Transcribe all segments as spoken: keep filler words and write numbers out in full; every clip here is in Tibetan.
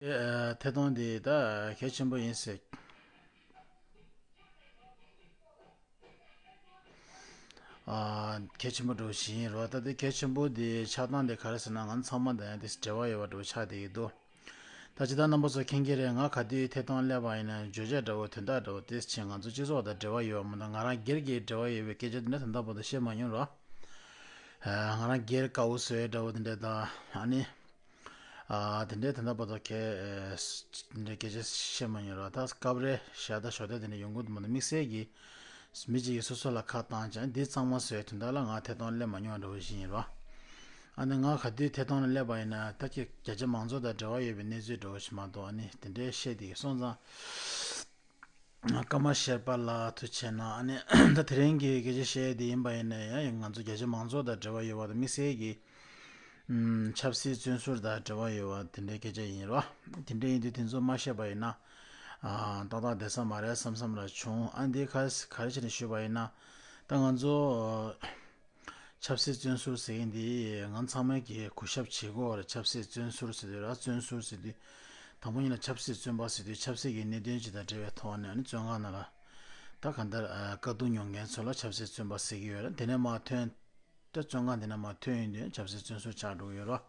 ཨ། ཐད་གཏོང་འདི་ད་གལ་ཆེན་པོ་ཡིན་ཟེར། ཨ། གལ་ཆེན་པོ་འདྲ་བོ་ཞིག་ཡིན་རོགས། ད་ལྟ་གལ་ཆེན་པོ་འདི་ཆགས་སྟངས་འདི་ག་རེ་ཟེར་ན། ང་ཚང་མ་དང་ཡང་དེ་འབྲེལ་བ་ཡོད་པ་འདྲ་བོ་ཆགས་བསྡད་ཀྱི་འདུག་ད་ཅི་ད་རྣམ་པ་ཚོ་མཁྱེན་གྱི་རེད། ང་ག་དུས་ཐད་གཏོང་སླེབས་པ་ཡིན་ན་བརྗོད་བྱ་འདྲ་བོ་དོན་དག་འདྲ་བོ་དེ་བྱས་ང་ཚོ་སྤྱི་ཚོགས་དང་འབྲེལ་བ་ཡོད་པ་མ་གཏོགས། ང་རང་སྒེར་གྱི་འབྲེལ་བ་ཡོད་པའི་སྐད་ཆ་དེ་འདྲ་ད་ལྟ་བར་དུ་བཤད་མ་མྱོང་རོགས། ཨ། ང་རང་སྒེར་དཀའ་བོ་བཟོ་ཡས་འདྲ་བོ་དེ་འདྲ་དང་། ཨ་ནི། ཨ། དེ་འདྲའི་ད་ལྟ་བར་དུ་གལ་ཨེ། དེ་འདྲའི་སྐད་ཆ་བཤད་མ་མྱོང་ར། ད་སྐབས་རེ་ཞལ་ཏ་ཞོ་ཏ་དེ་འདྲ་ཡོང་གི་འདུག་མ་གཏོགས། དམིགས་བསལ་གྱིས་མི་གཅིག་གིས་སོ་སོ་ལ་ཁ་བཏང་ཀྱང་འདི་གཙང་མ་བཟོ་ཡའི་དོན་དག་ལ་ང་ཐད་གཏོང་སླེབས་མ་མྱོང་བ་འདྲ་བོ་ཞིག་ཡིན་ར། ཨ་ནི་ང་ག་དུས་ཐད་གཏོང་ལ་སླེབས་པ་ཡིན་ན་ད་ཀྱི་བརྒྱ་ཆ་མང་ཚོགས་དང་འབྲེལ་བ་ཡོད་པའི་གནས་ཚུལ་འདྲ་བོ་ཞིག་མ་གཏོགས། ཨ་ནི་དེ་འདྲའི་བཤད་དེ་སོང་ཙང་། ཀརྨ་ཤེར་པ་ལགས་ཐུགས་རྗེ་གནང་། ཨ་ནི་ད་དེ་རིང་གི་སྐད་ཆ་བཤད་དེ་ཡིན་པ་ཡིན་ན་ཡང་ང་ཚོ་བརྒྱ་ཆ་མང་ཚོགས་དང་འབྲེལ་བ་ཡོད་པ་དང་། དམིགས་བསལ་གྱིས་ཨམ། ཆབ་སྲིད་བཙོན་ཟུར་དང་འབྲེལ་བ་ཡོད་པ་དེ་འདྲའི་སྐད་ཆ་ཡིན་རོགས། དེ་འདྲ་ཡིན་དུས་དེ་ཚོ་མ་བཤད་པ་ཡིན་ན། ཨ། ཏག་ཏག་བསྡད་ས་མ་རེད་བསམ་བསམ་ར་བྱུང་། ཨ། འདི་ག་ག་རེ་བྱས་ནས་ཞུས་པ་ཡིན་ན། ད་ང་ཚོ་ཆབ་སྲིད་བཙོན་ཟུར་ཟེར་མཁན་འདི་ང་ཚང་མས་ཀྱིས་གུས་ཞབས་བྱེད་དགོས་རེད། ཆབ་སྲིད་བཙོན་ཟུར་ཟེར་དུས་ར། བཙོན་ཟུར་ཟེར་དུས། དང་པོ་ཉིད་ལ་ཆབ་སྲིད་བཙོན་པ་ཟེར་དུས་ཆབ་སྲིད་ཀྱི་གནད་དོན་ཅིག་དང་འབྲེལ་བའི་ཐོག་ནས། ཨ་ནི་བཙོན་ཁང་ནང་ལ་ད་གང་ལྟར། ཨ། དཀའ་སྡུག་མྱོང་མཁན་ཚོ་ལ་ཆབ་སྲིད་བཙོན་པ་ཟེར་གྱི་ཡོད་རེད། དེ་ནས་མར་ཐོན། ད་བཙོན་ཁང་དེ་ནས་མར་ཐོན་ཡོང་དུས་ཆབ་སྲིད་བཙོན་ཟུར་ཆགས་འགྲོ་གི་ཡོད་རེད།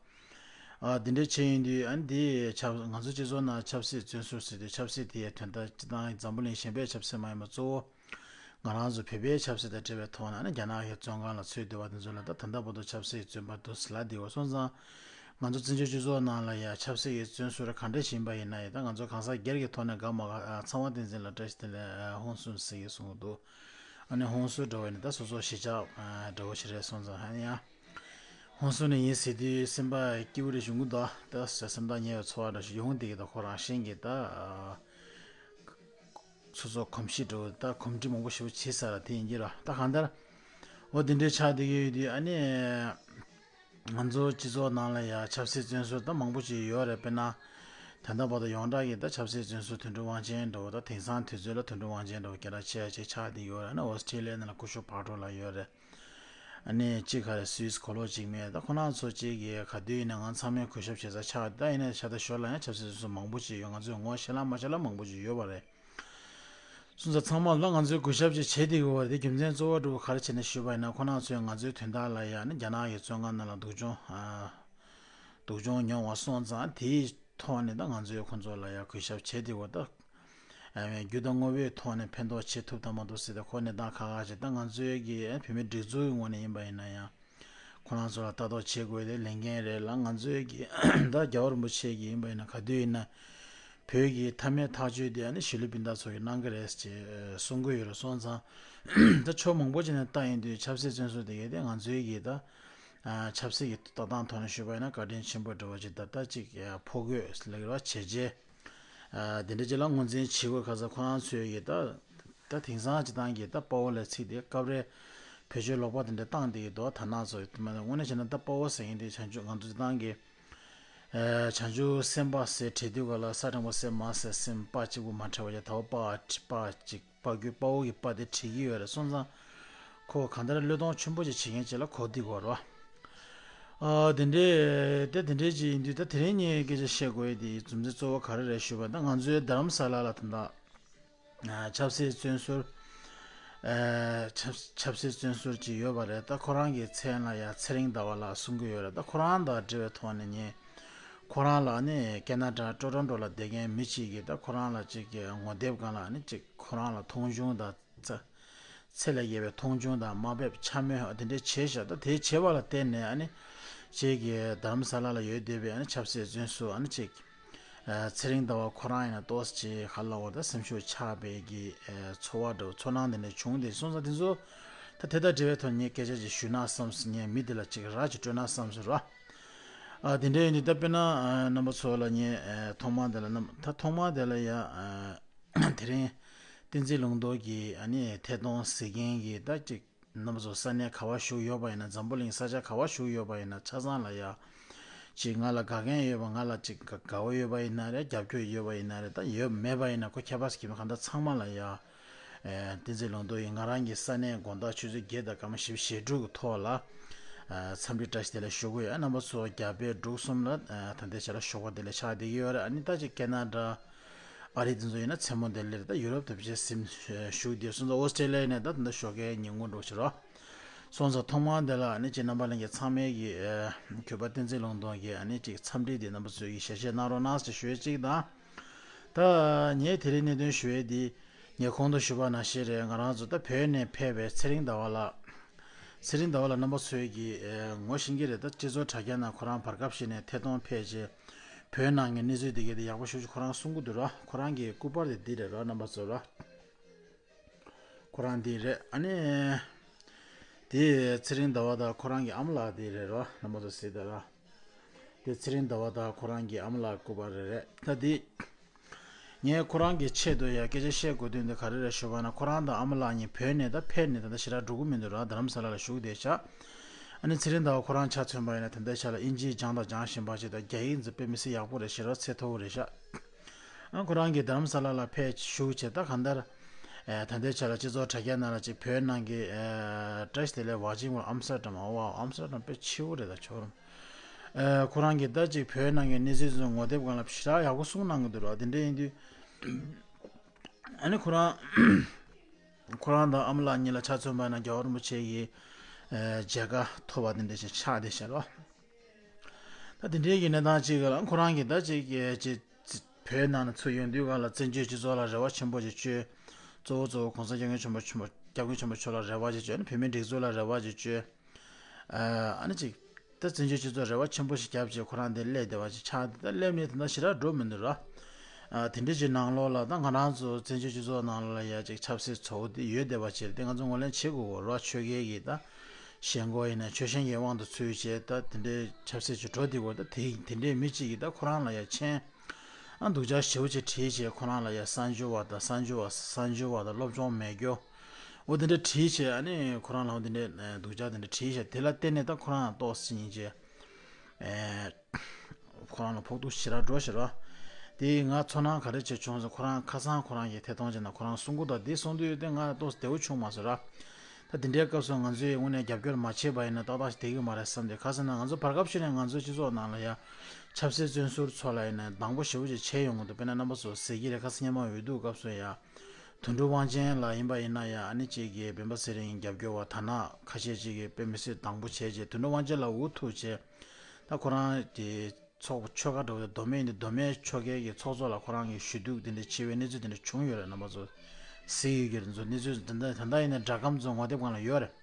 ཨ། འདི་འདྲ་བྱས་ཡོང་དུས། ཨ། འདི་ཆབ། ང་ཚོ་སྤྱི་ཚོགས་ནང་ཆབ་སྲིད་བཙོན་ཟུར་ཟེར་དུས་ཆབ་སྲིད་དེའི་དོན་དག་སྤྱི་བཏང་འཛམ་བུ་གླིང་གཞན་པའི་ཆབ་སྲིད་མ་ཡིན་པ་གཙོ་བོ། ང་རང་ཚོ་བོད་པའི་ཆབ་སྲིད་དང་འབྲེལ་བའི་ཐོག་ནས་ནི་རྒྱ་ནག་གི་བཙོན་ཁང་ལ་ཚུད་སྡོད་པ་དེ་ཚོ་ལ། ད་ད་ལྟ་བར་དུ་ཆབ་སྲིད་ཀྱི་བཙོན་པ་འདུག་ཟེར་ལབ་བསྡད་པ་སོང་ཙང་། ང་ཚོ་བཙན་བྱོལ་སྤྱི་ཚོགས་ནང་ལ་ཡང་ཆབ་སྲིད་ཀྱི་བཙོན་ཟུར་ག་འདྲ་ཞིག་ཡིན་པ་ཡིན་ན་ཡང་། ད་ང་ཚོ་གང་ཟག་སྒེར་གྱི་ཐོག་ནས་དགའ་མ་དགའ། ཨ། ཚངས་དབང་བསྟན་འཛིན་ལགས་བཀྲ་ཤིས་བདེ་ལེགས། ཨ། ཧུན་སུར་ཟེར་གྱི་གསུང་གི་འདུག་ཨ་ནི་ཧུན་སུར་འདྲ་བོ་ནི་ད་སོ་སོ་གཞིས་ཆགས། ཨ། འདྲ་བོ་ཞིག་རེད་སོང་ཙང་། ཨ་ནི་ཡང་ཧུན་སུར་ནས་ཡིན་ཟེར་དུས་སེམས་པ་སྐྱིད་པོ་རེ་བྱུང་གི་འདུག་ད་སེམས་ཐག་ཉེ་བའི་ཚོར་བ་འདྲ་ཞིག་ཡོང་བསྡད་ཀྱི་འདུག་ཁོ་རང་གཞན་གྱིས་ད། ཨ། སོ་སོ་གོམས་གཤིས་འདྲ་བོ། ད་གོམས་འདྲིས་མང་པོ་ཞེ་པོ་བྱས་ཚར་བ་དེ་ཡིན་གྱི་ར། ད་གང་ལྟར་འོ་དེ་འདྲའི་ཆགས་བསྡད་ཀྱི་ཡོད་དུས། ཨ་ནི་ང་ཚོ་སྤྱི་ཚོགས་ནང་ལ་ཡང་ཆབ་སྲིད་བཙོན་ཟུར་ད་མང་པོ་ཅིག་ཡོད་རེད། དཔེར་ན་ད་ལྟ་བར་དུ་ཡོངས་གྲགས་ཀྱི་ད་ཆབ་སྲིད་བཙོན་ཟུར་དོན་གྲུབ་དབང་ཆེན་འདྲ་བོ། ད་དེང་སང་དུས་ཚོད་ལ་དོན་གྲུབ་དབང་ཆེན་འདྲ་བོ་ག་རེ་ཆེ་ཆེ་ཆགས་བསྡད་ཡོད་རེད། ཨ་ནི་ཨོ་སི་ཀྲི་ལི་ཡ་ནང་ལ་སྐུ་ཞབས་བྷག་ཏོ་ལགས་ཡོད་རེད། ཨ་ནི་གཅིག་ག་རེ་སུད་སི་གོ་ལོག་གཅིག་མེད། ད་ཁོ་རང་ཚོ་གཅིག་གིས་ག་དུས་ཡིན་ན་ང་ཚང་མས་གུས་ཞབས་བྱེད་ས་ཆགས། ད་ཡིན་ན་ཤ་སྟག་ཞོར་ལ་ཡང་ཆབ་སྲིད་བཙོན་ཟུར་མང་པོ་ཅིག་ཡོད། ང་ཚོས་ངོ་ཤེས་ལ་མ་ཤེས་ལ་མང་པོ་ཅིག་ཡོད་པ་རེད། སོང་ཙང་ཚང་མ་ལ་ང་ཚོས་གུས་ཞབས་ཅིག་བྱེད་བསྡད་དགོས་པ་རེད། དེ་རྒྱུ་མཚན་གཙོ་བོ་འདྲ་བོ་ག་རེ་བྱས་ནས་ཞུས་པ་ཡིན་ན། ཁོ་རང་ཚོས་ང་ཚོའི་དོན་དག་ལ་ཡང་ནི་རྒྱ་ནག་གི་བཙོན་ཁང་ནང་ལ་སྡུག་སྦྱོང་། ཨ། སྡུག་སྦྱོང་མྱོང་བ་སོང་ཙང་། དེའི་ཐོག་ནས་ད་ང་ཚོས་ཁོ་ཚོ་ལ་ཡང་གུས་ཞབས་བྱེད་བསྡད་དགོས། ད། ཨ། རྒྱུ་དང་དངོས་པོའི་ཐོག་ནས་ཕན་ཐོགས་བྱེད་ཐུབ་དང་མ་ཐུབ་ཟེར་ཏེ་ཁོ་གནས་སྟངས་ཁག་ཁག་ཅིག་ད་ང་ཚོའི་གི་བོད་མི་སྒྲིག་འཛུགས་ཀྱི་ངོས་ནས་ཡིན་པ་ཡིན་ན་ཡང་། ཁོ་རང་ཚོ་ལ་ལྟ་རྟོག་བྱེད་དགོས་དེ་ལས་འགན་རེད་ལ། ང་ཚོའི་གི་ད་རྒྱལ་བ་རིན་པོ་ཆེ་གི་ཡིན་པ་ཡིན་ན་ག་དུས་ཡིན་ན་བོད་ཀྱི་མཐའ་མའི་ཐག་གཅོད་དེ་ཨ་ནི་གཞིས་ལུས་སྤུན་ཟླ་ཚོ་གིས་གནང་གི་རེད་ཅེས་གསུང་གི་ཡོད་རེད། སོང་ཙང་ད་ཕྱོགས་མང་པོ་ཅིག་ནས་ལྟ་ཡིན་དུས་ཆབ་སྲིད་བཙོན་ཟུར་དེ་གས་དེ་ང་ཚོའི་གི་ད་ཆབ་སྲིད་ཀྱི་ལྟ་སྟངས་ཐོག་ནས་ཞུས་པ་ཡིན་ན་བཀའ་དྲིན་ཆེན་པོ་འདྲ་བོ་ཅིག་ད་ལྟ་ཅིག་ཕོ་རྒོད་ལགས་ར་བྱས་རྗེས། ཨ། དེ་འདྲ་ཅིག་ལ་ངོས་འཛིན་བྱེད་དགོས། ཁ་སང་ཁོ་རང་ཚོས་ཀྱིས་ད་ད་དེང་སང་སྤྱིར་བཏང་གི་ད་དཔའ་བོ་ལ་ཚིག་དེ་སྐབས་རེ་བེད་སྤྱོད་ལོག་པ་དེ་འདྲ་བཏང་བསྡད་ཀྱི་འདུག་ད་ནང་ཚོ་དེ་མ་དངོས་གནས་བྱས་ན་ད་དཔའ་བོ་ཟེར་མཁན་དེ་བྱང་ཆུབ། ང་ཚོ་སྤྱིར་བཏང་གི་ཨ། བྱང་ཆུབ་སེམས་དཔའ་ཟེར་བྲིས་དུས་ག་ལ་ས་འགྲེང་བུ་སེ་མ་ཟེར་སེམས་དཔའ་གཅིག་པུ་མ་བྲིས་པ་བྱས། ད་བ་དཔའ་དཔའ་གཅིག་དཔའ་རྒོད་དཔའ་བོ་གི་དཔའ་དེ་བྲིས་ཀྱི་ཡོད་རེད། སོང་ཙང་ཁོ་གང་ལྟར་བློས་གཏོང་ཆེན་པོ་ཅིག་བྱེད་མཁན་ཅིག་ལ་གོ་བསྡད་ཀྱི་ཡོད་རེད་བ། ཨ། དེ་འདྲས་དེ་དེ་འདྲས་ཅིག་ཡིན་དུས་ད་དེ་རིང་ངས་སྐད་ཆ་བཤད་དགོས་ཡས་དེ་རྒྱུ་མཚན་གཙོ་བོ་ག་རེ་རེད་ཞུས་པ་ན། ད་ང་ཚོའི་རྡ་རམ་ས་ལ་ལ་ད་ལྟ་ཨ། ཆབ་སྲིད་བཙོན་ཟུར། ཨ། ཆབ་ཆབ་སྲིད་བཙོན་ཟུར་ཅིག་ཡོད་པ་རེད། ད་ཁོ་རང་གི་མཚན་ལ་ཡ་ཚེ་རིང་ཟླ་བ་ལགས་གསུང་གི་ཡོད་རེད། ད་ཁོ་རང་དང་འབྲེལ་བའི་ཐོག་ནས་ངས་ཁོ་རང་ལ་ནི་ཀེ་ན་ཌ་ཊོ་རོན་ཊོ་ལ་བསྡད་མཁན་མི་གཅིག་གིས་ད་ཁོ་རང་ལ་ཅིག་གི་ངོ་དེབ་སྒང་ལ་ནི་ཅིག་ཁོ་རང་ལ་མཐོང་ཆུང་དང་ཚ་ཚད་ལས་བརྒལ་བའི་མཐོང་ཆུང་དང་དམའ་འབེབས་འཕྱ་སྨོད་དེ་འདྲས་བྱས་ཤག་ད་དེ་བྱས་པ་ལ་བརྟེན་ནས་ཨ་ནི་ཅིག་གི་རྡ་རམ་ས་ལ་ལ་ཡོད་བསྡད་པའི་ཨ་ནི་ཆབ་སྲིད་བཙོན་ཟུར་ཨ་ནི་ཅིག་ཨ། ཚེ་རིང་ཟླ་བ་ཁོ་རང་ཡིན་ན་ཏོག་ཙམ་ཅིག་ཧ་ལམ་འོ་ད་སེམས་ཤུགས་ཆག་པའི་གི་ཨ། ཚོར་བ་འདྲ་བོ་ཚོར་སྣང་དེ་འདྲ་བྱུང་སྟེ། སོང་ཙང་དེ་ཚོ་ད་དེ་དང་འབྲེལ་བའི་ཐོག་ངས་སྐད་ཆ་ཅིག་ཞུས་ན་བསམས། ངས་མི་དེ་ལ་ཅིག་ར་ཅིག་སྤྲོད་ན་བསམས་སོང་ར། ཨ། དེ་འདྲ་ཡིན་དུས་ད་དཔེར་ན་ཨ། རྣམ་པ་ཚོ་ལ་ངས་ཨ། ཐོག་མ་དེ་ལ་རྣམ་ད་ཐོག་མ་དེ་ལ་ཡ་ཨ། དེ་རིང་བསྟན་འཛིན་ལུང་རྟོགས་ཀྱིས་ཨ་ནི་ཐད་གཏོང་ཟེར་མཁན་གྱི་ད་ཅིག་རྣམ་པ་ཚོ་ས་གནས་ག་བ་བཞུགས་ཡོད་པ་ཡིན་ན། འཛམ་བུ་གླིང་ས་ཆ་ག་བ་བཞུགས་ཡོད་པ་ཡིན་ན་ཆ་ཚང་ལ་ཡ། ཅིག་ང་ལ་དགའ་མཁན་ཡོད་པ། ང་ལ་ཅིག་དགའ་དགའ་བོ་ཡོད་པ་ཡིན་ན་རེད། རྒྱབ་སྐྱོར་ཡོད་པ་ཡིན་ན་རེད། ད་ཡོད་མེད་པ་ཡིན་ན་ཁོ་ཁྱད་པར་ཅིག་མེད། གང་ལྟར་ཚང་མ་ལ་ཡ། ཨེ། བསྟན་འཛིན་ལུང་རྟོགས་ཡིས་ང་རང་གི་ས་གནས་དགོང་དག་ཆུ་ཚོད་བརྒྱད་དང་སྐར་མ་བཞི་བཅུ་ཞེ་དྲུག་གི་ཐོག་ལ། འཚམས་འདྲི་བཀྲ་ཤིས་བདེ་ལེགས་ཞུ་གི་ཡོད། རྣམ་པ་ཚོ་རྒྱ་བལ་འབྲུག་གསུམ་ལ་ད་ལྟའི་ཆ་ལ་ཞོགས་པ་བདེ་ལེགས་ཆགས་བསྡད་ཀྱི་ཡོད་རེད། ཨ་ནི་ད་ཅིག་ཁེ་ན་ཌ་ཨ་རི་དེ་ཚོ་ཡིན་ན་མཚན་མོ་བདེ་ལེགས་རེད། ད་ཡུ་རོབ་དེ་བྱས་སེམས་ཞུགས་བསྡད་སོང་། ད་ཨོ་སི་ཀྲེ་ལི་ཡ་ནས་ད་ད་ལྟ་ཞོགས་ཀའི་ཉིན་གུང་འགྲོ་ཕྱིར་རོ། སོང་ཙང་ཐོག་མར་འདི་ལ་ཨ་ནི་ཅིག་རྣམ་པ་ལྷན་རྒྱས་ཚང་མས་ཀྱི་གུས་པ་བསྟན་འཛིན་ལུང་སྟོང་གིས་ཨ་ནི་ཅིག་འཚམས་འདྲི་འདི་རྣམ་པ་ཚོས་ཀྱི་ཞལ་བཞེས་གནང་རོགས་གནང་ཞེས་ཞུ་ཡས་གཅིག་དང་། ད་ངས་དེ་རིང་གནད་དོན་ཞུ་ཡས་འདི་ངས་གོང་དུ་ཞུས་པ་ནང་བཞིན་རེད། ང་རང་ཚོ་ད་བོད་ནས་ཕེབས་པའི་ཚེ་རིང་ཟླ་བ་ལགས། ཚེ་རིང་ཟླ་བ་ལགས་རྣམ་པ་ཚོས་ཀྱི་ངོ་ཤེས་ཀྱི་རེད། ད་སྤྱི་ཚོགས་དྲ་རྒྱ་ནང་ཁོ་རང་བར་སྐབས་ཤིག་ནས་ཐད་གཏོང་ཕེབས་རྗེས་བོད་ནང་གི་གནས་ཚུལ་འདི་གའི་དེ་ཡག་པོ་ཞེ་པོ་ཅིག་ཁོ་རང་གསུང་གི་འདུག་ར། ཁོ་རང་གི་སྐུ་པར་དེ་འདི་རེད་ར། རྣམ་པ་ཚོ་ར། ཁོ་རང་འདི་རེད། ཨ་ནི་དེ་ཚེ་རིང་ཟླ་བ་དང་ཁོ་རང་གི་ཨ་མ་ལགས་འདི་རེད་ར། རྣམ་པ་ཚོ་གཟིགས་དང་ར། དེ་ཚེ་རིང་ཟླ་བ་དང་ཁོ་རང་གི་ཨ་མ་ལགས་སྐུ་པར་རེད་རེད། ད་འདི་ངས་ཁོ་རང་གི་ཆེད་དུ་ཡང་སྐད་ཆ་བཤད་དགོས་དོན་དེ་ག་རེ་རེད་ཞུ་བ་ན། ཁོ་རང་དང་ཨ་མ་ལགས་གཉིས་བོད་ནས་ད་ཕེབས་ནས་ད་ལྟ་ཞེ་དྲག་འགྲོ་གི་མི་འདུག་ར། རྡ་རམ་ས་ལ་ལ་བཞུགས་བསྡད་ཤག་ཨ་ནི་ཚེ་རིང་ཟླ་བ་ཁོ་རང་ཆ་མཚོན་པ་ཡིན་ན་ད་ལྟའི་ཆ་ལ་དབྱིན་ཇི་སྦྱང་དང་སྦྱང་བཞིན་པ་ཞིག་དང་། རྒྱ་ཡིག་འཛིན་དཔེ་མི་སྲིད་ཡག་པོ་རེད། ཞེ་དྲག་ཚད་མཐོ་བོ་རེད་ཤག་ཨ་ཁོ་རང་གིས་རྡ་རམ་ས་ལ་ལ་ཕེབས་བཞུགས་བྱས་ད་གང་ལྟར་ད་ལྟའི་ཆ་ལ་སྤྱི་ཚོགས་དྲ་རྒྱ་ནང་ལ་ཅིག་བོད་ནང་གི་བཀྲ་ཤིས་བདེ་ལེགས་ཝ་ཅིང་ཝརལཌ་ཨམ་སི་ཊར་ཌམ། ཨོ་ཝའོ། ཨམ་སི་ཊར་ཌམ་དཔེ་ཆེ་བོ་རེད། ད་ཁྱོད་རང་ཁོ་རང་གིས་ད་ཅིག་བོད་ནང་གི་གནས་ཚུལ་ཚོ་ངོ་དེབ་སྒང་ལ་ཞེ་དྲག་ཡག་པོ་གསུངས་གནང་གི་འདུག་ར། དེ་འདྲ་ཡིན་དུས་ཨ་ནི་ཁོ་རང་ཁོ་རང་དང་ཨ་མ་ལགས་གཉིས་ལ་ཆ་མཚོན་པ་ན་རྒྱལ་བ་རིན་པོ་ཆེ་ཡི་མཇལ་ཁ་ཐོབ་པ་དེ་འདྲ་ཞིག་ཆགས་བསྡད་ཤག་ར། ད་དེ་འདྲའི་གི་གནས་སྟངས་ཅིག་ལ་ཁོ་རང་གིས་ད་ཅིག་ཅིག་བོད་ནང་ནས་ཚུར་ཡོང་དུས་སྒང་ལ་བཙན་བྱོལ་སྤྱི་ཚོགས་ལ་རེ་བ་ཆེན་པོ་ཞིག་བཅོལ། གཙོ་བོ་གཙོ་བོ་༸གོང་ས་༸སྐྱབས་མགོན་ཆེན་པོ་ཆེན་པོ་༸སྐྱབས་མགོན་ཆེན་པོ་མཆོག་ལ་རེ་བ་ཞིག་བཅོལ་ནས་བོད་མིའི་སྒྲིག་འཛུགས་ལ་རེ་བ་ཞིག་བཅོལ། ཨ་ནི་ཅིག་ད་བཙན་བྱོལ་སྤྱི་ཚོགས་རེ་བ་ཆེན་པོ་ཞིག་བརྒྱབ་བྱས་ཁོ་རང་འདིར་སླེབས་བསྡད་པ་ཅིག་ཆགས། ད་སླེབས་ནས་ད་ལྟ་ཞེ་དྲག་འགྲོ་མི་འདུག་ར། ཨ་དེ་འདྲ་ཅིག་ནང་ལོགས་ལ་ད་ང་རང་ཚོ་བཙན་བྱོལ་སྤྱི་ཚོགས་ནང་ལོགས་ལ་ཡ་ཅིག་ཆབ་སྲིད་ཚོགས་པ་འདི་ཡོད་བསྡད་པ་ཅིག་རེད། དེ་ང་ཚོ་ངོས་ལེན་བྱེད་དགོས་གོ་ར། ཆོལ་ཁའི་གི་ད་ཞེན་ཁོག་ཡིན་ན་ཆོལ་ཞེན་གྱི་དབང་དུ་ཚུད་བྱས་ད་དེ་འདྲའི་ཆབ་སྲིད་ཅིག་འགྲོ་བསྡད་ཀྱི་ཡོད། ད་དེ་དེ་འདྲའི་མི་གཅིག་གིས་ད་ཁོ་རང་ལ་ཡ་མཆན་ཨ་སྡུག་ཅག་ཞེ་པོ་ཅིག་བྲིས་བྱས་ཁོ་རང་ལ་ཡ་གསར་འབྱོར་བ་དང་གསར་འབྱོར་བ་གསར་འབྱོར་བ་དང་སློབ་སྦྱོང་མེད་རྒྱུ་འོ་དེ་འདྲ་བྲིས་བྱས། ཨ་ནི་ཁོ་རང་ལ་འོ་དེ་འདྲའི་སྡུག་ཅག་དེ་འདྲ་བྲིས་བྱས་དེ་ལ་བརྟེན་ནས་ད་ཁོ་རང་ཏོག་ཙམ་སྙིང་རྗེ་ཁོ་རང་ལ་ཕོག་ཐུག་ཞེ་དྲག་འགྲོ་ཞེ་དྲག་དེ་ང་ཚོར་སྣང་ག་རེ་བྱས་བྱུང་ཟེར། ཁོ་རང་ཁ་སང་ཁོ་རང་གིས་ཐད་གཏོང་བྱས་ན་ཁོ་རང་གསུང་གི་འདུག་དེ་གསུང་དུས་དེ་ང་ཏོག་ཙམ་བདེ་བོ་བྱུང་མ་སོང་ར། ད་དེ་འདྲའི་སྐབས་སུ་ང་ཚོས་དངོས་གནས་རྒྱབ་སྐྱོར་མ་བྱས་པ་ཡིན་ན་ཏག་ཏག་ཞིག་བསྡད་ཀྱི་མ་རེད་བསམ་སྟེ། ག་ཟེར་ན་ང་ཚོ་བར་སྐབས་ཤིག་ནས་ང་ཚོའི་སྤྱི་ཚོགས་ནང་ལ་ཡ་ཆབ་སྲིད་བཙོན་ཟུར་ཚོ་ལ་ཡིན་ན་སྡང་པོ་ཞེ་པོ་ཅིག་བྱས་ཡོང་གི་འདུག་དཔེར་ན་རྣམ་པ་ཚོ་གཟིགས་ཀྱི་རེད། ཁ་སང་སྔོན་མ་འོས་བསྡུ་སྐབས་སུ་ཡ་དོན་གྲུབ་དབང་ཆེན་ལ་ཡིན་པ་ཡིན་ན་ཡ་ཨ་ནི་གཅིག་གིས་སྤེན་པ་ཚེ་རིང་རྒྱབ་སྐྱོར་བ་དར་ནག་ཁ་ཤས་ཅིག་གིས་དཔེ་མི་སྲིད་སྡང་པོ་བྱས་རྗེས་དོན་གྲུབ་དབང་ཆེན་ལ་འུ་ཐུག་བྱས། ད་ཁོ་རང་གི་ཚོགས་ཆོལ་ཁ་འདྲ་བོ་དེ་མདོ་སྨད་ཡིན་དུས་མདོ་སྨད་ཆོལ་ཁའི་གི་ཚོགས་གཙོ་ལ་ཁོ་རང་གི་ཞུ་གཏུག་དེ་འདྲ་བྱས་པའི་གནས་ཚུལ་དེ་འདྲ་བྱུང་ཡོད་རེད། རྣམ་པ་ཚོ་གཟིགས་ཡོད་ཀྱི་རེད། ཚོ་གནས་ཚུལ་དེ་འདྲ་ད་ལྟ་ཡིན་ན་སྒྲ་སྒམ་ཚོ་ངོ་དེབ་སྒང་ལ་ཡོད་རེད།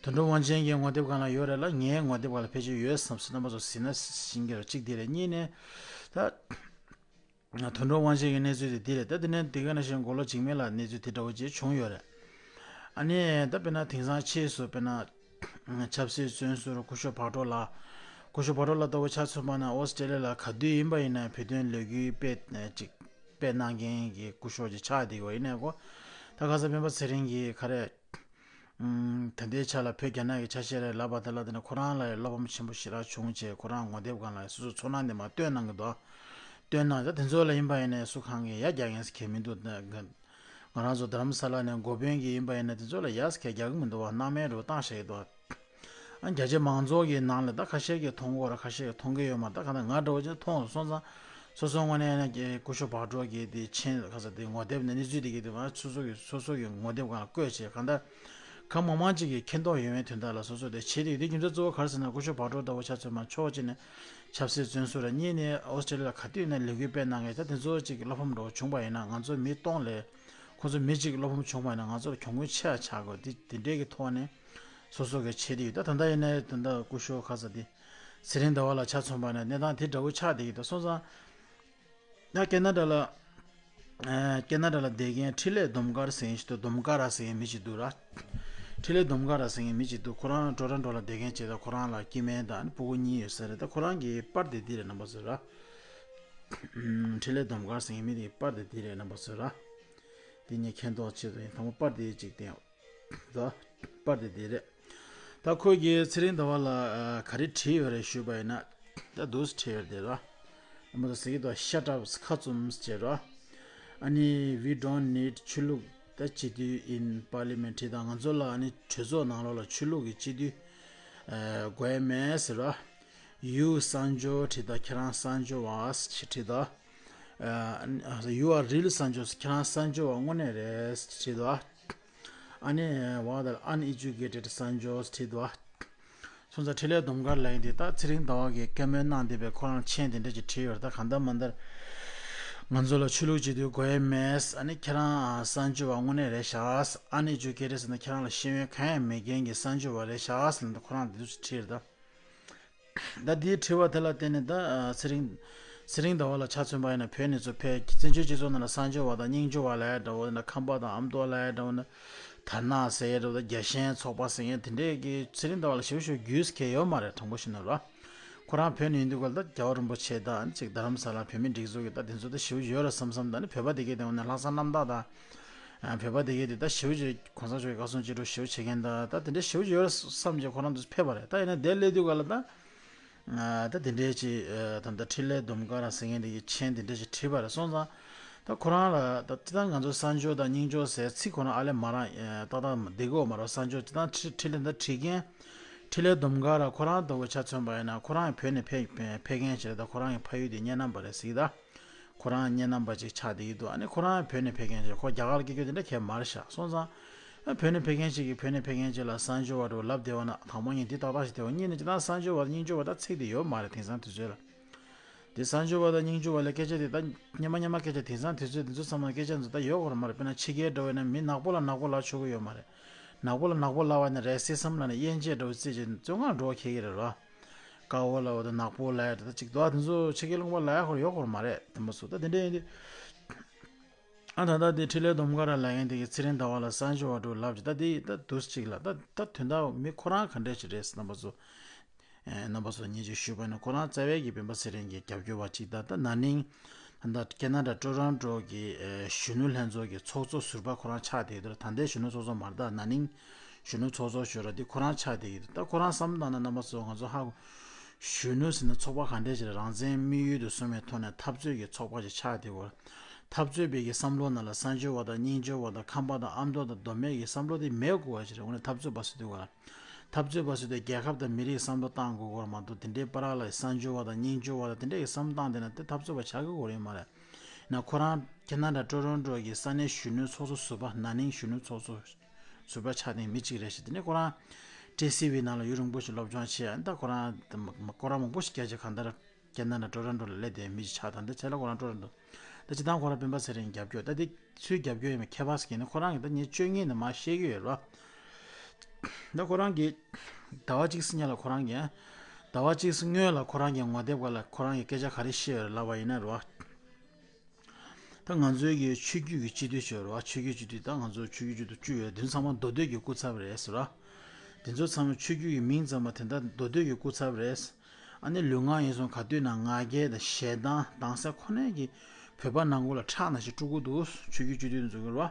དོན་གྲུབ་དབང་ཆེན་གྱི་ངོ་དེབ་སྒང་ལ་ཡོད་རེད་ལ། ངའི་ངོ་དེབ་སྒང་ལ་ཕལ་ཆེར་ཡོད་བསམ་སོང་། རྣམ་པ་ཚོ་གཟིགས་ན་ཤེས་ཀྱི་རེད། གཅིག་དེ་རེད། གཉིས་ནས་ད་དོན་གྲུབ་དབང་ཆེན་གྱི་གནས་ཚུལ་དེ་འདི་རེད། ད་དེ་ནས་དེ་ག་ནང་བཞིན་མགོ་ལོག་འཇིགས་མེད་ལགས་གནས་ཚུལ་དེ་འདྲ་བོ་ཅིག་བྱུང་ཡོད་རེད། ཨ་ནི་ད་དཔེར་ན་དེང་སང་ཕྱིས་སུ་དཔེར་ན་ཆབ་སྲིད་བཙོན་ཟུར་སྐུ་ཞབས་བག་གྲོ་ལགས། སྐུ་ཞབས་བག་གྲོ་ལགས་ལྟ་བུ་ཆ་མཚོན་པ་ན་ཨོ་སི་ཀྲེ་ལི་ཡ་ལ་ག་དུས་ཡིན་པ་ཡིན་ན་བོད་དོན་ལས་འགུལ་སྤེལ་ཅིག་སྤེལ་གནང་མཁན་གྱི་སྐུ་ཞབས་ཅིག་ཆགས་བསྡད་ཡོད། ཡིན་ནའི་ཁོ་ད་ཁ་སང་སྤེན་པ་ཚེ་རིང་གིས་ག་རེ། ད་ལྟའི་ཆ་ལ་བོད་རྒྱ་ནག་གི་ཆ་ཤས་རེད་ལབ་པ་དེ་ལ་དེ་ནི་ཁོ་རང་ལ་ཡང་བློ་ཕམ་ཆེན་པོ་ཞེ་དྲག་བྱུང་བྱས་ཁོ་རང་ངོ་དེབ་སྒང་ལ་སོ་སོའི་ཚོར་སྣང་དེ་མར་བཏོན་གནང་གི་འདུག་བཏོན་གནང་ད་དེ་ཚོ་ལ་ཡིན་པ་ཡིན་ནའི་སུ་གང་གིས་ཡ་རྒྱག་མཁན་ཟེར་མཁན་མི་འདུག་ང་རང་ཚོ་རྡ་རམ་ས་ལ་ནས་འགོ་དཔོན་གྱི་ཡིན་པ་ཡིན་ན་དེ་ཚོ་ལ་ཡ་ཟེར་མཁན་རྒྱག་གི་མི་འདུག་བ། སྣང་མེད་འདྲ་བོ་བཏང་བཞག་གི་འདུག་ཨ་རྒྱ་ཆེ་མང་ཚོགས་ཀྱི་ནང་ལ་ད་ཁ་ཤས་ཀྱིས་མཐོང་གི་ཡོད་རེད། ཁ་ཤས་ཀྱིས་མཐོང་གི་ཡོད་མ་རེད། ད་ག་ད་ང་འདྲ་བོ་ཅིག་མཐོང་སོང་ཙང་སོ་སོའི་ངོས་ནས་ཡང་ན་སྐུ་ཞབས་བག་གྲོ་གི་དེ་མཆན་ཁ་ས་དེ་ངོ་དེབ་ནས་གནས་ཚུལ་དེ་གི་དེ་ང་སོ་སོ་གི་སོ་སོ་གི་ངོ་དེབ་སྒང་ལ་བཀོད་བྱས། གང་ལྟར་གང་མང་མང་ཅིག་གིས་མཁྱེན་རྟོགས་ཡོང་བའི་དོན་དག་ལ་སོ་སོ་དེ་བྱས་ཏེ་དེ་རྒྱུ་མཚན་གཙོ་བོ་ག་རེ་ཟེར་ན་སྐུ་ཞབས་བག་གྲོ་ལྟ་བུ་ཆ་མཚོན་པ་ཕྱོགས་གཅིག་ནས་ཆབ་སྲིད་བཙོན་ཟུར་ར། གཉིས་ནས་ཨོ་སི་ཀྲེ་ལི་ཡ་ལ་ག་དུས་ཡིན་ན་ལས་འགུལ་སྤེལ་གནང་མཁན་ད་དེ་ཚོ་ཅིག་བློ་ཕམ་འདྲ་བོ་བྱུང་པ་ཡིན་ན་ང་ཚོ་མི་སྟོང་ལས་ཁོང་ཚོ་མི་གཅིག་བློ་ཕམ་བྱུང་པ་ཡིན་ན་ང་ཚོར་གྱོང་གུན་ཆེ་བ་ཆགས་དགོས། དེ་དེ་འདྲའི་གི་ཐོག་ནས་སོ་སོ་གི་བྱས་ཏེ་ཡོད། ད་ད་ལྟ་ཡིན་ནའི་ད་ལྟ་སྐུ་ཞབས་ཁ་ས་དེ་ཚེ་རིང་ཟླ་བ་ལགས་ཆ་མཚོན་པ་ན་གནས་སྟངས་དེ་འདྲ་བོ་ཆགས་བསྡད་ཀྱི་འདུག་སོང་ཙང་ད་ཁེ་ན་ཌ་ལ་ཨ་ཁེ་ན་ཌ་ལ་བསྡད་མཁན་འཕྲིན་ལས་ལྡོམ་དཀར་ཟེར་མཁན་ཞིག་འདུག་ལྡོམ་དཀར་ར་ཟེར་མཁན་མི་ཞིག་འདུག་ར། འཕྲིན་ལས་ལྡོམ་དཀར་ར་ཟེར་མཁན་མི་ཞིག་འདུག་ཁོ་རང་ཊོ་རོན་ཊོ་ལ་བསྡད་མཁན་བྱས། ད་ཁོ་རང་ལ་སྐྱེ་དམན་དང་ཨ་ནི་སྤུ་གུ་གཉིས་ཡོད་ས་རེད། ད་ཁོ་རང་གི་པར་དེ་འདི་རེད། རྣམ་པ་ཚོ་ར། འཕྲིན་ལས་ལྡོམ་དཀར་ཟེར་མཁན་མི་དེའི་པར་དེ་འདི་རེད། རྣམ་པ་ཚོ་ར། དེ་ངས་མཁྱེན་རྟོགས་ཆེད་དུ་ཡིན། དང་པོ་པར་དེ་གཅིག་བསྟན་ཡོད། ད་པར་དེ་དེ་རེད། ད་ཁོས་ཀྱིས་ཚེ་རིང་ཟླ་བ་ལ་ཨ་ག་རེ་བྲིས་ཡོད་རེད་ཞུས་པ་ཡིན་ན། ད་འདུག་སེ་བྲིས་ཡོད་རེད་དེ་ར། རྣམ་པ་ཚོ་གཟིགས་ཀྱི་འདུག Shut up། ཁ་བཙུམས་ཟེར་ར། ཨ་ནི་We don't need ཆོས་ལུགས་ད་སྤྱི་འཐུས་in parliament བྲིས་དང་། ང་ཚོ་ལ་ཨ་ནི་གྲོས་ཚོགས་ནང་ལོགས་ལ་ཆོས་ལུགས་ཀྱི་སྤྱི་འཐུས་ དགོས་མེད་ཟེར་རོ། You གསར་འབྱོར་བྲིས་དང་ཁྱེད་རང་གསར་འབྱོར་བ་ཞེས་བྲིས་དང་། You are real གསར་འབྱོར། ཁྱེད་རང་གསར་འབྱོར་བ་དངོས་གནས་རེད་བྲིས་དང་། ཨ་ནི་what are uneducated གསར་འབྱོར་བྲིས་དང་། སོང་ཙང་འཕྲིན་ལས་ཟླུམ་དཀར་ལ་ཡིན་དེ་ད་ཚེ་རིང་ཟླ་བ་གིས་བཀའ་མོལ་གནང་བསྡད་པའི་ཁོ་རང་མཆན་དེ་འདྲ་ཅིག་བྲིས་ཡོད་རེད། ད་གང་ལྟར་མ་ལྟར་ང་ཚོ་ལ་ཆོས་ལུགས་སྤྱི་འཐུས་དགོས་ཡས་མེད། ཨ་ནི་ཁྱེད་རང་གསར་འབྱོར་བ་དངོས་གནས་རེད་ཤག uneducated ཟེར་ན་ཁྱེད་རང་ལ་ཤེས་ཡོན་གང་ཡང་མེད་མཁན་གྱི་གསར་འབྱོར་བ་རེད་ཤག་ཟེར་ན་ཁོ་རང་དེ་འདྲ་ཅིག་བྲིས་ཡོད་རེད་ད། ད་འདིའི་དྲི་བ་དེ་ལ་བརྟེན་ནས་ད་ཚེ་རིང་ཚེ་རིང་ཟླ་བ་ལ་ཆ་མཚོན་པ་ཡིན་ན་བོད་ནས་ཚུར་ཕེབས་བཙན་བྱོལ་སྤྱི་ཚོགས་ནང་ལ་གསར་འབྱོར་བ་དང་རྙིང་འབྱོར་བ་ལབ་ཡ་འདྲ་བོ་ན་ཁམས་པ་དང་ཨ་མདོ་ལབ་ཡ་འདྲ་བོ་ན་དར་ནག་ཟེར་ཡ་འདྲ་བོ་དང་རྒྱལ་ཞེན་ཚོགས་པ་ཟེར་མཁན་དེ་འདྲས་ཀྱི་ཚེ་རིང་ཟླ་བ་ལ་ཞེ་པོ་ཞེ་པོ་རྒྱུས་གལ་ཡོད་མ་རེད། དྲང་པོ་བཤད་ན་ར། ཁོ་རང་བོད་ནས་ཡིན་དུས་ག་ལ་ད་རྒྱལ་བ་རིན་པོ་ཆེ་དང་ཅིག་རྡ་རམ་ས་ལ་བོད་མི་སྒྲིག་འཛུགས་ཀྱི་ད་དེ་ཚོ་ད་ཞེ་པོ་ཡོད་ར་བསམ་བསམ། ད་ནི་བོད་པ་དེ་གའི་སྟེང་ནས་ལྷག་བསམ་རྣམ་དག་དང་། ཨ། བོད་པ་དེ་གས་དེ་ད་ཞེ་པོ་ཅིག་གོང་ས་མཆོག་གི་བཀའ་གསུང་ཅི་འགྲོ་ཞེ་པོ་བྱེད་མཁན་ད་ད་དེ་འདྲ་ཞེ་པོ་ཅིག་ཡོད་རེད་བསམ་བྱས་ཁོ་རང་ཚོ་ཕེབས་པ་རེད། ད་ཡིན་ན་དེ་སླེབས་དུས་ག་ལ་ད་ཨ་ད་དེ་འདྲའི་ཅིག་ཨ་ད་ད་འཕྲིན་ལས་ཟླུམ་དཀར་ཟེར་མཁན་དེ་གི་མཆན་དེ་འདྲ་ཅིག་བྲིས་པ་རེད། སོང་ཙང་ད་ཁོ་རང་ལ་ད་སྤྱིར་བཏང་ང་ཚོ་གསར་འབྱོར་དང་རྙིང་འབྱོར་ཟེར་ཚིག་ཁོ་རང་ཨ་ལས་མ་རང་ཨ་ཏག་ཏག་བསྡད་ཀྱི་ཡོད་མ་རེད། གསར་འབྱོར་སྤྱིར་བཏང་འཕྲིན་འཕྲིན་ལས་ད་བྲིས་མཁན་འཕྲིན་ལས་ཟླུམ་དཀར་ཁོ་རང་ལྟ་བུ་ཆ་མཚོན་པ་ཡིན་ན་ཁོ་རང་བོད་ནས་ཕེབས་ཕེབས་མཁན་ཞིག་རེད། ད་ཁོ་རང་གི་ཕ་ཡུལ་དེ་གཉའ་ནང་པ་རེད་ཟེར་གི་ད། ཁོ་རང་གཉའ་ནང་པ་ཅིག་ཆགས་བསྡད་ཀྱི་འདུག་ཨ་ནི་ཁོ་རང་བོད་ནས་ཕེབས་མཁན་ཅིག་ཁོ་རྒྱ་གར་སྐད་སྐྱོ་དེ་འདྲ་གས་མ་རེད་ཤག་སོང་ཙང་། ཨ་བོད་ནས་ཕེབས་མཁན་ཅིག་གིས་བོད་ནས་ཕེབས་མཁན་ཅིག་ལ་གསར་འབྱོར་བ་འདྲ་བོ་ལབ་བསྡད་པ་ན་དང་པོ་ཉིད་འདི་ཏག་ཏག་ཞིག་བསྡད་པ། གཉིས་ནས་སྤྱིར་བཏང་གསར་འབྱོར་བ་དང་རྙིང་འབྱོར་བ་ད་ཚིག་དེ་ཡོད་མ་རེད་དེང་སང་དུས་ཚོད་ལ། དེ་གསར་འབྱོར་བ་དང་རྙིང་འབྱོར་བ་ལ་སྐད་ཆ་དེ་ད་སྙན་མ་སྙན་མ་སྐད་ཆ་དེང་སང་དུས་ཚོད་འདི་ཚོ་ཚང་མ་སྐད་ཆ་འདི་ཚོ་ད་ཡོད་དགོས་མ་རེད། དཔེར་ན་ཕྱི་རྒྱལ་འགྲོ་བས་ན་མི་ནག་པོ་ལ་ནག་པོ་ལབ་ཆོག་གི་ཡོད་མ་རེད། ནག་པོ་ལ་ནག་པོ་ལབ་པ་ནི་རེད་སྲིད་བསམ་ལ་ནི་དབྱེ་འབྱེད་འདྲ་བོ་རྩིས་བྱས་བཙོན་ཁང་འགྲོ་ཁེལ་གི་རེད་རོ། དཀར་པོ་ལབ་པ་དང་ནག་པོ་ལབ་ཡ་དེ་ད་ཅིག་འདུག་ཨ་དེ་ཚོ་ཕྱི་རྒྱལ་ལུང་པ་ལབ་ཡ་ཁོ་ར་ཡོད་དགོས་མ་རེད་དེ་མ་སོ། ད་དེ་འདྲ་ཡིན་དུས། ཨ་ད་ལྟ་དེ་འཕྲིན་ལས་ཟླུམ་དཀར་ལབ་མཁན་དེ་གི་ཚེ་རིང་ཟླ་བ་ལ་གསར་འབྱོར་བ་འདྲ་བོ་ལབ་ཅིག་ད་དེ་ད་དུས་གཅིག་ལ་ད་ད་དོན་དག་མི་ཁོ་རང་ག་འདྲ་ཞིག་རེད་རྣམ་པ་ཚོ། ཨེ་རྣམ་པ་ཚོ་ཉིད་ཀྱིས་ཞུས་པ་ནི་ཁོ་རང་རྩ་བའི་གི་སྤེན་པ་ཚེ་རིང་གི་རྒྱབ་སྐྱོར་བ་གཅིག་དང་ད་ན་ནིང་ད་ལྟ་ཁེ་ན་ཌ་ཊོ་རོན་ཊོ་གི་ཨེ་གཞོན་ནུ་ལྷན་ཚོགས་ཀྱི་ཚོགས་གཙོ་ཟུར་པ་ཁོ་རང་ཆགས་བསྡད་ཡོད་དུས་ད་ལྟའི་གཞོན་ནུ་ཚོགས་གཙོ་མ་རེད། ད་ན་ནིང་གཞོན་ནུ་ཚོགས་གཙོ་ཞུ་ར་དེ་ཁོ་རང་ཆགས་བསྡད་ཡོད་དུས་ད་ཁོ་རང་བསམ་བློ་བཏང་ན་རྣམ་པ་ཚོ་ང་ཚོ་ཧ་གོ་གཞོན་ནུ་ཟེར་ན་ཚོགས་པ་ག་འདྲས་ཅིག་རེད། རང་བཙན་དམིགས་ཡུལ་དུ་བཟུང་བའི་ཐོག་ནས་འཐབ་རྩོད་ཀྱི་ཚོགས་པ་ཞིག་ཆགས་བསྡད་ཡོད་རེད། འཐབ་རྩོད་པའི་གི་བསམ་བློ་ནང་ལ་གསར་འབྱོར་བ་དང་རྙིང་འབྱོར་བ་དང་ཁམས་པ་དང་ཨ་མདོ་དང་མདོ་སྨད་ཀྱི་བསམ་བློ་དེ་མེད་དགོས་པ་ཞིག་རེད། འོ་ན་འཐབ་རྩོད་པ་ཟེར་དུས་ག་ལ། འཐབ་རྩོད་པ་ཟེར་དུས་རྒྱལ་ཁབ་དང་མི་རིགས་བསམ་བློ་བཏང་དགོས་སྐོར་མ་གཏོགས་དེ་འདྲའི་བར་ལ་གསར་འབྱོར་བ་དང་རྙིང་འབྱོར་བ་དང་དེ་འདྲའི་བསམ་བློ་བཏང་བསྡད་ན་དེ་འཐབ་རྩོད་པ་ཆགས་ཀྱི་ཡོད་རེད་མ་རེད། ན་ཁོ་རང་ཁེ་ན་ཌ་ཊོ་རོན་ཊོ་གི་ས་གནས་གཞོན་ནུ་ཚོགས་གཙོ་ཟུར་པ་ན་ནིང་གཞོན་ནུ་ཚོགས་གཙོ་ཟུར་པ་ཆགས་བསྡད་མི་གཅིག་རེད་ཤག་དེ་ནས་ཁོ་རང་ཊི་སི་ཝི་ནང་ལ་ཡུན་རིང་པོ་ཞིག་སློབ་སྦྱོང་བྱས་ཨ་ནི་ད་ཁོ་རང་སྐོར་ར་མང་པོ་ཞིག་བརྒྱབ་བྱས་གང་ལྟར་ཁེ་ན་ཌ་ཊོ་རོན་ཊོ་ལ་སླེབས་བསྡད་མི་ཞིག་ཆགས། ད་ལྟ་ཆེ་ལ་ཁོ་རང་ཊོ་རོན་ཊོ་ད་སྤྱིར་བཏང་ཁོ་རང་སྤེན་པ་ཚེ་རིང་རྒྱབ་སྐྱོར་ད་དེ་ཚུལ་རྒྱབ་སྐྱོར་ཡིན་མིན་ཁྱད་པར་ཟེར་གྱི་ནི་ཁོ་རང་གི་ད་ངས་སྤྱོད་ངན་ནི་མ་བཤད་ཀྱི་ཡོད་རེད་བ། ད་ཁོ་རང་གིས་ཟླ་བ་གཅིག་ཙམ་སྔོན་ལ་ཁོ་རང་གིས་ཟླ་བ་གཅིག་ཙམ་སྔོན་ལ་ཁོ་རང་གི་ངོ་དེབ་སྒང་ལ་ཁོ་རང་གིས་སྐད་ཆ་ག་རེ་བཤད་ཡོད་རེད་ལབ་པ་ཡིན་ན་རེད་བ། ད་ང་ཚོའི་གི་ཆོས་བརྒྱུད་ཀྱི་སྤྱི་འཐུས་ཤིག་ཡོད་རེད་བ། ཆོས་བརྒྱུད་སྤྱི་འཐུས་ད་ང་ཚོ་ཆོས་བརྒྱུད་སྤྱི་འཐུས་བཅུ་ཡོད་དེ་ཚང་མ་མདོ་སྟོད་ཀྱི་སྐུ་ཚབ་རེད་ཟེར་བ། དེ་ཚོ་ཚང་མ་ཆོས་བརྒྱུད་ཀྱི་མིང་ཙམ་པ་དེ་འདྲ་མདོ་སྟོད་ཀྱི་སྐུ་ཚབ་རེད། ཨ་ནི་ལུས་ངག་ཡིད་གསུམ་ག་དུས་ན་ང་རྒྱལ་དང་ཞེ་སྡང་སྡང་ས་ཁོ་ནའི་གི་བོད་པ་ནང་ཁུལ་ལ་ཁྲག་ནང་བཞིན་དཀྲུག་གི་འདུག་ཆོས་བརྒྱུད་སྤྱི་འཐུས་འཛུགས་ཀྱི་རེད་བ།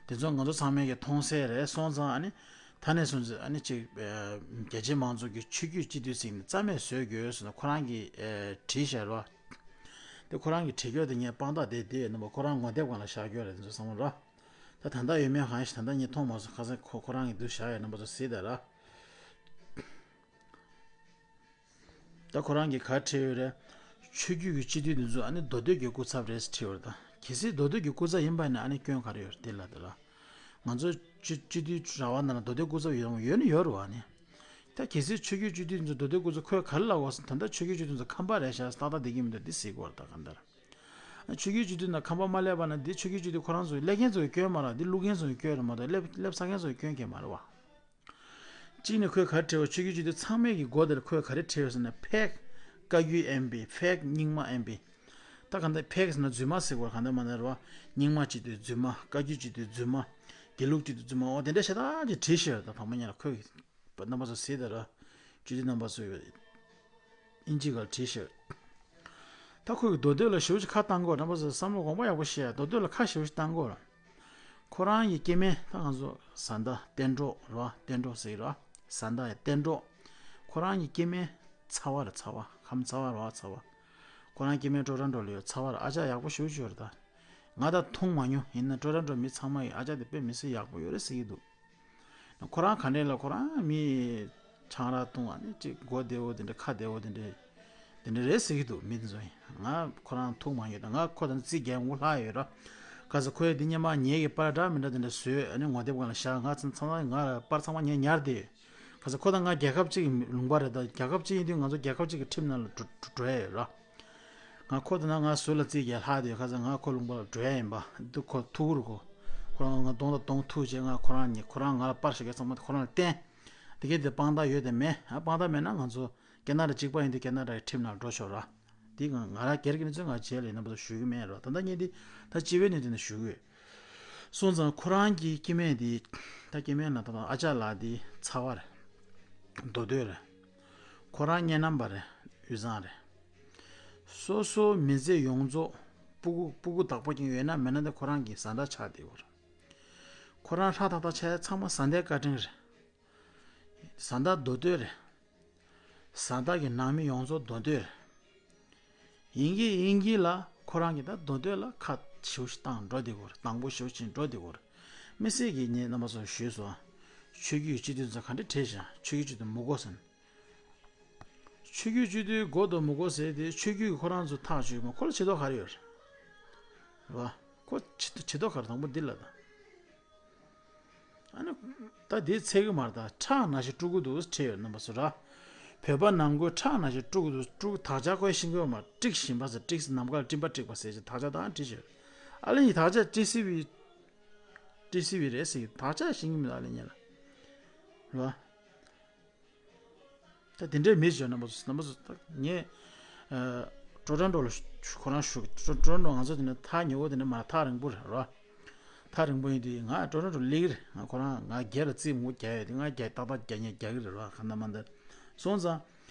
དེ་ཚོ་ང་ཚོ་ཚང་མས་ཀྱི་མཐོང་གསལ་རེད། སོང་ཙང་ཨ་ནི་ད་ནས་བཟུང་ཨ་ནི་ཅིག་རྒྱལ་སྤྱིའི་མང་ཚོགས་ཀྱི་ཆོས་བརྒྱུད་སྤྱི་འཐུས་ཟེར་ནས་རྩ་མེད་བཟོ་དགོས་ཟེར་ནས་ཁོ་རང་གིས་བྲིས་བཞག་རེད་བ། དེ་ཁོ་རང་གི་བྲིས་སྐྱོར་དེ་ངས་དཔང་རྟགས་དེ་དེ་ཡོད་ན་མ་ཁོ་རང་ངོ་དེབ་སྒང་ལ་བཞག་སྐྱོར་རེད་དེ་ཚོ་ཚང་མ་ར། ད་ད་ལྟ་ཡོད་མེད་གང་ཞིག་ད་ལྟ་ངས་མཐོང་མ་སོང་། ཁ་སང་ཁོ་ཁོ་རང་གི་འདུག་བཞག་ཡོད་རྣམ་པ་ཚོ་གཟིགས་དང་ར། ད་ཁོ་རང་གིས་ག་བྲིས་ཡོད་རེད། ཆོས་བརྒྱུད་ཀྱི་སྤྱི་འཐུས་འདི་ཚོ་ཨ་ནི་མདོ་སྟོད་ཀྱི་སྐུ་ཚབ་རེད་ཟེར་བྲིས་ཡོད་རེད། ད་གལ་སྲིད་མདོ་སྟོད་ཀྱི་སྐུ་ཚབ་ཡིན་པ་ཡིན་ན་ཨ་ནི་སྐྱོན་ག་རེ་ཡོད་རེད་དེ་ལ་དེ་ལ། ང་ཚོ་སྤྱི་སྤྱི་འཐུས་ར་བ་ནང་ལ་མདོ་སྟོད་སྐུ་ཚབ་ཡོད་ཡོད་ནི་ཡོད་རེད་བ་ནི། ད་གལ་སྲིད་ཆོས་བརྒྱུད་སྤྱི་འཐུས་ཚོ་མདོ་སྟོད་སྐུ་ཚབ་ཁོས་ག་རེ་ལབ་དགོས་ཟེར་ན་ད་ལྟ་ཆོས་བརྒྱུད་སྤྱི་འཐུས་ཚོ་ཁམས་པ་རེད་ཤག་ཏག་ཏག་བསྡད་ཀྱི་མི་འདུག་འདི་ཟེར་དགོས་རེད་ད་གང་ལྟར། ཆོས་བརྒྱུད་སྤྱི་འཐུས་ནང་ཁམས་པ་མ་སླེབས་པ་ན་འདི་ཆོས་བརྒྱུད་སྤྱི་འཐུས་ཁོ་རང་ཚོ་སླེབས་མཁན་ཚོ་གི་སྐྱོན་མ་རེད། འདི་བླུག་མཁན་ཚོ་གི་སྐྱོན་རེད་མ་གཏོགས་སླེབས་སླེབས་ཚར་མཁན་ཚོ་གི་སྐྱོན་གང་ཡང་མ་རེད་བ། གཅིག་ནས་ཁོས་ག་རེ་བྲིས་པ་ཆོས་བརྒྱུད་སྤྱི་འཐུས་ཚང་མའི་གི་མགོ་དེར་ཁོས་ག་རེ་བྲིས་པ་ཟེར་ན་ཕེག་བཀའ་བརྒྱུད་ཨེམ་པི་ཕེག་རྙིང་མ་ཨེམ་པི། ད་གང་ལྟར་ཕེག་ཟེར་ན་རྫུན་མ་ཟེར་དགོས་གང་ལྟར་མ་ན་རེད་བ། རྙིང་མ་སྤྱི་འཐུས་རྫུན་མ། བཀའ་བརྒྱུད་སྤྱི་འཐུས་རྫུན་མ། དགེ་ལུགས་སྤྱི་འཐུས་རྫུན་མ། འོ་དེ་འདྲ་ཤ་སྟག་ཅིག་བྲིས་ཤག་ད་དང་པོ་ཉིད་ལ་ཁོས་གི་རྣམ་པ་ཚོ་གཟིགས་དང་ར། སྤྱི་འཐུས་རྣམ་པ་ཚོས་ཡོད། ཨིན་ཇི་སྒང་བྲིས་ཤག་ད་ཁོས་མདོ་སྟོད་ལ་ཞེ་པོ་ཅིག་ཁ་བཏང་གོ་རྣམ་པ་ཚོས་བསམ་བློ་དགོངས་པ་ཡག་པོ་བཞེས་ཡ། མདོ་སྟོད་ལ་ཁ་ཞེ་པོ་ཅིག་བཏང་གོ་ཁོ་རང་གི་སྐྱེ་དམན་ད་ང་ཚོ་བཟའ་ཟླ་གཏན་གྲོགས་རེད་བ། གཏན་གྲོགས་ཟེར་གི་རེད་བ། བཟའ་ཟླ་ཡ་གཏན་གྲོགས། ཁོ་རང་གི་སྐྱེ་དམན་ཚ་བ་རེད་ཚ་བ། ཁམས་ཚ་བ་རེད་བ་ཚ་བ། ཁོ་རང་སྐྱེ་དམན་ཀྲོ་རོན་ཀྲོ་ལ་ཡོད་ཚ་བ་རེད། ཨ་ཅག་ཡག་པོ་ཞེ་པོ་ཅིག་ཡོད་རེད་ད། ང་ད་མཐོང་མ་མྱོང་ཡིན་ན་ཀྲོ་རོན་ཀྲོ་མི་ཚང་མ་གི་ཨ་ཅག་དེ་དཔེ་མི་སྲིད་ཡག་པོ་ཡོད་རེད་ཟེར་གི་འདུག་ཁོ་རང་ག་འདྲས་ལ་ཁོ་རང་མི་ ཆང་རག་བཏུང་བ་ནི་ཅིག་མགོ་བདེ་བོ་དེ་འདྲ་ཁ་བདེ་བོ་དེ་འདྲ་དེ་འདྲ་རེད་ཟེར་གྱི་འདུག་མི་དེ་ཚོ་ཡིན། ང་ཁོ་རང་ཐུག་མ་ཡོད་ད། ང་ཁོ་དང་རྩིས་རྒྱག་འུ་ལྷག་ཡོད་ར། ག་ས་ཁོས་འདི་སྙེ་མ་ཉལ་གྱི་པར་འདྲ་མི་འདྲ་དེ་འདྲ་བཟོས་ཨ་ནི་ངོ་དེབ་སྒང་ལ་བཞག་ང་ཚང་ཚང་ང་པར་ཚང་མ་ངས་ཉར་དེ་ཡོད། ག་ས་ཁོ་དང་ང་རྒྱལ་ཁབ་གཅིག་གི་ལུང་པ་རེད་ད། རྒྱལ་ཁབ་གཅིག་ཡིན་དུས་ང་ཚོ་རྒྱལ་ཁབ་གཅིག་གི་ཁྲིམས་ནང་ལ་འགྲོ་འགྲོ་འགྲོ་ཡ་ཡོད་ར། ང་ཁོ་དང་ང་ཟུར་ལ་རྩིས་རྒྱག་ལྷག་དེ་ཡོད། ག་ས་ང་ཁོ་ལུང་པ་ལ་འགྲོ་ཡ་ཡིན་པ་འདི་ཁོ་ཐུག་རུ་གོ་ཁོ་རང་ང་གདོང་དང་གདོང་ཐུག་བྱས་ང་ཁོ་རང་ཉིད་ཁོ་རང་ང་ལ་པར་ཞིག་ག་ཚང་མ་ཁོ་རང་ལ་བསྟན། དེ་གས་དེ་དཔང་རྟགས་ཡོད་དེ་མེད་ཨ། དཔང་རྟགས་མེད་ན་ང་ཚོ་ཀེ་ན་ཌ་གཅིག་པ་ཡིན་དུས་ཀེ་ན་ཌ་གི་ཁྲིམས་ནང་འགྲོ་ཆོག་ར། འདི་ང་ང་རང་སྒེར་གྱི་གནས་ཚུལ་ང་རྗེས་ལ་ཡིན་ན་པ་ཞུ་གི་མེད་ར། ད་ལྟ་ངས་འདི་ད་སྤྱི་པའི་གནས་ཚུལ་ནས་ཞུ་གི་ཡོད། སོང་ཙང་ཁོ་རང་གི་སྐྱེ་དམན་འདི་ད་སྐྱེ་དམན་ལ་ད་ད་ཨ་ཅག་ལགས་འདི་ཚ་བ་རེད། མདོ་སྟོད་རེད། ཁོ་རང་སྙེ་ནམ་པ་རེད། དབུས་གཙང་རེད། སོ་སོ་མི་ཚེ་ཡོངས་རྫོགས་སྤུ་གུ་སྤུ་གུ་བདག་པོ་ཀྱང་ཡོད་ན་མེད་ན་དེ་ཁོ་རང་གི་བཟའ་ཟླ་ཆགས་བསྡད་ཡོད་རེད། ཁོ་རང་ཧྲ་ཐག་ཐག་ཆགས་ཡ་ཚང་མ་བཟའ་ཟླའི་བཀའ་དྲིན་རེད། བཟའ་ཟླ་མདོ་སྟོད་རེད། བཟའ་ཟླ་གི་ནང་མི་ཡོངས་རྫོགས་མདོ་སྟོད་རེད། ཡིན་གྱི་ཡིན་གྱི་ལ་ཁོ་རང་གི་ད་མདོ་སྟོད་ལ་ཁ་ཞེ་པོ་ཞིག་བཏང་འགྲོ་བསྡད་ཡོད་རེད། དང་པོ་ཞེ་པོ་ཅིག་འགྲོ་བསྡད་ཡོད་རེད། དམིགས་བསལ་གྱི་ངས་རྣམ་པ་ཚོར་ཞུས་སོང་། ཆོས་བརྒྱུད་སྤྱི་འཐུས་ཚོ་ག་འདྲ་བྲིས་ཤག་ཆོས་བརྒྱུད་སྤྱི་འཐུས་མི་དགོས་ཟེར། ཆོས་བརྒྱུད་སྤྱི་འཐུས་དགོས་དང་མི་དགོས་ཟེར་དེ་ཆོས་བརྒྱུད་ཀྱི་ཁོ་རང་ཚོ་ཐག་གཅོད་མ་ཁོ་ལ་བྱེད་དོགས་ག་རེ་ཡོད་རེད། རེད་བ། ཁོ་བྱེད་བྱེད་དོགས་ག་རེ་དང་པོ་འདི་ལ་ད། ཨ་ནི། ད་དེའི་ཚད་གི་མར་ད་ཁྲག་ན་ཞིག་དཀྲུག་གི་འདུག་བྲིས་ཡོད་རྣམ་པ་ཚོ་ར། བོད་པ་ནང་ཁུལ་ཁྲག་ན་ཞིག་དཀྲུག་གི་འདུག་དཀྲུག་དག་ཆ་ཁོས་ཤེས་ཀྱི་ཡོད་མ་དཀྲིག་བཞིན་པ་ཟེར་དཀྲིག་ཟེར་ནམ་མཁའ་ལ་སྤྲིན་པ་དཀྲིག་པ་ཟེར་ཅིག་དག་ཆ་དང་བྲིས་ཡོད། ཨ་ལེ་ཡི་དག་ཆ་ཊི་སི་ཝི། ཊི་སི་ཝི་རེད་ཟེར་གི་དག་ཆ་ཤེས་ཀྱི་མི་འདུག་ཨ་ལེ་ཉེ་ལ། ར། ད་དེ་འདྲའི་མི་ཞིག་ཡོད་རྣམ་པ་ཚོ་རྣམ་པ་ཚོ་ད་ངས། ཀྲོ་ཊོན་ཊོ་ལ་ཁོ་རང་བཞུགས། ཀྲོ་ཊོན་ཊོ་ང་ཚོ་དེ་ནས་ཐག་ཉེ་བོ་དེ་ནས་མ་ཐག་རིང་པོ་རེད་རོ། ཐག་རིང་པོ་ཡིན་དུས་ང་ཀྲོ་ཊོན་ཊོ་སླེབས་ཀྱི་རེད། ང་ཁོ་རང་ང་སྒེར་ལ་རྩིས་མུ་རྒྱག་ཡོད་དུས་ང་སྒེར་ཏག་ཏག་རྒྱག་ཉེ་རྒྱག་གི་རེད་རོ་ག་འདྲ་མ་འདྲ། སོང་ཙང་།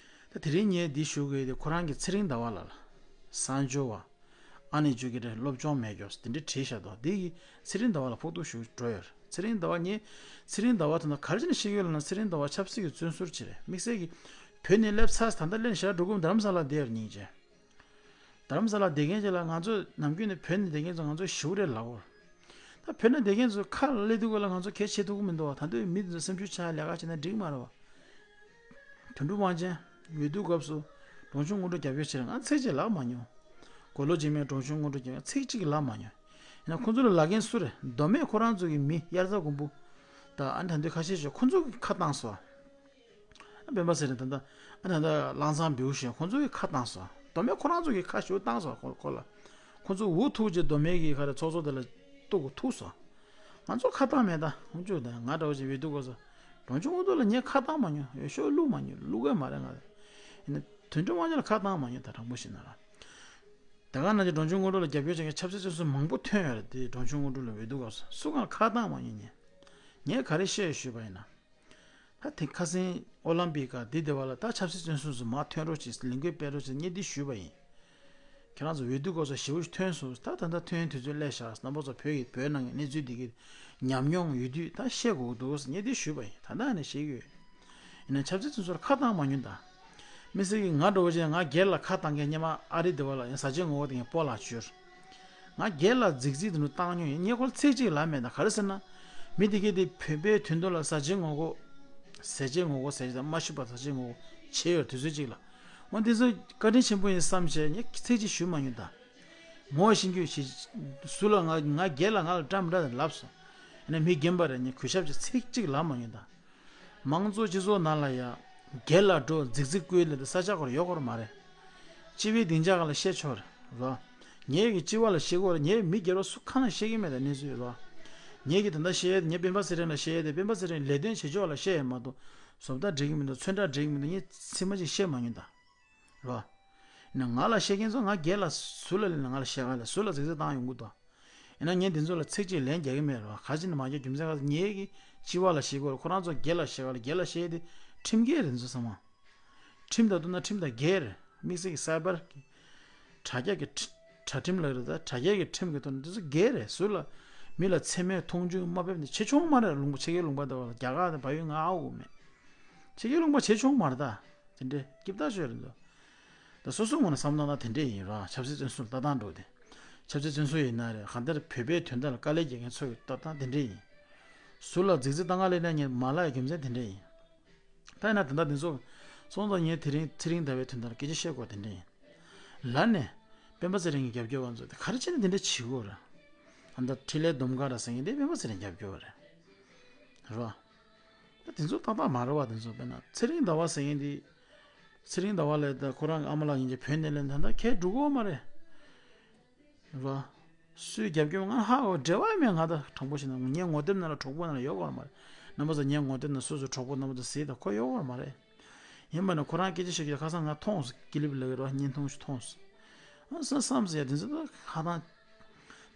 ད་དེ་རིང་ངས་འདི་ཞུ་གི་ཡོད་དུས་ཁོ་རང་གི་ཚེ་རིང་ཟླ་བ་ལགས་ལ། གསང་སྦྱོར་བ། ཨ་ནེ་ཅོ་གི་རེད་སློབ་སྦྱོང་མེད་ཀྱོག་དེ་འདྲའི་བྲིས་བཞག་འདུག་འདི་གི་ཚེ་རིང་ཟླ་བ་ལ་ཕོག་ཐུག་ཞུ་འགྲོ་ཡོད་རེད། ཚེ་རིང་ཟླ་བ་ངས་ཚེ་རིང་ཟླ་བ་དེ་ན་ག་རེ་བྱས་ནས་ཤེས་ཡོད་ལབ་ན་ཚེ་རིང་ཟླ་བ་ཆབ་སྲིད་ཀྱི་བཙོན་ཟུར་ཅིག་རེད། དམིགས་བསལ་གྱི་བོད་ནས་སླེབས་ཚར་ད་ལྟ་སླེབས་ནས་ཞག་འགྲོ་གི་རྡ་རམ་ས་ལ་བསྡད་ཡོད་རེད་སྙིང་རྗེ། རྡ་རམ་ས་ལ་བསྡད་མཁན་ཅིག་ལ་ང་ཚོ་ནམ་རྒྱུན་ནས་བོད་ནས་བསྡད་མཁན་ཚོ་ང་ཚོ་ཞེ་པོ་རེད་ལབ་ཡོད་རེད། ད་བོད་ནས་བསྡད་མཁན་ཚོ་ཁ་ལ་སླེབས་དུས་སྐབས་ལ་ང་ཚོ་གལ་ཆེ་ཐུབ་ཀྱི་མི་འདུག་བ། ད་དུང་མི་དེ་ཚོ་སེམས་ཤུགས་ཆག་ལས་ཀ་བྱས་ན་འགྲིག་མ་རེད་བ། དོན་གྲུབ་དབང་ཆེན་འོས་བསྡུ་སྐབས་སུ་འབྲོང་ཆུང་སྔོན་འགྲོ་རྒྱབ་སྐྱོར་བྱེད་རེད་ང་ཚིག་གཅིག་ལབ་མ་མྱོང་། གོ་ལོ་རྗེས་མའི་འབྲོང་ཆུང་སྔོན་འགྲོ་རྒྱབ་ཚིག་གཅིག་ལབ་མ་མྱོང་། ཡིན་ན་ཁོང་ཚོ་ལ་ལབ་མཁན་སུ་རེད། མདོ་སྨད་ཁོ་རང་ཚོ་གི་མི་དབྱར་རྩྭ་དགུན་འབུ། ད་ཨ་ནི་ད་འདི་ཁ་ཤས་ཤིག་ཁོང་ཚོ་གི་ཁ་བཏང་སོང་། ཨ་སྤེན་པ་ཚེ་རིང་ད་ལྟ་ཨ་ད་ལྟ་ལང་ཚང་བེའུ་ཞེས་ཁོང་ཚོ་གི་ཁ་བཏང་སོང་། མདོ་སྨད་ཁོ་རང་ཚོ་གི་ཁ་ཞེ་པོ་བཏང་སོང་ཁོ་ཁོ་ལ། ཁོང་ཚོ་འུ་ཐུག་རྗེས་མདོ་སྨད་ཀྱི་ཁ་རེ་ཚོགས་གཙོ་དེ་ལ་གཏུག་གོ་ཐུག་སོང་། ང་ཚོ་ཁ་བཏང་མེད་ད་ཁོང་ཚོས་ད་ང་འདྲ་བོ་ཞིག་འོས་བསྡུ་སྐབས་སུ། འབྲོང་ཆུང་སྔོན་འགྲོ་ལ་ངས་ཁ་བཏང་མ་མྱོང་འོས་ཤོག་བླུགས་མ་མྱོང་བླུགས་ཀྱི་མ་རེད་ང་། ཡིན་ན་དོན་གྲུབ་དབང་ཆེན་ལ་ཁ་བཏང་མ་མྱོང་ད་དྲང་པོ་བཤད་ན་ར། ད་ག་ནང་བཞིན་འབྲོང་ཆུང་སྔོན་འགྲོ་ལ་རྒྱབ་སྐྱོར་བྱེད་མཁན་ཆབ་སྲིད་བཙོན་ཟུར་མང་པོ་ཐོན་ཡོད་རེད་དེ་འབྲོང་ཆུང་སྔོན་འགྲོ་ལ་འོས་བསྡུ་སྐབས་སུ་སུ་གང་ཁ་བཏང་མ་མྱོང་ངས། ངས་ག་རེ་བཤད་ཞུས་པ་ཡིན་ན། ད་དེ་ཁ་སང་ཨོ་ལམ་པིག་ག་འདི་དེ་བ་ལ་ད་ཆབ་སྲིད་བཙོན་ཟུར་ཚོ་མར་ཐོན་རོགས་བྱེད་ལས་འགུལ་སྤེལ་རོགས་བྱེད་ངས་འདི་ཞུས་པ་ཡིན། ཁྱེད་རང་ཚོ་འོས་བསྡུ་སྐབས་སུ་ཞེ་པོ་ཞིག་ཐོན་སོང་ད་ད་ལྟ་ཐོན་དུས་ཚོད་སླེབས་ཤག་རྣམ་པ་ཚོ་བོད་ཀྱི་བོད་ནང་གི་གནས་ཚུལ་འདི་གི་ཉམས་མྱོང་ཡོད་དུས་ད་བཤད་དགོས་འདུག་ངས་འདི་ཞུས་པ་ཡིན་ད་ལྟ་ནས་བཤད་ཀྱི་ཡོད། ཡིན་ན་ཆབ་སྲིད་བཙོན་ཟུར་ཁ་བཏང་མ་མྱོང་ད། མི་སེར་གྱི་ང་འདྲ་བོ་ཅན་ང་སྒེར་ལ་ཁ་བཏང་མཁན་སྔོན་མ་ཨ་རི་དེ་བ་ལ་ཡང་ཟ་བྱེད་ངོ་བོ་དེ་ངས་སྤོ་ལགས་བྱོས། ང་སྒེར་ལ་རྫིག་རྫིག་དེ་འདྲ་བཏང་མྱོང་ཡིན་ངས་ཁོ་ལ་ཚིག་གཅིག་ལབ་མེད་ད་ག་རེ་ཟེར་ན། མི་དེ་གས་དེ་བོད་པའི་དོན་དུ་ལ་ཟ་བྱེད་ངོ་རྒོལ། ཟ་བྱེད་ངོ་རྒོལ་ཟ་བྱེད་དང་མ་ཤི་བ་ཟ་བྱེད་ངོ་རྒོལ་བྱས་ཡོད་དུས་ཚོད་གཅིག་ལ། འོ་འདི་ཚོ་བཀའ་དྲིན་ཆེན་པོ་ཡིན་བསམ་བྱས་ངས་ཚིག་གཅིག་ཞུ་མ་མྱོང་ད། ངོ་ཤེས་རྒྱུ་ཞིག་སུ་ལ་ང་ང་སྒེར་ལ་ང་ལ་བཀྲ་མི་འདྲ་ལབ་སོང་། ཡིན་ན་མི་རྒན་པ་རེད་ངས་གུས་ཞབས་ཀྱི་ཚིག་གཅིག་ལབ་མ་མྱོང་ད། མང་གཙོ་སྤྱི་ཚོགས་ནང་ལ་ཡ། སྒེར་ལ་འགྲོ་རྫིག་རྫིག་བཀོལ་ལེ་ད་ས་ཆ་སྐོར་ཡོད་སྐོར་མ་རེད། སྤྱི་པའི་སྡིངས་ཆ་སྒང་ལ་བཤད་ཆོག་རེད་རོ། ངས་ཀྱི་སྤྱི་བ་ལ་བཤད་སྐོར་ངས་མི་སྒེར་བ་སུ་གང་ལ་བཤད་ཀྱི་མེད་ད་གནས་ཚུལ་རོ། ངས་ཀྱི་ད་ལྟ་བཤད་ཡས་ངས་སྤེན་པ་ཚེ་རིང་ལ་བཤད་ཡས་དེ་སྤེན་པ་ཚེ་རིང་ལས་དོན་བྱེད་ཕྱོགས་ལ་བཤད་ཡས་མ་གཏོགས་བཟོ་ལྟ་འགྲིག་གི་མི་འདུག་ཚོན་ཁྲ་འགྲིག་གི་མི་འདུག་ངས་ཚིག་མ་གཅིག་བཤད་མ་མྱོང་ད། རོ། ན་ང་ལ་བཤད་མཁན་ཚོ་ང་སྒེར་ལ་སུ་ལ་ལས་ན་ང་ལ་བཤད་ག་ལ་སུ་ལ་རྫིག་རྫིག་བཏང་ཡོང་གི་འདུག་ཡིན་ན་ངས་འདི་ཚོ་ལ་ཚིག་གཅིག་ལན་རྒྱག་གི་མེད་རོ་ག་ཅི་ནས་མ་རྒྱག་རྒྱུ་མཚན་ག་ངེད་ཀྱི་སྤྱི་བ་ལ་བཤད་དགོས་རེད་ཁོ་རང་ཚོ་སྒེར་ལ་བཤད་ག་ལ་སྒེར་ལ་བཤད་དེ་ཁྲིམས་འགལ་རེད་འདི་ཚོ་ཚང་མ། ཁྲིམས་དང་བསྟུན་ན་ཁྲིམས་དང་འགལ་རེད་དམིགས་བསལ་གྱི་སའི་པར་གྱི་དྲ་རྒྱ་གི་ཁྲི་དྲ་ཁྲིམས་ལ་རེད་ད་དྲ་རྒྱ་གི་ཁྲིམས་ཀྱི་ཐོག་ནས་འདི་ཚོ་འགལ་རེད་སུ་ལ་མི་ལ་མཚན་སྨད་མཐོང་ཆུང་མ་ཕེབས་ནས་བྱེད་ཆོག་མ་རེད་ལུང་པ་ཕྱི་རྒྱལ་ལུང་པ་འདི་བ་ལ་རྒྱ་གར་དང་བལ་ཡུལ་ང་ཨ་འུ་མེད་ཕྱི་རྒྱལ་ལུང་པ་བྱེད་ཆོག་མ་རེད་ད། དེ་འདྲའི་སྐྱིབ་ཐག་ཆོད་རེད་འདུག་ད་སོ་སོའི་ངོས་ནས་བསམ་བློ་བཏང་ན་དེ་འདྲས་ཡིན་ར་ཆབ་སྲིད་བཙོན་ཟུར་ལྟ་སྟངས་འགྲོ་དེ། ཆབ་སྲིད་བཙོན་ཟུར་ཡིན་ན་རེད་གང་ལྟར་བོད་པའི་དོན་དག་ལ་དཀའ་ལས་རྒྱག་མཁན་ཚོ་ཡི་ལྟ་སྟངས་དེ་འདྲས་ཡིན། ཟུར་ལ་རྫིག་རྫིག་བཏང་ག་ལས་ན་ངས་མ་ལབ་ཡ་རྒྱུ་མཚན་དེ་འདྲས་ཡིན། ད་ཡིན་ན་ད་ལྟ་འདི་ཚོ་སོང་ཙང་ངས་དེ་རིང་ཚེ་རིང་ཟླ་བའི་དོན་དག་ལ་སྐད་ཆ་བཤད་དགོས་དེ་འདྲ་ཡིན། ལར་ནས་སྤེན་པ་ཚེ་རིང་གི་རྒྱབ་སྐྱོར་བ་ཚོ་དེ་ག་རེ་བྱས་ནས་འདི་འདྲ་བྱེད་དགོས་རེད། ཨ་ད་འཕྲིན་ལས་སྡོམ་མཁར་ཟེར་མཁན་དེ་སྤེན་པ་ཚེ་རིང་རྒྱབ་སྐྱོར་བ་རེད། རེད་བ། ད་དེ་ཚོ་ཏག་ཏག་མ་རེད་བ། དེ་ཚོ་དཔེར་ན་ཚེ་རིང་ཟླ་བ་ཟེར་མཁན་དེ། ཚེ་རིང་ཟླ་བ་ལས་ད་ཁོ་རང་གི་ཨ་མ་ལགས་ཡིན་གྱི་བོད་ནས་ལེན་ད་ལྟ་ཁས་འགྲོ་གི་ཡོད་མ་རེད། རེད་བ། སུའི་རྒྱབ་སྐྱོར་ང་ཧ་གོ་འབྲེལ་བ་མེད། ང་ད་དྲང་པོ་བཤད་ན་ངའི་ངོ་དེབ་ནང་ལ་གྲོགས་པོ་ནང་ལ་ཡོད་གོ་མ་རེད། རྣམ་པ་ཚོ་ངའི་ངོ་དེབ་ནང་སོ་སོའི་གྲོགས་པོ་རྣམ་པ་ཚོ་གཟིགས་དང་ཁོ་ཡོད་གོ་མ་རེད། ཡིན་པ་ན་ཁོ་རང་སྐད་ཆ་བཤད་ཀྱི་ཁ་སང་ང་མཐོང་སོང་། ཀི་ལིབ་ལབ་ཀྱི་རེད་བ། བརྙན་ཐུང་ཞིག་མཐོང་སོང་། ཨ་བསམ་བསམ་ཟེར་ཡ་དེ་ཚོ་ད་ཁ་ཐང་།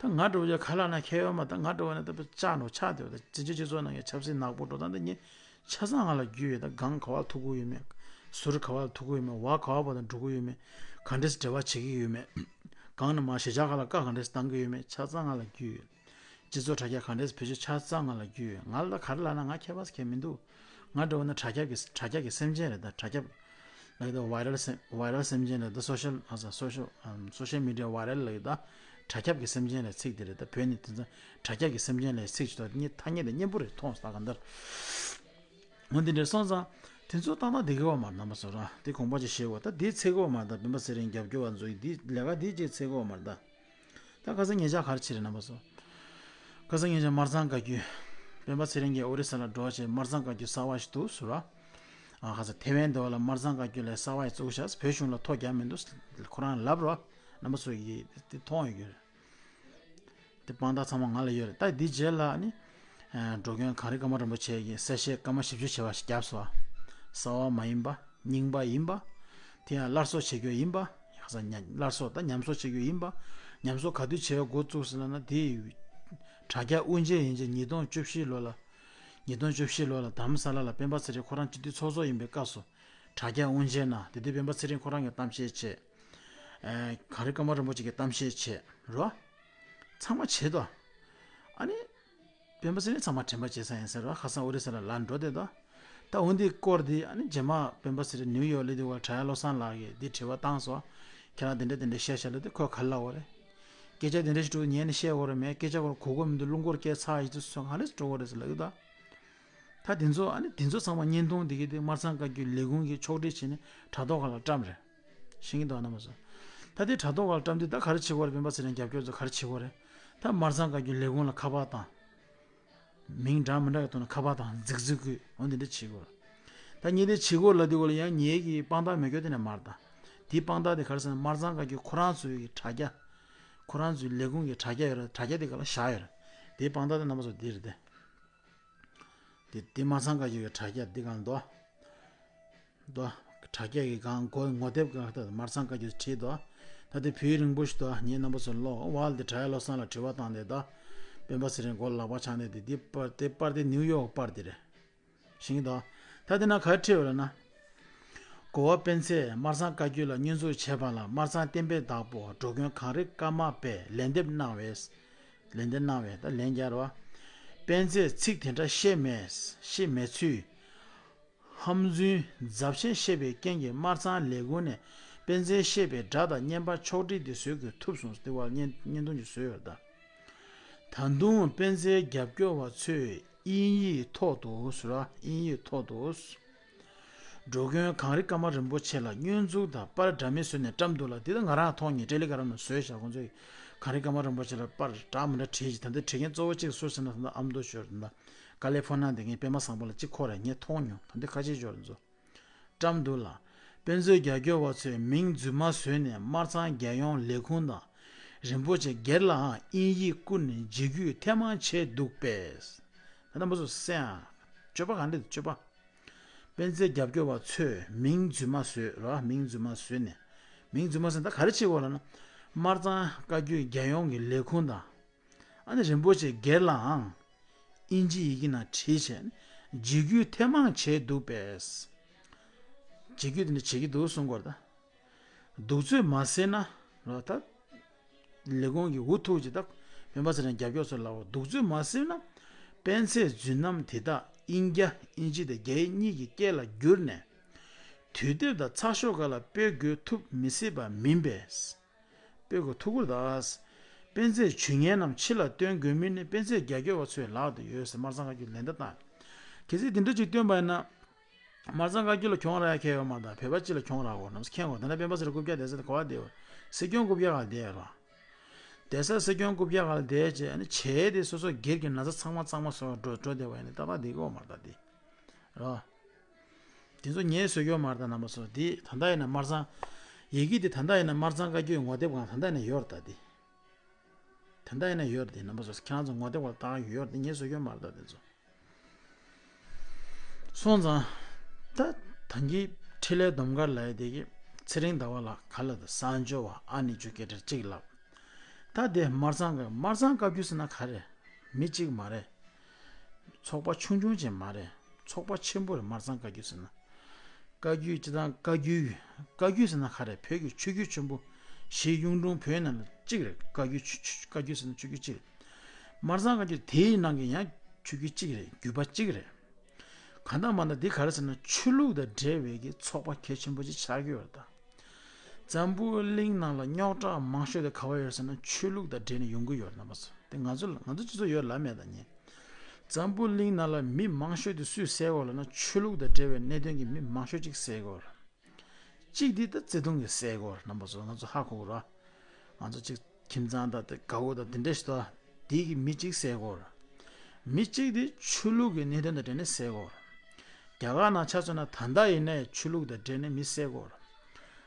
ད་ང་འདྲ་བོ་ཡ་ག་ལ་ན་ཁྱད་ཡོད་མ། ད་ང་འདྲ་བོ་ན་ད་ཅག་འགྲོ་ཆགས་བསྡད་པ། ད་སྤྱི་སྤྱི་སྤྱི་ཚོགས་ནང་གི་ཆབ་སྲིད་ནག་པོ་འགྲོ་སྟངས་ད་ངས་ཆ་ཚང་ང་ལ་རྒྱུས་ཡོད། ད་སྒང་ག་བ་ལ་ཐུག་གི་ཡོད་མེད། ཟུར་ག་བ་ལ་ཐུག་གི་ཡོད་མེད། བ་ག་བ་བར་དུ་འགྲོ་གི་ཡོད་མེད། ག་འདྲས་འབྲེལ་བ་བྱེད་ཀྱི་ཡོད་མེད། སྒང་ནས་མར་གཞིས་ཆགས་ཁག་ལ་བཀའ་ག་འདྲས་བཏང་གི་ཡོད་མེད། ཆ་ཚང་ང་ལ་རྒྱུས་ཡོད། སྤྱི་ཚོགས་དྲ་རྒྱ་ག་འདྲས་བེད་སྤྱོད་ཆ་ཚང་ང་ལ་རྒྱུས་ཡོད། ང་ལ་ག་རེ་ལབ་ན་ང་ཁྱད་པར་གང་ཡང་མི་འདུག་ང་འདྲ་བོ་ན་དྲ་རྒྱ་གི་དྲ་རྒྱ་གི་སེམས་ཅན་རེད། ད་དྲ་རྒྱ་ལབ་ཀྱི་ད་བའི་རལ་སེམས་བའི་རལ་སེམས་ཅན་རེད། ད་སོ་ཤལ་ཨ་ས་སོ་ཤལ་ཨམ་སོ་ཤལ་མི་ཌི་ཡ་བའི་རལ་ལབ་ཀྱི་ད་དྲ་རྒྱ་གི་སེམས་ཅན་རེད། ཚིག་དེ་རེད། ད་བོད་ནས་དེ་ཚོ་དྲ་རྒྱ་གི་སེམས་ཅན་ལབ་ཚིག་ཅིག་ད་ཐ་སྙད་དེ་སྙན་པོ་རེད། མཐོང་སོང་ད་གང་ལྟར། འོ་འདི་འདྲ་སོང་ཙང་དེ་ཚོ་ཏག་ཏག་བསྡད་ཀྱི་ཡོད་མ་རེད། རྣམ་པ་ཚོ་ར་དེ་དགོངས་པ་ཅིག་བཞེས་དགོས། ད་དེ་ཚེ་གོ་མ་རེད། ད་སྤེན་པ་ཚེ་རིང་རྒྱབ་སྐྱོར་བ་ཚོ་ཡི་དེ་ལས་ཀ་དེ་ཅིག་ཚེ་གོ་མ་རེད་ད། ད་ཁ་སང་ཉེ་ཆར་ག་རེ་བྱས་རེད་རྣམ་པ་ཚོ། ཁ་སང་ཉེ་ཆར་སྨར་ཚང་བཀའ་བརྒྱུད། སྤེན་པ་ཚེ་རིང་གིས་ཨོ་རི་ས་ལ་འགྲོ་བྱས་སྨར་ཚང་བཀའ་བརྒྱུད་གསར་པ་ཞིག་འདུག་ཟེར་བ། ཨ་ཁ་སང་ཐེ་ཝན་དེ་བ་ལ་སྨར་ཚང་བཀའ་བརྒྱུད་ལས་གསར་པ་ཞིག་བཙུགས་ཤག་བོད་གཞུང་ལ་ཐོ་རྒྱག་མི་འདུག་ཁོ་རང་ལབ་རོགས། རྣམ་པ་ཚོ་ཡིས་དེ་མཐོང་ཡོད་ཀྱི་རེད། དེ་དཔང་རྟགས་ཚང་མ་ང་ལ་ཡོད་རེད། ད་འདི་རྗེས་ལ་ནི། ཨ་འགྲོ་མགོན་གངས་རི་ཀརྨ་རིན་པོ་ཆེ་གིས་གསལ་བཤད་སྐར་མ་བཞི་བཅུ་ཞེ་བ་ཞིག་བརྒྱབ་སོང་བ། གསར་པ་མ་ཡིན་པ། རྙིང་པ་ཡིན་པ། དེ་ཡང་སླར་གསོ་བྱེད་རྒྱུ་ཡིན་པ། ཡག་ས་ཉ་སླར་གསོ་དང་ཉམས་གསོ་བྱེད་རྒྱུ་ཡིན་པ། ཉམས་གསོ་ག་དུས་བྱེད་འགོ་བཙུགས་ཟེར་ལབ་ན་དེ། དྲ་རྒྱ་དབུ་འབྱེད་ཡིན་གྱི་ཉིས་སྟོང་བཅུ་བཞི་ལོ་ལ། ཉིས་སྟོང་བཅུ་བཞི་ལོ་ལ་རྡ་རམ་ས་ལ་ལ་སྤེན་པ་ཚེ་རིང་ཁོ་རང་སྤྱི་འཐུས་ཚོགས་གཙོ་ཡིན་པའི་སྐབས་སུ། དྲ་རྒྱ་དབུ་འབྱེད་གནང་། དེ་དུས་སྤེན་པ་ཚེ་རིང་ཁོ་རང་གིས་གཏམ་བཤད་བྱས། ཨ་གངས་རི་ཀརྨ་རིན་པོ་ཆེ་གིས་གཏམ་བཤད་བྱས་རོ། ཚང་མ་བྱེད་དོ། ཨ་ནི། སྤེན་པ་ཚེ་རིང་ཚང་མ་དྲན་པ་བརྗེད་ས་ཡིན་ཟེར་བ། ཁ་སང་ཨོ་རི་ས་ལ་ལ་འགྲོ་བསྡད་དོ། ད་འོ་འདི་སྐོར་འདི་ཨ་ནི་རྗེས་མ་སྤེན་པ་ཚེ་རིང་ནིའུ་ཡོག་སླེབས་དུས་སྐབས་ལ་བྲག་གཡབ་བློ་བཟང་ལགས་ཀྱིས་འདི་དྲི་བ་བཏང་སོང་། ཁྱེད་རང་འདི་འདྲ་འདི་འདྲ་བཤད་བཞག་ལབ་དུས་ཁོས་ག་རེ་ལབ་པ་རེད། སྐད་ཆ་འདི་འདྲ་ཞིག་འགྲོ་ངས་ནི་བཤད་དགོས་རེད་མེད། སྐད་ཆ་སྐོར་གོ་དགོས་མི་འདུག་རླུང་འཁོར་སྐད་ཚར་ཡིན་དུས་སུ་ག་རེ་འགྲོ་དགོས་རེད་ཟེར་ལབ་ཀྱི་ད། ད་དེ་ཚོ་ཨ་ནི་དེ་ཚོ་ཚང་མ་བརྙན་ཐུང་འདི་གི་དེ་སྨར་ཚང་བཀའ་བརྒྱུད་ལས་ཁུངས་ཀྱིས་ཕྱོགས་སྒྲིག་བྱས་ནས་དྲ་ཐོག་སྒང་ལ་བཀྲམ་རེད། ཤེས་ཀྱི་འདུག་རྣམ་པ་ཚོ། ད་དེ་དྲ་ཐོག་སྒང་ལ་བཀྲམ་དུས་ད་ག་རེ་བྱེད་དགོས་རེད། སྤེན་པ་ཚེ་རིང་རྒྱབ་སྐྱོར་ཚོ་ག་རེ་བྱེད་དགོས་རེད། ད་སྨར་ཚང་བཀའ་བརྒྱུད་ལས་ཁུངས་ལ་ཁ་པར་བཏང་། མིང་འདྲ་མི་འདྲ་གི་ཐོག་ནས་ཁ་པར་བཏང་རྫིག་རྫིག་གི་འོ་འདི་འདྲ་བྱེད་དགོས་རེད། ད་ངས་འདི་བྱེད་དགོས་ལབ་དུས་སྐབས་ལ་ཡང་ངེད་ཀྱི་དཔང་རྟགས་མེད་རྒྱུ་དེ་ནས་མ་རེད་ད། དེའི་དཔང་རྟགས་དེ་ག་རེ་ཟེར་ན་སྨར་ཚང་བཀའ་བརྒྱུད་ཁོ་རང་ཚོའི་གི་དྲ་རྒྱ། ཁོ་རང་ཚོའི་ལས་ཁུངས་ཀྱི་དྲ་རྒྱ་ཡོད་རེད། དྲ་རྒྱ་དེ་སྒང་ལ་བཞག་ཡོད་རེད། དེའི་དཔང་རྟགས་དེ་རྣམ་པ་ཚོ་འདི་རེད་དེ། དེ་དེ་སྨར་ཚང་བཀའ་བརྒྱུད་ཀྱི་དྲ་རྒྱ་འདི་སྒང་འདུག་འདུག་དྲ་རྒྱ་གི་སྒང་མགོ་ངོ་དེབ་སྒང་ད་སྨར་ཚང་བཀའ་བརྒྱུད་བྲིས་འདུག་ད་དེ་བོད་རིང་པོ་ཞིག་འདུག་ངས་རྣམ་པ་ཚོར་ཀློག་བ་ལ་དེ་བྲག་གཡབ་བློ་བཟང་ལ་དྲི་བ་བཏང་དེ་ད། སྤེན་པ་ཚེ་རིང་མགོ་ལག་པ་འཆང་དེ་དེ་དེ་པར་དེ་པར་དེ་ནིའུ་ཡོག་པར་དེ་རེད། ཤེས་ཀྱི་འདུག་ད་དེ་ན་ག་རེ་བྲིས་ཡོད་ལབ་ན། གོ་བ་སྤེན་ཚེས་སྨར་ཚང་བཀའ་བརྒྱུད་ལ་བསྙོན་འཛུགས་བྱས་པ་ལ་སྨར་ཚང་བསྟན་པའི་བདག་པོ་འགྲོ་མགོན་གངས་རི་ཀརྨ་པས་ལན་འདེབས་གནང་བས། ལན་འདེབས་གནང་བས་ད་ལན་རྒྱག་རོགས། སྤེན་ཚེས་ཚིག་དེ་འདྲ་བཤད་མེད། བཤད་མེད་ཚུལ། ཧམ་རྫུན་རྫབ་ཆེན་བཤད་པའི་རྐྱེན་གྱིས་སྨར་ཚང་ལས་ཁུངས་ནས་སྤེན་ཚེས་བཤད་པའི་སྒྲ་དང་བརྙན་པར་ཕྱོགས་སྒྲིག་དེ་བཟོ་དགོས་ཐུབ་སོང་། དེ་བར་བརྙན་བརྙན་ཐུང་ཅིག་བཟོས་ཡོད་ད། ད་དུང་སྤེན་ཚེའི་རྒྱབ་སྐྱོར་བ་ཚོས་དབྱིན་ཡིག་ཐོག་ཏུ་ཟེར་བ། དབྱིན་ཡིག་ཐོག་ཏུ། འགྲོ་མགོན་གངས་རི་ཀརྨ་རིན་པོ་ཆེ་ལ་བསྙོན་འཛུགས་དང་པར་འདྲ་མིན་བཟོས་ནས་བཀྲམ་འདུག་ལ། འདི་ད་ང་རང་མཐོང་མྱོང་། ཏེ་ལི་གྷ་རམ་ནང་བཟོས་ཤག་ཁོང་ཚོས་གངས་རི་ཀརྨ་རིན་པོ་ཆེ་ལ་པར་འདྲ་མི་འདྲ་བྲིས་ཤིག་ད་འདི་བྲིས་མཁན་གཙོ་བོ་གཅིག་སུ་ཟེར་ན་ད་ལྟ་ཨ་མདོ་ཞོར་ད་ལྟ་ཀ་ལི་ཧྥོ་ནི་ཡ་དེ་ངའི་པད་མ་བཟང་པོ་ལ་གཅིག་ཁོ་རེད། ངས་མཐོང་མྱོང་། ད་འདི་ཁ་ཤས་ཞོར་ཚོ། བཀྲམ་འདུག་ལ། སྤེན་ཚེའི་རྒྱབ་སྐྱོར་བ་ཚོས་མིང་རྫུན་མ་བཟོས་ནས་སྨར་ཚང་རྒྱལ་ཡོངས་ལས་ཁུངས་དང་། རིན་པོ་ཆེ་སྒེར་ལའང་དབྱིན་ཡིག་བསྐུར་ནས་འཇིགས་སྐུལ་ཐེངས་མང་བྱས་འདུག་པས། ད་རྣམ་པ་ཚོ་གསན་ཨ། སྤྱོད་པ་ག་འདྲ་འདུག་སྤྱོད་པ། སྤེན་ཚེའི་རྒྱབ་སྐྱོར་བ་ཚོས་མིང་རྫུན་མ་བཟོས་ར། མིང་རྫུན་མ་བཟོས་ནས། མིང་རྫུན་མ་ཟེར་ན་ད་ག་རེ་བྱེད་དགོས་ལབ་ན། སྨར་ཚང་བཀའ་བརྒྱུད་རྒྱལ་ཡོངས་ཀྱི་ལས་ཁུངས་དང་། ཨ་ནི་རིན་པོ་ཆེ་སྒེར་ལའང་། དབྱིན་ཇི་ཡི་གེ་ནང་བྲིས་བྱས་ནས་འཇིགས་སྐུལ་ཐེངས་མང་བྱས་འདུག་པས། འཇིགས་སྐུལ་དེ་འདྲ་བྱེད་ཀྱི་འདུག་གསུང་གི་ཡོད་རེད་ད། གདུག་རྩུབ་མ་ཟིན་ན་རོ་ད། ལས་ཁུངས་ཀྱི་འུ་ཐུག་ཅིག་ད། སྤེན་པ་ཚེ་རིང་རྒྱབ་སྐྱོར་ཚོ་ལབ་པ། གདུག་རྩུབ་མ་ཟིན་ན། སྤེན་ཚེའི་རྫུན་གཏམ་དེ་དག་དབྱིན་རྒྱ་དབྱིན་ཇི་དང་རྒྱ་ཡིག་གཉིས་ཀྱི་སྐད་ལ་བསྒྱུར་ནས། དུས་དེབ་དང་ཚགས་ཤོག་སྒང་ལ་སྤེལ་དགོས་ཐུབ་མི་སྲིད་པ་མིན་པས། སྤེལ་དགོས་ཐུག་གི་རེད་ད། སྤེན་ཚེས་ཇུས་ངན་རྣམས་ཕྱི་ལ་སྟོན་དགོས་མིན་ནི་སྤེན་ཚེའི་རྒྱབ་སྐྱོར་བ་ཚོའི་ལག་ཏུ་ཡོད་ཟེར་སྨར་ཚང་བཀའ་བརྒྱུད་ལན་བརྡ་བཏང་། གལ་སྲིད་དེ་འདྲ་ཅིག་སྟོན་པ་ཡིན་ན། དམར་གཙང་བཀའ་བརྒྱུད་ལ་གྱོང་རག་ཡ་ཁྱད་ཡོད་མ་རེད། བོད་པ་སྤྱི་ལ་གྱོང་རག་གོ་རྣམས་མཁྱེན་གོ། ད་ནི་སྤེན་པ་ཚེ་རིང་རྐུབ་བཀྱག་བསྡད་ས་དེ་ག་པར་བསྡད་ཡོད། སྲིད་སྐྱོང་རྐུབ་བཀྱག་ག་བསྡད་ཡོད་ར། བསྡད་ས་སྲིད་སྐྱོང་རྐུབ་བཀྱག་ག་ལ་བསྡད་བྱས་ཨ་ནི་བྱས་ཏེ་སོ་སོ་སྒེར་གྱི་ན་ཚ་ཚང་མ་གཙང་མ་བཟོ་འགྲོ་འགྲོ་བསྡད་པ་ཡིན་ན་ཏག་ཏག་བསྡད་ཀྱི་ཡོད་མ་རེད་ད་དེ། ར། དེ་ཚོ་ངས་བཟོས་ཀྱི་ཡོད་མ་རེད་ད་རྣམ་པ་ཚོ། དེ་ད་ལྟ་ཡིན་ན་དམར་གཙང་། ཡི་གེ་དེ་ད་ལྟ་ཡིན་ན་དམར་གཙང་བཀའ་བརྒྱུད་ངོ་དེབ་སྒང་ད་ལྟ་ཡིན་ན་ཡོད་རེད་ད་དེ། ད་ལྟ་ཡིན་ན་ཡོད་རེད་དེ་རྣམ་པ་ཚོ་ཁྱེད་རང་ཚོ་ངོ་དེབ་སྒང་ལ་བལྟ་ཡོད་རེད་དེ། ངས་བཟོས་ཀྱི་ཡོད་མ་རེད་ད་དེ་ཚོ། སོང་ཙང་། ད་ད་གིན་འཕྲིན་ལས་ཟློས་གར་ལབ་ཡ་དེ་གིས་ཚེ་རིང་ཟླ་བ་ལགས་ག་ལ་དང་གསང་སྦྱོར་བ་ཨ་ནི་ཇུ་སྐད་གྲགས་གཅིག་ལབ། ད་དེ་དམར་གཙང་གི་དམར་གཙང་བཀའ་བརྒྱུད་ཟེར་ན་ག་རེ། མི་གཅིག་མ་རེད། ཚོགས་པ་ཆུང་ཆུང་ཅིག་མ་རེད། ཚོགས་པ་ཆེན་པོ་རེད་དམར་གཙང་བཀའ་བརྒྱུད་ཟེར་ན། བཀའ་བརྒྱུད་སྤྱི་དང་བཀའ་བརྒྱུད། བཀའ་བརྒྱུད་ཟེར་ན་ག་རེ་བོད་ཀྱི་ཆོས་བརྒྱུད་ཆེན་པོ་བཞི་གཡུང་དྲུང་བོན་ནང་ལ་གཅིག་རེད། བཀའ་བརྒྱུད་ཆོས་ཆོས་བཀའ་བརྒྱུད་ཟེར་ན་ཆོས་བརྒྱུད་གཅིག་རེད། དམར་གཙང་བཀའ་བརྒྱུད་དེའི་ནང་གི་ཡང་ཆོས་བརྒྱུད་གཅིག་རེད། བརྒྱུད་པ་གཅིག་རེད། གང་ལྟར་མ་ལྟར་འདི་ག་རེ་ཟེར་ན་ཆོས་ལུགས་དང་འབྲེལ་བའི་གི་ཚོགས་པ་གལ་ཆེན་པོ་ཅིག་ཆགས་ཀྱི་ཡོད་རེད་ད། འཛམ་བུ་གླིང་ནང་ལ་རྙོག་དྲ་མང་ཤོས་དེ་ག་བ་ཡོད་ཟེར་ན་ཆོས་ལུགས་དང་འབྲེལ་ནས་ཡོང་གི་ཡོད་རེད་རྣམ་པ་ཚོ། དེ་ང་ཚོ་ལ་ང་ཚོ་སྤྱི་ཚོགས་ཡོད་ལབ་མེད་ད་ཉན། འཛམ་བུ་གླིང་ནང་ལ་མི་མང་ཤོས་དེ་སུས་བསད་དགོས་ལབ་ན་ཆོས་ལུགས་དང་འབྲེལ་བའི་གནད་དོན་གྱི་མི་མང་ཤོས་ཅིག་བསད་དགོས་རེད། གཅིག་འདི་ད་བརྩེ་དུང་གིས་བསད་དགོས་རེད་རྣམ་པ་ཚོ། ང་ཚོ་ཧ་གོ་དགོས་རེད། ང་ཚོ་གཅིག་ཁྱིམ་ཚང་དང་དེ་དགའ་བོ་དང་དེ་འདྲ་ཞིག་ད་དེ་གི་མི་གཅིག་བསད་དགོས་རེད། མི་གཅིག་དེ་ཆོས་ལུགས་ཀྱི་གནད་དོན་དང་འབྲེལ་ནས་བསད་དགོས་རེད། རྒྱ་གར་ནང་ཆ་མཚོན་ན་ད་ལྟ་ཡིན་ནའི་ཆོས་ལུགས་དང་འབྲེལ་ནས་མི་བསད་དགོས་རེད།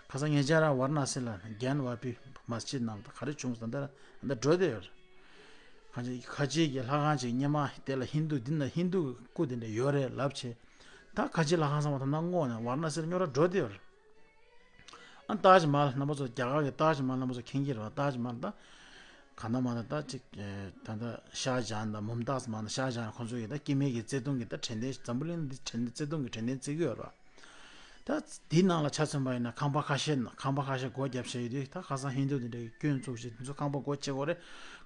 ཁ་སང་ངེད་ཅག་རང་ཝཱ་ར་ཎ་སི་ལ་གྱན་ཝ་པི་མ་སི་ཇིད་ནང་དུ་ག་རེ་བྱུང་སོང་ད་ལྟ་འགྲོ་བསྡད་ཡོད་རེད། ཁ་ཆེ་ཁ་ཆེ་གི་ལྷ་ཁང་ཅིག་སྔོན་མ་དེ་ལ་ཧིན་རྡུ་འདི་ན་ཧིན་རྡུ་གི་སྐུ་དེ་འདྲ་ཡོད་རེད་ལབ་བྱས། ད་ཁ་ཆེ་ལྷ་ཁང་ཚང་མ་ད་ལྟ་སྔོག་ནས་ཝཱ་ར་ཎ་སི་ལ་རྙོག་དྲ་འགྲོ་བསྡད་ཡོད་རེད། ཨ་ཏཱཇ་མ་ཧལ་རྣམ་པ་ཚོ་རྒྱ་གར་གྱི་ཏཱཇ་མ་ཧལ་རྣམ་པ་ཚོ་མཁྱེན་གྱི་རེད་བ། ཏཱཇ་མ་ཧལ་ད་ག་ན་མ་ན་ད་ཅིག་ད་ལྟ་ཤཱ་ཇཱན་དང་མུམ་ཏཱཇ་མ་ན་ཤཱ་ཇཱན་ཁོང་ཚོ་ཡི་ད་སྐྱེ་དམན་གྱི་བརྩེ་དུང་གི་ད་དྲན་རྟེན་འཛམ་བུ་གླིང་འདི་དྲན་བརྩེ་དུང་གི་དྲན་རྟེན་བརྩི་གི་ཡོད་རེད་བ། ད་འདི་ནང་ལ་ཆ་མཚོན་པ་ཡིན་ན་ཁང་པ་ཁ་ཤས་ན་ཁང་པ་ཁ་ཤས་སྒོ་བརྒྱབ་བྱས་ཡོད་དུས་ད་ཁ་སང་ཧིན་རྡུ་འདི་འདྲའི་སྐྱོན་བཙུགས་བྱས་དེ་ཚོ་ཁང་པ་སྒོ་ཕྱེ་དགོས་རེད།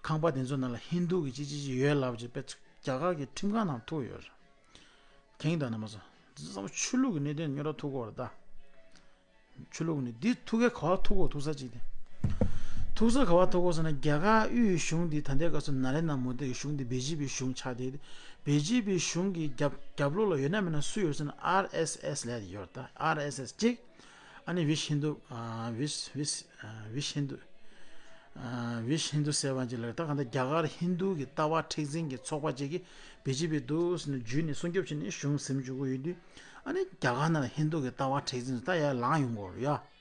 ཁང་པ་དེ་ཚོ་ནང་ལ་ཧིན་རྡུ་གི་ཅི་ཅི་ཅི་ཡོད་ལབ་བྱས་དཔེ་རྒྱ་གར་གྱི་ཁྲིམས་ཁང་ནང་ཐུག་ཡོད་རེད། མཁྱེན་གྱི་འདུག་རྣམ་པ་ཚོ། འདི་ཚོ་ཚང་མ་ཆོས་ལུགས་ཀྱི་གནད་དོན་རྙོག་དྲ་ཐུག་གི་ཡོད་རེད་ད། ཆོས་ལུགས་ནི་འདི་ཐུག་གི་ག་བ་ཐུག་གོ་ཐུག་ས་ཅིག་དེ། ཐུག་ས་ག་བ་ཐུག་གོ་ཟེར་ན་རྒྱ་གར་དབུས་གཞུང་འདི་ད་ལྟའི་སྐབས་སུ་ན་རེ་ན་མོ་དེ་གི་གཞུང་འདི་བི་ཇེ་པི་གཞུང་ཆགས་ཏེ། བི་ཇེ་པི་གཞུང་གི་རྒྱབ་རྒྱབ་ལོགས་ལ་ཡོད་ན་མེད་ན་སུ་ཡོད་ཟེར་ན་ཨར་ཨེས་ཨེས་ལབ་ཡོད་རེད་ད། ཨར་ཨེས་ཨེས་གཅིག་ཨ་ནི་བིཤ་ཧིན་དུ། ཨ་བིཤ་བིཤ་ཨ་བིཤ་ཧིན་དུ། ཨ་བིཤ་ཧིན་དུ་ཟེར་བ་ཅིག་ལ་ད་ག་འདི་རྒྱ་གར་ཧིན་དུ་གི་ལྟ་བ་མཁྲེགས་འཛིན་གྱི་ཚོགས་པ་ཅིག་གིས་བི་ཇེ་པི་འདུག་ཟེར་ནས་བརྒྱུད་ནས་སྲུང་སྐྱོབ་བྱས་ནས་གཞུང་ཟིན་བཅུག་གི་ཡོད་དུས། ཨ་ནི་རྒྱ་གར་ནང་ལ་ཧིན་དུ་གི་ལྟ་བ་མཁྲེགས་འཛིན་ད་ཡར་ལངས་ཡོང་གི་ཡོད་རེད་ཡ།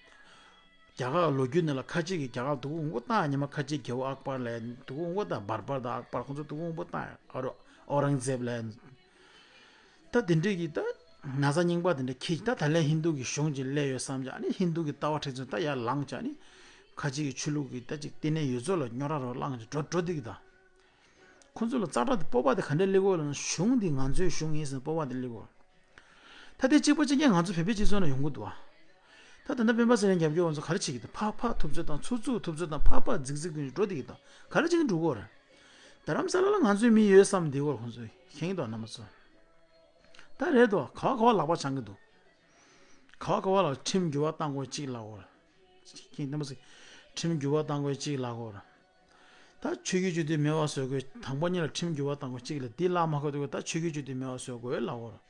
རྒྱ་གར་ལོ་རྒྱུས་ནང་ལ་ཁ་ཆེ་གི་རྒྱ་གར་སྡུག་པོ་མང་པོ་བཏང་ཡ། ཉི་མ་ཁ་ཆེ་རྒྱལ་པོ་ཨག་པར་ལབ་ཡ་སྡུག་པོ་མང་པོ་བཏང་། བར་བར་དང་ཨག་པར་ཁོང་ཚོ་སྡུག་པོ་མང་པོ་བཏང་ཡ། ཨ་རོ་ཨོ་རང་ཛེབ་ལབ་ཡ། ད་དེ་འདྲས་ཀྱི་ད་ན་ཚ་རྙིང་པ་དེ་འདྲས་ཁྱེར་ད་ད་ལན་ཧིན་དུ་གི་གཞུང་ཅིག་སླེབས་ཡོད་བསམ་ཀྱང་ཨ་ནི་ཧིན་དུ་གི་ལྟ་བ་མཁྲེགས་འཛིན་ད་ཡར་ལངས་ཀྱང་ཨ་ནི་ཁ་ཆེ་གི་ཆོས་ལུགས་ཀྱི་ད་ཅིག་བསྟི་གནས་ཡོད་ཚད་ལ་རྙོག་དྲ་རོ་ལངས་ཀྱང་འགྲོ་འགྲོ་བསྡད་ཀྱི་ད། ཁོང་ཚོ་ལ་ཙག་སྒྲ་དེ་སྤོབས་པ་དེ་ག་འདྲས་སླེབས་ཀྱི་ཡོད་ལབ་ན་གཞུང་འདི་ང་ཚོའི་གཞུང་ཡིན་ཟེར་སྤོབས་པ་དེ་སླེབས་ཀྱི་ཡོད། ད་དེ་གཅིག་པ་གཅིག་རྐྱང་ང་ཚོ་བོད་པའི་སྤྱི་ཚོགས་ནང་ཡོང་གི་འདུག་ཨ། ད་ད་ལྟ་སྤེན་པ་ཚེ་རིང་རྒྱབ་སྐྱོར་བ་ཚོ་ག་རེ་བྱེད་ཀྱི་འདུག་ཕར་ཕར་ཐུབ་ཚོད་དང་ཚུར་ཚུར་ཐུབ་ཚོད་དང་ཕར་ཕར་རྫིག་རྫིག་དེ་འགྲོ་བསྡད་ཀྱི་འདུག་ག་རེ་བྱེད་ཀྱི་འགྲོ་གི་ཡོད་རེད། རྡ་རམ་ས་ལ་ལ་ང་ཚོའི་མི་ཡོད་བསམ་བསྡད་ཀྱི་ཡོད་རེད་ཁོང་ཚོས། མཁྱེན་གྱི་འདུག་རྣམ་པ་ཚོ། ད་རེད་དོ། ག་བ་ག་བ་ལག་པ་འཆང་གི་འདུག་ག་བ་ག་བ་ལ་ཁྲིམས་འགྱུར་བ་གཏང་དགོས་གཅིག་ལབ་ཀྱི་ཡོད་རེད། མཁྱེན་གྱི་རྣམ་པ་ཚོ། ཁྲིམས་འགྱུར་བ་གཏང་དགོས་གཅིག་ལབ་ཀྱི་ཡོད་རེད། ད་ཆོས་བརྒྱུད་སྤྱི་འཐུས་མེད་པ་བཟོ་དགོས། དང་པོ་ཉིད་ལ་ཁྲིམས་འགྱུར་བ་གཏང་དགོས་གཅིག་ལ་འདི་ལབ་མ་དགོས་འདུག་ད་ཆོས་བརྒྱུད་སྤྱི་འཐུས་མེད་པ་བཟོ་དགོས་ལབ་ཀྱི་ཡོད་རེད།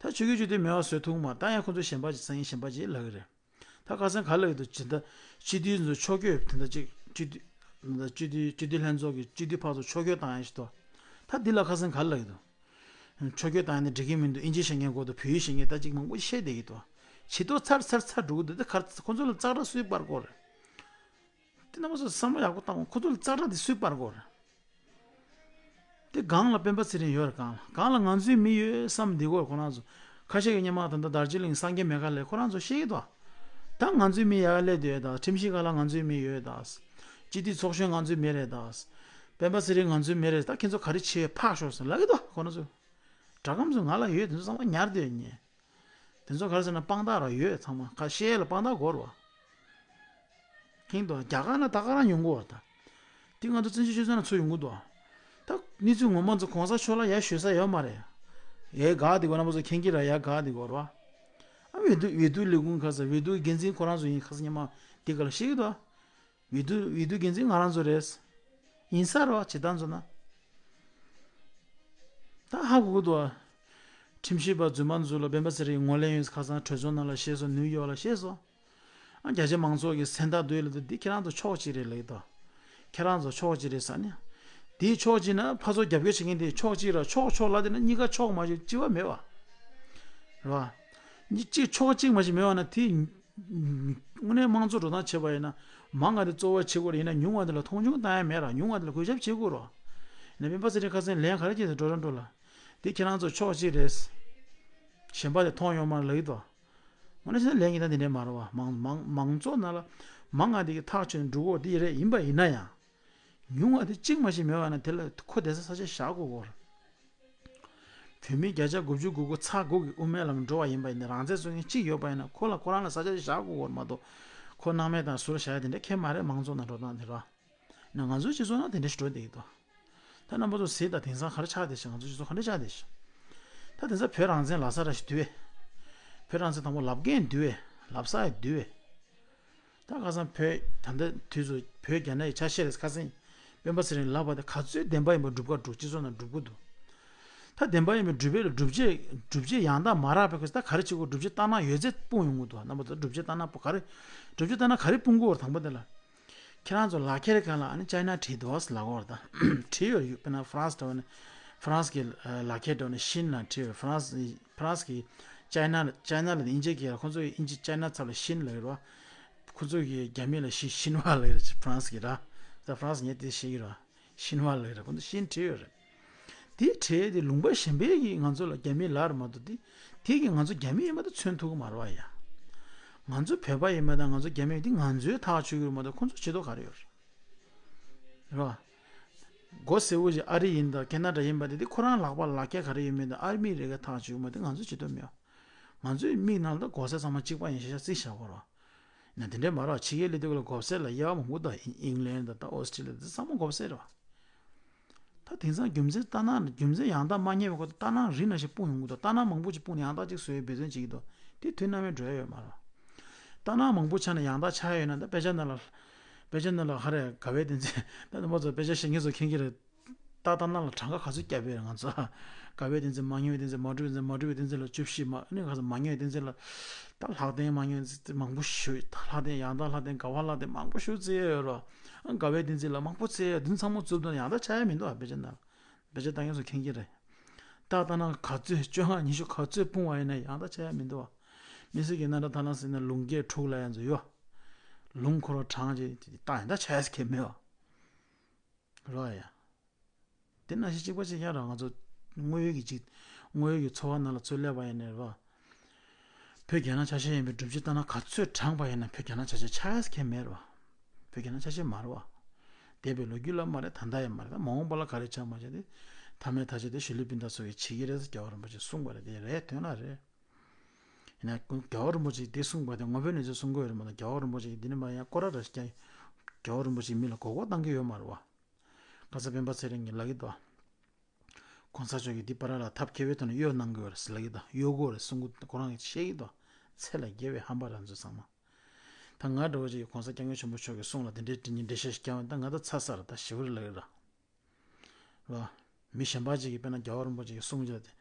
ད་ཆོས་བརྒྱུད་སྤྱི་འཐུས་མེད་པ་བཟོ་ཐུབ་མ་ད་ཡང་ཁོང་ཚོ་གཞན་པ་ཅིག་སང་ཉིན་གཞན་པ་ཅིག་ལབ་ཀྱི་རེད། ད་ཁ་སང་ག་ལབ་ཀྱི་འདུག་ཇི་ལྟར་སྤྱི་འཐུས་ཚོ་ཕྱོགས་བསྐྱོད་དེ་འདྲ་ཅིག་སྤྱི་འཐུས། སྤྱི་འཐུས་སྤྱི་འཐུས་ལྷན་ཚོགས་ཀྱི་སྤྱི་འཐུས་ཕར་ཚུར་ཕྱོགས་བསྐྱོད་བཏང་ཡ་ཞིག་འདུག་ད་འདི་ལ་ཁ་སང་ག་ལབ་ཀྱི་འདུག་ཕྱོགས་བསྐྱོད་བཏང་ཡ་ནི་འགྲིག་གི་མི་འདུག་ཨིན་ཇི་ཤེས་མཁན་དགོས་འདུག་བོད་ཡིག་ཤེས་མཁན་ད་ཅིག་མང་པོ་བཤད་བསྡད་ཀྱི་འདུག་བྱེད་ཐོག་ཚར་ཚར་ཚར་འགྲོ་གི་འདུག་དེ་ག་རེ་ཁོ་ཚོ་ལ་ཙག་སྒྲ་སུས་སྤར་དགོས་རེད། དེ་རྣམ་པ་ཚོ་བསམ་བློ་ཡག་པོ་བཏང་། ཁོ་ཚོ་ལ་ཙག་སྒྲ་དེ་སུས་སྤར་དགོས་རེད། དེ་སྒང་ལ་སྤེན་པ་ཚེ་རིང་ཡོད་རེད། སྒང་ལ་སྒང་ལ་ང་ཚོའི་མི་ཡོད་བསམ་བསྡད་ཀྱི་ཡོད་རེད་ཁོ་རང་ཚོ། ཁ་ཤས་ཀྱིས་སྔོན་མ་ད་ལྟ་རྡོ་རྗེ་གླིང་སངས་རྒྱས་མེད་ཁ་ལས་ཁོ་རང་ཚོ་བཤད་ཀྱི་འདུག་ད་ང་ཚོའི་མི་ཡག་སླེབས་བསྡད་ཡོད་ད། ཁྲིམས་ཞིབ་ཁང་ལ་ང་ཚོའི་མི་ཡོད་ད། སྤྱི་འཐུས་ཚོགས་གཞོན་ང་ཚོའི་མི་རེད་ད། སྤེན་པ་ཚེ་རིང་ང་ཚོའི་མི་རེད་ད། ཁྱེད་ཚོ་ག་རེ་བྱེད་ཕར་ཤོག་ཟེར་ལབ་ཀྱི་འདུག་ཁོ་རང་ཚོ། སྒྲ་སྒམ་ཚོ་ང་ལ་ཡོད། དེ་ཚོ་ཚང་མ་ཉར་བསྡད་ཡོད་ཉེ། དེ་ཚོ་ག་རེ་ཟེར་ན་དཔང་རྟགས་ར་ཡོད་ཚང་མ། ཁ་ཤས་ལ་དཔང་རྟགས་དགོས་རེད་བ། མཁྱེན་འདུག་རྒྱ་གར་ན་ད་ག་རང་ཡོང་གི་ཡོད་རེད་ད། དེ་ང་ཚོ་བཙན་བྱོལ་སྤྱི་ཚོགས་ན་ཚུར་ཡོང་གི་འདུག་ད་གནས་ཚུལ་ངོ་མ་ཚོ་གོང་ས་མཆོག་ལ་ཡར་ཞུ་ས་ཡོད་མ་རེད། ཡར་དགའ་བསྡད་ཀྱི་ཡོད། རྣམ་པ་ཚོ་མཁྱེན་གྱི་རེད། ཡར་དགའ་བསྡད་ཀྱི་ཡོད་རེད་བ། ཨ་འོས་བསྡུ་འོས་བསྡུ་ལས་ཁུངས་ཁ་ས་འོས་བསྡུ་འགན་འཛིན་ཁོ་རང་ཚོ་ཡིན། ཁ་ས་སྔོན་མ་དེ་ག་ལ་བཤད་ཀྱི་འདུག་འོས་བསྡུ་འོས་བསྡུ་འགན་འཛིན་ང་རང་ཚོ་རེད། ཡིན་ས་རེད་བ་བྱེད་སྟངས་ཚོ་ན། ད་ཧ་གོ་གི་འདུག་ཁྲིམས་ཞིབ་པ་རྫུན་མ་ཚོ་ལ་སྤེན་པ་ཚེ་རིང་ངོས་ལེན་ཡོད། ཁ་སང་གྲོས་ཚོགས་ནང་ལ་བཤད་སོང་། ནིའུ་ཡོག་ལ་བཤད་སོང་། ཨ་རྒྱ་ཆེ་མང་ཚོགས་ཀྱི་སེམས་ཐག་དུས་ལ་དུ་འདི་ཁྱེད་རང་ཚོ་ཕྱོགས་གཅིག་རེད་ལབ་ཀྱི་འདུག་ཁྱེད་རང་ཚོ་ཕྱོགས་གཅིག་རེད་ཟེར་ནས། དེའི་ཕྱོགས་གཅིག་ན་ཕར་ཚུར་རྒྱབ་སྐྱོར་བྱེད་མཁན་དེ་ཕྱོགས་གཅིག་ར་ཕྱོགས་ཕྱོགས་ལ་དེ་ན་གཉིས་ཀ་ཕྱོགས་མ་ཞིག་གཅིག་པ་མེད་པ། རེད་བ། གཉིས་གཅིག་ཕྱོགས་གཅིག་མ་ཞིག་མེད་པ་ན་དེ། དངོས་གནས་དམངས་གཙོ་འགྲོ་སྟངས་བྱེད་པ་ཡིན་ན། མང་བ་དེ་གཙོ་བོ་བྱེད་དགོས་རེད། ཡིན་ན་ཉུང་བ་དེ་ལ་མཐོང་ཆུང་བཏང་ཡ་མེད་ར། ཉུང་བ་དེ་ལ་གུས་ཞབས་བྱེད་དགོས་ར། ཡིན་ན་སྤེན་པ་ཚེ་རིང་ཁ་སང་ལན་ག་རེ་བྱས་ཟེར། འགྲོ་ར་འགྲོ་ལ། དེ་ཁྱེད་རང་ཚོ་ཕྱོགས་གཅིག་རེད། གཞན་པ་དེ་མཐོང་ཡོང་མ་ལབ་ཀྱི་འདུག་དངོས་གནས་བྱས་ན་ལན་གྱི་ད་འདི་འདྲས་མ་རེད་བ། མང་མང་མང་ཚོགས་ནང་ལ་མང་ང་དེ་གི་ཐག་ཆོད་ནས་འགྲོ་དགོས་དེ་རེད། ཡིན་པ་ཡིན་ན་ཡང་། ཉུང་བ་དེ་གཅིག་མ་ཞིག་མེད་པ་ན་དེ་ལ་ཁོ་བསྡད་ས་ས་ཆ་བཞག་དགོས་སྐོར། བོད་མི་བརྒྱ་ཆ་དགུ་བཅུ་གོ་དགུ་ཚེག་དགུ་གི་དབུ་མའི་ལམ་འགྲོ་བ་ཡིན་པ་ཡིན་ན། རང་བཙན་རྩོད་མཁན་གཅིག་ཡོད་པ་ཡིན་ན་ཁོ་ལ་ཁོ་རང་ལ་ས་ཆ་ཞིག་བཞག་དགོས་སྐོར་མ་གཏོགས། ཁོ་སྣང་མེད་དང་ཟུར་བཞག་ཡ་དེ་འདྲ་ཁྱད་མ་རེད། མང་ཚོགས་ནང་འགྲོ་སྟངས་དེ་ར། ན་ང་ཚོའི་སྤྱི་ཚོགས་ནང་དེ་འདྲ་ཞིག་འགྲོ་བསྡད་ཀྱི་འདུག་ད་རྣམ་པ་ཚོ་གཟིགས་དང་། དེང་སང་ག་རེ་ཆགས་བསྡད་ཤག་ང་ཚོའི་སྤྱི་ཚོགས་ག་འདྲ་ཆགས་བསྡད་ཤག་ད་དེང་སང་བོད་རང་བཙན་ལབ་ས་ར་ཞིག་འདུག་གས། བོད་རང་བཙན་དང་པོ་ལབ་མཁན་འདུག་གས། ལབ་ས་ཡང་འདུག་གས། ད་ཁ་སང་བོད་ད་ལྟ་དུས་སུ་བོད་རྒྱ་ནག་གི་ཆ་ཤས་རེད། ཁ་སང་སྤེན་པ་ཚེ་རིང་ལབ་པ་དེ་ག་ཚོད་བདེན་པ་ཡིན་པ་སྒྲུབ་ག་འགྲོ། སྤྱི་ཚོགས་ནང་སྒྲུབ་གི་འདུག་ད་བདེན་པ་ཡིན་པ་སྒྲུབ་པའི་ལ་སྒྲུབ་བྱེད་སྒྲུབ་བྱེད་ཡང་དག་མ་རག་པའི་སྐབས་སུ་ད་ག་རེ་བྱེད་དགོས། སྒྲུབ་བྱེད་ལྟ་ན་ཡོད་ཚད་སྤུངས་ཡོང་གི་འདུག་རྣམ་པ་ཚོ་སྒྲུབ་བྱེད་ལྟ་ན་པོ་ག་རེ། སྒྲུབ་བྱེད་ལྟ་ན་ག་རེ་སྤུངས་དགོས་དང་པོ་དེ་ལ། ཁྱེད་རང་ཚོ་ལག་ཁྱེར་སྒང་ལ་ཨ་ནི་ཅའི་ན་བྲིས་འདུག་ཟེར་ལབ་ཀྱི་ཡོད་རེད་ད། བྲིས་ཡོད་རེད། དཔེར་ན་ཧྥ་རན་སི་འདྲ་བོ་ནས། ཧྥ་རན་སི་གི་ལག་ཁྱེར་འདྲ་བོ་ནས་ཤིན་ལ་བྲིས་ཡོད་རེད། ཧྥ་རན་སི་ཧྥ་རན་སི་གི་ཅའི་ན་ལ། ཅའི་ན་ལ་དབྱིན་ཇི་སྐད་ར། ཁོང་ཚོ་ཡི་དབྱིན་ཇི་ཅའི་ན་ཚབ་ལ་ཤིན་ལབ་ཡོད་རེད་བ། ཁོང་ཚོ་གི་རྒྱ་མི་ལ་ཤི་ཤིན་ཝ་ལབ་ཡོད་རེད། ཧྥ་རན་སི་གི་ར། ད་ཧྥ་རན་སི་ངས་དེ་ཤེས་ཀྱི་རེད་བ། ཤིན་ཝ་ལབ་ཡོད་རེད། ཁོང་ཚོ་ཤིན་བྲིས་ཡོད་རེད། དེའི་གྲས་དེ་ལུང་པ་གཞན་པའི་གི་ང་ཚོ་ལ་རྒྱ་མི་ལབ་རེད་མ་གཏོགས། དེ་དེ་གི་ང་ཚོ་རྒྱ་མི་ཡིན་པ་དེ་མཚོན་ཐུབ་ཀྱི་མ་རེད་བ་ཡ། ང་ཚོ་བོད་པ་ཡིན་པ་དང་ང་ཚོ་རྒྱ་མི་ཡིན་དེ་ང་ཚོའི་ཐག་ཆོད་ཀྱི་རེད་མ་གཏོགས་ཁོང་ཚོ་བྱེད་དོ་ག་རེ་ཡོད་རེད། རེད་བ། མགོ་སེར་པོ་ཞིག་ཨ་རི་ཡིན་དང་ཁེ་ན་ཌ་ཡིན་པ་དེ་དེ་ཁོ་རང་ལག་པ་ལག་ཁྱེར་ག་རེ་ཡོད་མེད་དང་ཨ་མི་རི་ཀའི་ཐག་ཆོད་ཀྱི་མ་གཏོགས་ང་ཚོ་བྱེད་དོ་མེད་བ། ང་ཚོའི་མིག་ནང་ལ་ད་མགོ་སེར་ཚང་མ་གཅིག་པ་ཡིན་ཤག་ཤག་རྩིས་བཞག་དགོས་རེད་བ། ན་དེ་འདྲའི་མ་རེད་བ། ཕྱི་རྒྱལ་སླེབས་དུས་ལ་མགོ་སེར་ལ་དབྱེ་བ་མང་པོ་འདུག་ཨིན་ལན་དང་ད་ཨོ་སི་ཀྲི་ལི་ཡ་དེ་ཚང་མ་མགོ་སེར་རེད་བ། ད་དེང་སང་རྒྱུ་མཚན་ལྟ་ན། རྒྱུ་མཚན་ཡང་དག་མ་རྙེད་པའི་སྐོར་དུ་ལྟ་ན་རིགས་ནང་བཞིན་སྤུངས་ཡོང་གི་འདུག་ལྟ་ན་མང་པོ་ཅིག་སྤུངས་ནས་ཡང་དག་ཅིག་བཟོ་བའི་འབད་བརྩོན་བྱེད་ཀྱི་འདུག་དེ་དུས་ནམ་ཡང་འགྲོ་ཡ་ཡོད་མ་རེད། ལྟ་ན་མང་པོ་ཆགས་ནས་ཡང་དག་ཆགས་ཡ་ཡོད་ན། ད་དཔེ་ཆ་ནང་ལ། དཔེ་ཆ་ནང་ལ་ཧ་རེ་དགའ་བའི་བསྟན་འཛིན། ད་དུ་མ་ཚོ་དཔེ་ཆ་ཤེས་མཁན་ཚོ་མཁྱེན་གྱི་རེད། ད་ལྟ་ན་ལ་གྲངས་ཀ་ག་ཚོད་བརྒྱབ་པས་ང་ཚོ། དགའ་བའི་བསྟན་འཛིན། མ་ཉམས་པའི་བསྟན་འཛིན། མ་གྲུབ་པའི་བསྟན་འཛིན། མ་གྲུབ་པའི་བསྟན་འཛིན་ལ་བཅུ་བཞི་མ། ཨ་ནི་ག་ཚོད་མ་ཉམས་པའི་བསྟན་འཛིན་ལ། ད་ལྷག་ལྡན་མ་ཉམས་པའི་བསྟན་འཛིན་མང་པོ་ཞིག་ད་ལྷག་ལྡན་ཡང་དག་ལྷག་ལྡན། དགའ་བ་ལྷག་ལྡན་མང་པོ་ཞིག་བརྩི་ཡ་ཡོད་རོ། ཨ་དགའ་བའི་བསྟན་འཛིན་ལ་མང་པོ་བརྩི་ཡ་ཡོད། འདི་ཚང་མ་རྩུབ་དང་ཡང་དག་ཆགས་ཡ་མི་འདུག་ཨ་དཔེ་ཆ་ནང་ལ། དཔེ་ཆ་ལྟ་མཁན་ཚོ་མཁྱེན་གྱི་རེད། ད་ལྟ་ན་ག་ཚོད་བཅོ་ལྔ་ཉི་ཤུ་ག་ཚོད་སྤུངས་པ་ཡིན་ན་ཡང་དག་ཆགས་ཡ་མི་འདུག་བ། མི་སེར་གྱི་རྣམ་གྲངས་ཐ་ན་ཟེར་ན་ལུང་བརྒྱད་དྲུག་ལ་ཡང་ཚོ་ཡོད། ལུང་འཁོར་བ་གྲངས་ཀྱི་ད་ཡང་དག་ཆགས་ཡ་ཟེར་མཁན་མེད་བ། རོ་ཡ། དེ་ནང་བཞིན་གཅིག་པ་གཅིག་རྐྱང་རང་ང་ཚོ་དངོས་ཡོད་ཀྱི་གཅིག་དངོས་ཡོད་ཀྱི་འཚོ་བ་ནང་ལ་ཚུར་སླེབས་པ་ཡིན་ནའི་རེད་བ། བོད་རྒྱ་ནག་ཆ་ཤས་ཡིན་པའི་སྒྲུབ་བྱེད་ལྟ་ན་ག་ཚོད་དྲངས་པ་ཡིན་ན་བོད་རྒྱ་ནག་ཆ་ཤས་ཆགས་ཡ་ཟེར་མཁན་མེད་རེད་བ། བོད་རྒྱ་ནག་ཆ་ཤས་མ་རེད་བ། འདས་པའི་ལོ་རྒྱུས་ལ་མ་རེད། ད་ལྟ་ཡང་མ་རེད། ད་མ་འོངས་པ་ལ་ག་རེ་ཆགས་མ་ཆགས་དེ། མཐའ་མའི་མཐའ་ཆ་དེ་ཞི་ལུ་སྤུན་ཟླ་ཚོ་གིས་བྱེད་ཀྱི་རེད་ཟེར་རྒྱལ་བ་རིན་པོ་ཆེས་གསུངས་པ་རེད། དེ་རེད། དོན་ལ་རེད། ཡིན་ན་རྒྱལ་བ་རིན་པོ་ཆེས་དེ་གསུངས་པ་དེ་ངོ་བོས་ནས་ཚོས་གསུང་གི་ཡོད་རེད་མ་གཏོགས། རྒྱལ་བ་རིན་པོ་ཆེས་འདི་ནས་མར་ཡང་སྐོར་ར་ར་ཞིག་ཀྱང་རྒྱལ་བ་རིན་པོ་ཆེས་མི་ལ་མགོ་སྐོར་བཏང་གི་ཡོད་མ་རེད་བ། ཁ་སང་སྤེན་པ་ཚེ་རིང་གིས་ལབ་ཀྱི་འདུག་གོང་ས་མཆོག་གིས་འདི་བར་ལ་ཐབས་མཁས་པའི་ཐོག་ནས་གཡོལ་གནང་དགོས་རེད་ཟེར་ལབ་ཀྱི་འདུག་གཡོལ་དགོས་རེད་གསུང་གི། ཁོ་རང་གིས་བཤད་ཀྱི་འདུག་ཚད་ལས་བརྒལ་བའི་ཧམ་པ་རང་ཚོ་ཚང་མ། ད་ང་འདྲ་བོ་ཅིག་གིས་གོང་ས་སྐྱབས་མགོན་ཆེན་པོ་མཆོག་གི་གསུང་ལ་དེ་འདྲའི་འདྲི་ཉན་འགྲེལ་བཤད་ཞིག་རྒྱག་པ་ཡིན་ན་ད་ང་ད་ཚ་ཚ་རེད། ད་ཞེ་པོ་རེད་ལབ་ཀྱི་རེད། རེད་བ། མི་གཞན་པ་ཅིག་གིས་དཔེར་ན་རྒྱལ་བ་རིན་པོ་ཆེ་གི་གསུང་བྱས་ཏེ།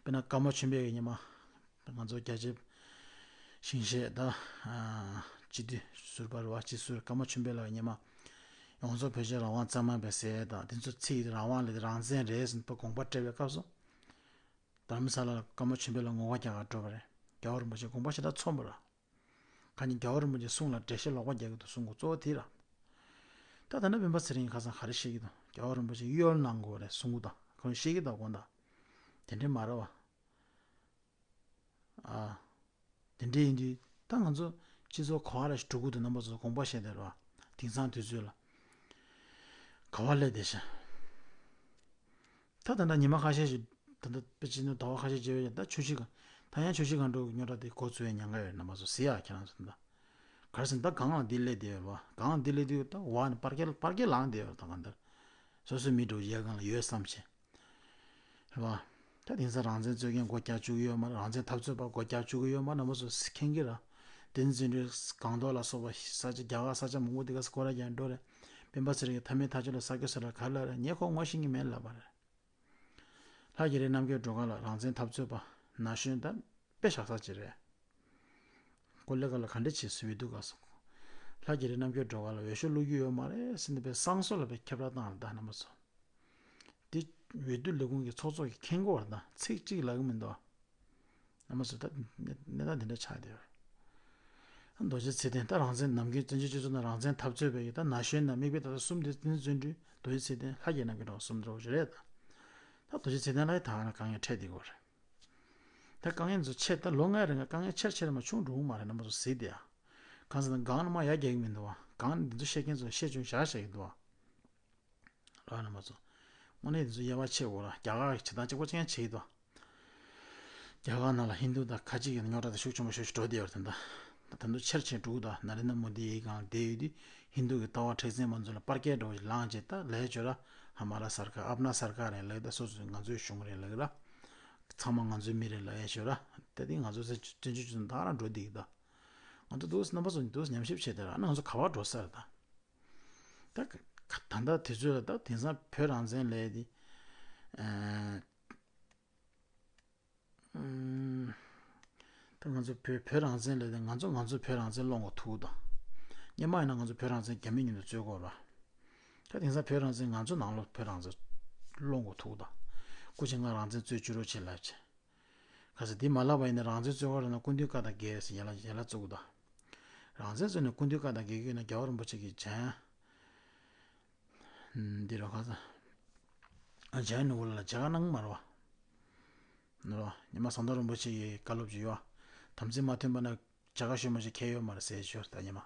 དཔེར་ན་ཀརྨ་ཆོས་འཕེལ་གྱི་ཉི་མ། ང་ཚོ་རྒྱལ་གཅེས་ཞིང་གཤེགས་ད། སྤྱི་འཐུས་ཟུར་པ་རེད་བ། སྤྱི་ཟུར་ཀརྨ་ཆོས་འཕེལ་ལགས་ཀྱི་ཉི་མ། ཡོངས་རྫོགས་བོད་ཆས་རང་དབང་གཙང་མ་བས་ཟེར་དང་དེ་ཚོ་ཚིག་རང་དབང་ལས་རང་བཙན་རེད་ཟེར་ནས་དགོངས་པ་སྤྲད་པའི་སྐབས་སུ། དྷ་རམ་ས་ལ་ཀརྨ་ཆོས་འཕེལ་ལ་ངོ་དགའ་རྒྱག་གར་འགྲོ་བ་རེད། རྒྱལ་བ་རིན་པོ་ཆེ་དགོངས་པ་ཞེ་དྲག་ཚོམས་པ་རེད། ཁ་ཉིན་རྒྱལ་བ་རིན་པོ་ཆེའི་གསུང་ལ་འགྲེལ་བཤད་ལོག་པ་རྒྱག་གི་འདུག་གསུང་གོ་གཙོ་བོ་དེ་ར། ད་ད་ནི་སྤེན་པ་ཚེ་རིང་ཁ་སང་ག་རེ་བཤད་ཀྱི་འདུག་རྒྱལ་བ་རིན་པོ་ཆེ་གཡོལ་གནང་དགོས་རེད་གསུང་གི་འདུག་ཁོང་བཤད་ཀྱི་འདུག་དགོངས་དག་དེ་འདྲས་མ་རེད་བ། ཨ། དེ་འདྲས་ཡིན་དུས་ད་ང་ཚོ་སྤྱི་ཚོགས་ག་བ་ར་ཞིག་འགྲོ་གི་འདུག་རྣམ་པ་ཚོ་དགོངས་པ་བཞེས་བསྡད་རོགས། དེང་སང་དུས་ཚོད་ལ་ག་བ་སླེབས་བསྡད་ཤག་ད་ད་ལྟ་ཉི་མ་ཁ་ཤས་ཤིག་ད་ལྟ་དཔེ་ཅིག་ནི་ཟླ་བ་ཁ་ཤས་རྗེས་ཡོད་ཀྱང་ད་ཆུ་བཞི་སྒང་། ད་ཡང་ཆུ་བཞི་སྒང་དྲུག་གི་རྙོག་དྲ་དེ་འགོ་ཚུགས་ཡ་ཉེན་ཁ་ཡོད་རེད། རྣམ་པ་ཚོ་གཟིགས་ཡ་ཁྱེད་རང་ཚོ་ད། ག་རེ་ཟེར་ན་ད་སྒང་ལ་འདི་སླེབས་བསྡད་ཡོད་རེད་བ། སྒང་ལ་འདི་སླེབས་དུས་ད་འོག་ནས་པར་ཀེ་པར་ཀེ་ལངས་བསྡད་ཡོད་རེད། ད་གང་ལྟར་སོ་སོའི་མི་འགྲོ་ཡ་སྒང་ལ་ཡོད་བསམ་བྱས། རེད་བ། ད་དེང་སང་རང་བཙན་རྩོད་མཁན་སྒོ་རྒྱག་བཅུག་གི་ཡོད་མ་རེད། རང་བཙན་འཐབ་རྩོད་པ་སྒོ་རྒྱག་བཅུག་གི་ཡོད་མ་རེད། རྣམ་པ་ཚོ་མཁྱེན་གྱི་རེད། དེ་འཛིན་གྲྭའི་སྒང་ཏོག་ལ་སོགས་པ་ས་ཆ་རྒྱ་གར་ས་ཆ་མང་པོ་དེ་ག་སེ་སྐོར་ར་རྒྱག་འགྲོ་རེད། སྤེན་པ་ཚེ་རིང་གི་མཐའ་མའི་མཐའ་མཇུག་ལ་ས་སྐྱ་སོགས་ལ་ག་རེ་ལབ་རེད། ངས་ཁོ་ངོ་ཤེས་ཀྱི་མེད་ལབ་པ་རེད། ལྷ་རྒྱ་རི་རྣམ་རྒྱལ་སྒྲོལ་དཀར་ལགས་རང་བཙན་འཐབ་རྩོད་པ། ན་གཞོན་དང་དཔེ་བཞག་ས་ཅིག་རེད། ཀོ་ལེ་ག་ལ་ག་འདྲ་བྱེད་སྲིད་འོས་བསྡུ་ག་སོང་། ལྷ་རྒྱ་རི་རྣམ་རྒྱལ་སྒྲོལ་དཀར་ལ་འོས་ཤོག་བླུག་རྒྱུ་ཡོད་མ་རེད་ཟེར་ནས་པའི་བསང་གསོལ་ལ་པའི་ཁྱབ་བསྒྲགས་བཏང་རེད་ད་རྣམ་པ་ཚོ། འདི་འོས་བསྡུ་ལས་ཁུངས་ཀྱི་ཚོགས་གཙོ་གིས་མཁྱེན་གྱི་ཡོད་རེད་ད། ཚིག་གཅིག་ལབ་གི་མི་འདུག་ཨ། རྣམ་པ་ཚོ་ད་གནས་སྟངས་འདི་འདྲ་ཆགས་བསྡད་ཡོད་རེད། རྡོ་རྗེ་ཚེ་བརྟན་ད་རང་བཙན་ནམ་རྒྱུན་བཙན་བྱོལ་སྤྱི་ཚོགས་ནང་རང་བཙན་འཐབ་རྩོད་པའི་ད་ན་གཞོན་ན་མིག་དཔེ་ད་ལྟ་གསུམ་དེ་བཙན་བྱོལ་བཙན་བྱོལ་རྡོ་རྗེ་ཚེ་བརྟན་ལྷ་རྒྱལ་རྣམ་རྒྱལ་སྒྲོལ་དཀར་གསུམ་འདྲ་བོ་ཞིག་རེད་ད། ད་རྡོ་རྗེ་ཚེ་བརྟན་ལ་ད་ང་དཀའ་ངལ་འཕྲད་བསྡད་ཀྱི་ཡོད་རེད། ད་དཀའ་ངལ་ཚོ་ཆེ་ད་ལོ་ལྔའི་རིང་ལ་དཀའ་ངལ་ཆེར་ཆེར་མ་ཆུང་འགྲོ་གི་མ་རེད་རྣམ་པ་ཚོ་གཟིགས་བསྡད་ཨ། གང་ཟེར་ན་སྒང་ནས་མར་ཡར་རྒྱག་གི་མི་འདུག་བ། སྒང་ནས་འདི་ཚོ་བཤད་མཁན་ཚོ་བཤད་ཆུང་བཞག་བཞག་གི་འདུག་བ། རོགས་རྣམ་པ་ཚོ། དངོས་གནས་འདི་ཚོ་དབྱེ་བ་ཕྱེ་དགོས་ར། རྒྱ་གར་གྱི་བྱེད་སྟངས་གཅིག་པ་གཅིག་རྐྱང་བྱེད་ཀྱི་འདུག་རྒྱ་གར་ནང་ལ་ཧིན་དུ་དང་ཁ་ཆེ་གི་རྙོག་དྲ་དེ་ཤུགས་ཆེན་པོ་ཤུགས་ཆེ་འགྲོ་བསྡད་ཡོད་རེད་ད། ད་དུང་ཆེར་ཆེར་འགྲོ་གི་འདུག་ན་རེན་དྲ་མོ་དི་ཡི་སྒང་ལ་བསྡད་ཡོད་དུས་ཧིན་དུ་གི་ལྟ་བ་མཁྲེགས་འཛིན་མ་ཚོ་ལ་པར་སྐད་འདྲ་བོ་ཞིག་ལངས་བྱས་ད་ལས་བྱོས་ར། ཧ་མ་ར་སར་ཀར་ཨབ་ན་སར་ཀར་རེད་ལབ་ད། སོ་སོ་ང་ཚོའི་གཞུང་རེད་ལབ་ར། ཚང་མ་ང་ཚོའི་མི་རེད་ལབ་ཡ་བྱོས་ར། ད་དེ་ང་ཚོ་བཙན་བཙན་བྱོལ་སྤྱི་ཚོགས་ད་ག་རང་འགྲོ་བསྡད་ཀྱི་ད། ང་ཚོ་འདུག་རྣམ་པ་ཚོ་འདུག་ཉམས་ཞིབ་བྱས་ད་ར་ཨ་ན་ང་ཚོ་ག་པར་འགྲོ་ས་རེད་ད། ད་ག་ད་ལྟ་དུས་ཚོད་ལ་ད་དེང་སང་བོད་རང་བཙན་ལས་དེ། ཨ། ཨ། ད་ང་ཚོ་བོད་བོད་རང་བཙན་ལས་དེ་ང་ཚོ་ང་ཚོ་བོད་རང་བཙན་སློང་དགོས་ཐུག་ད། སྔོན་མ་ཡིན་ན་ང་ཚོ་བོད་རང་བཙན་རྒྱ་མི་མཉམ་དུ་རྩོད་དགོས་ར། ད་དེང་སང་བོད་རང་བཙན་ང་ཚོ་ནང་ལོགས་བོད་རང་བཙན་སློང་དགོས་ཐུག་ད། སྐུ་མཁྱེན་ང་རང་བཙན་རྩོད་བཅུག་རོགས་བྱེད་ལབ་བྱས། ག་ས་འདི་མ་ལབ་པ་ཡིན་ན་རང་བཙན་རྩོད་ག་རེད་ན་སྐུ་མདུན་བཀའ་དང་འགལ་ཟེར་ཡ་ལ་ཡ་ལ་བཙུགས་ད། རང་བཙན་རྩོད་ནས་སྐུ་མདུན་བཀའ་དང་འགལ་གྱི་ཡོད་ན་རྒྱལ་བ་རིན་པོ་ཆེ་གིས་བྱས། འདི་རོ་ག་ས། ཨ་ཇ་ནུ་བོ་ལ་ཇ་ག་གནང་མ་རོ། ནུ་རོ་ཉི་མ་ཟམ་གདོང་རིན་པོ་ཆེ་གི་བཀའ་སློབ་ཅིག་ཡོད། དམ་ཚིག་མ་མཐུན་པ་ན་ཇ་ག་ཞུ་མ་ཞུ་ཁྱད་ཡོད་མ་རེད་ཟེར་ཞོར་ད་ཉི་མ།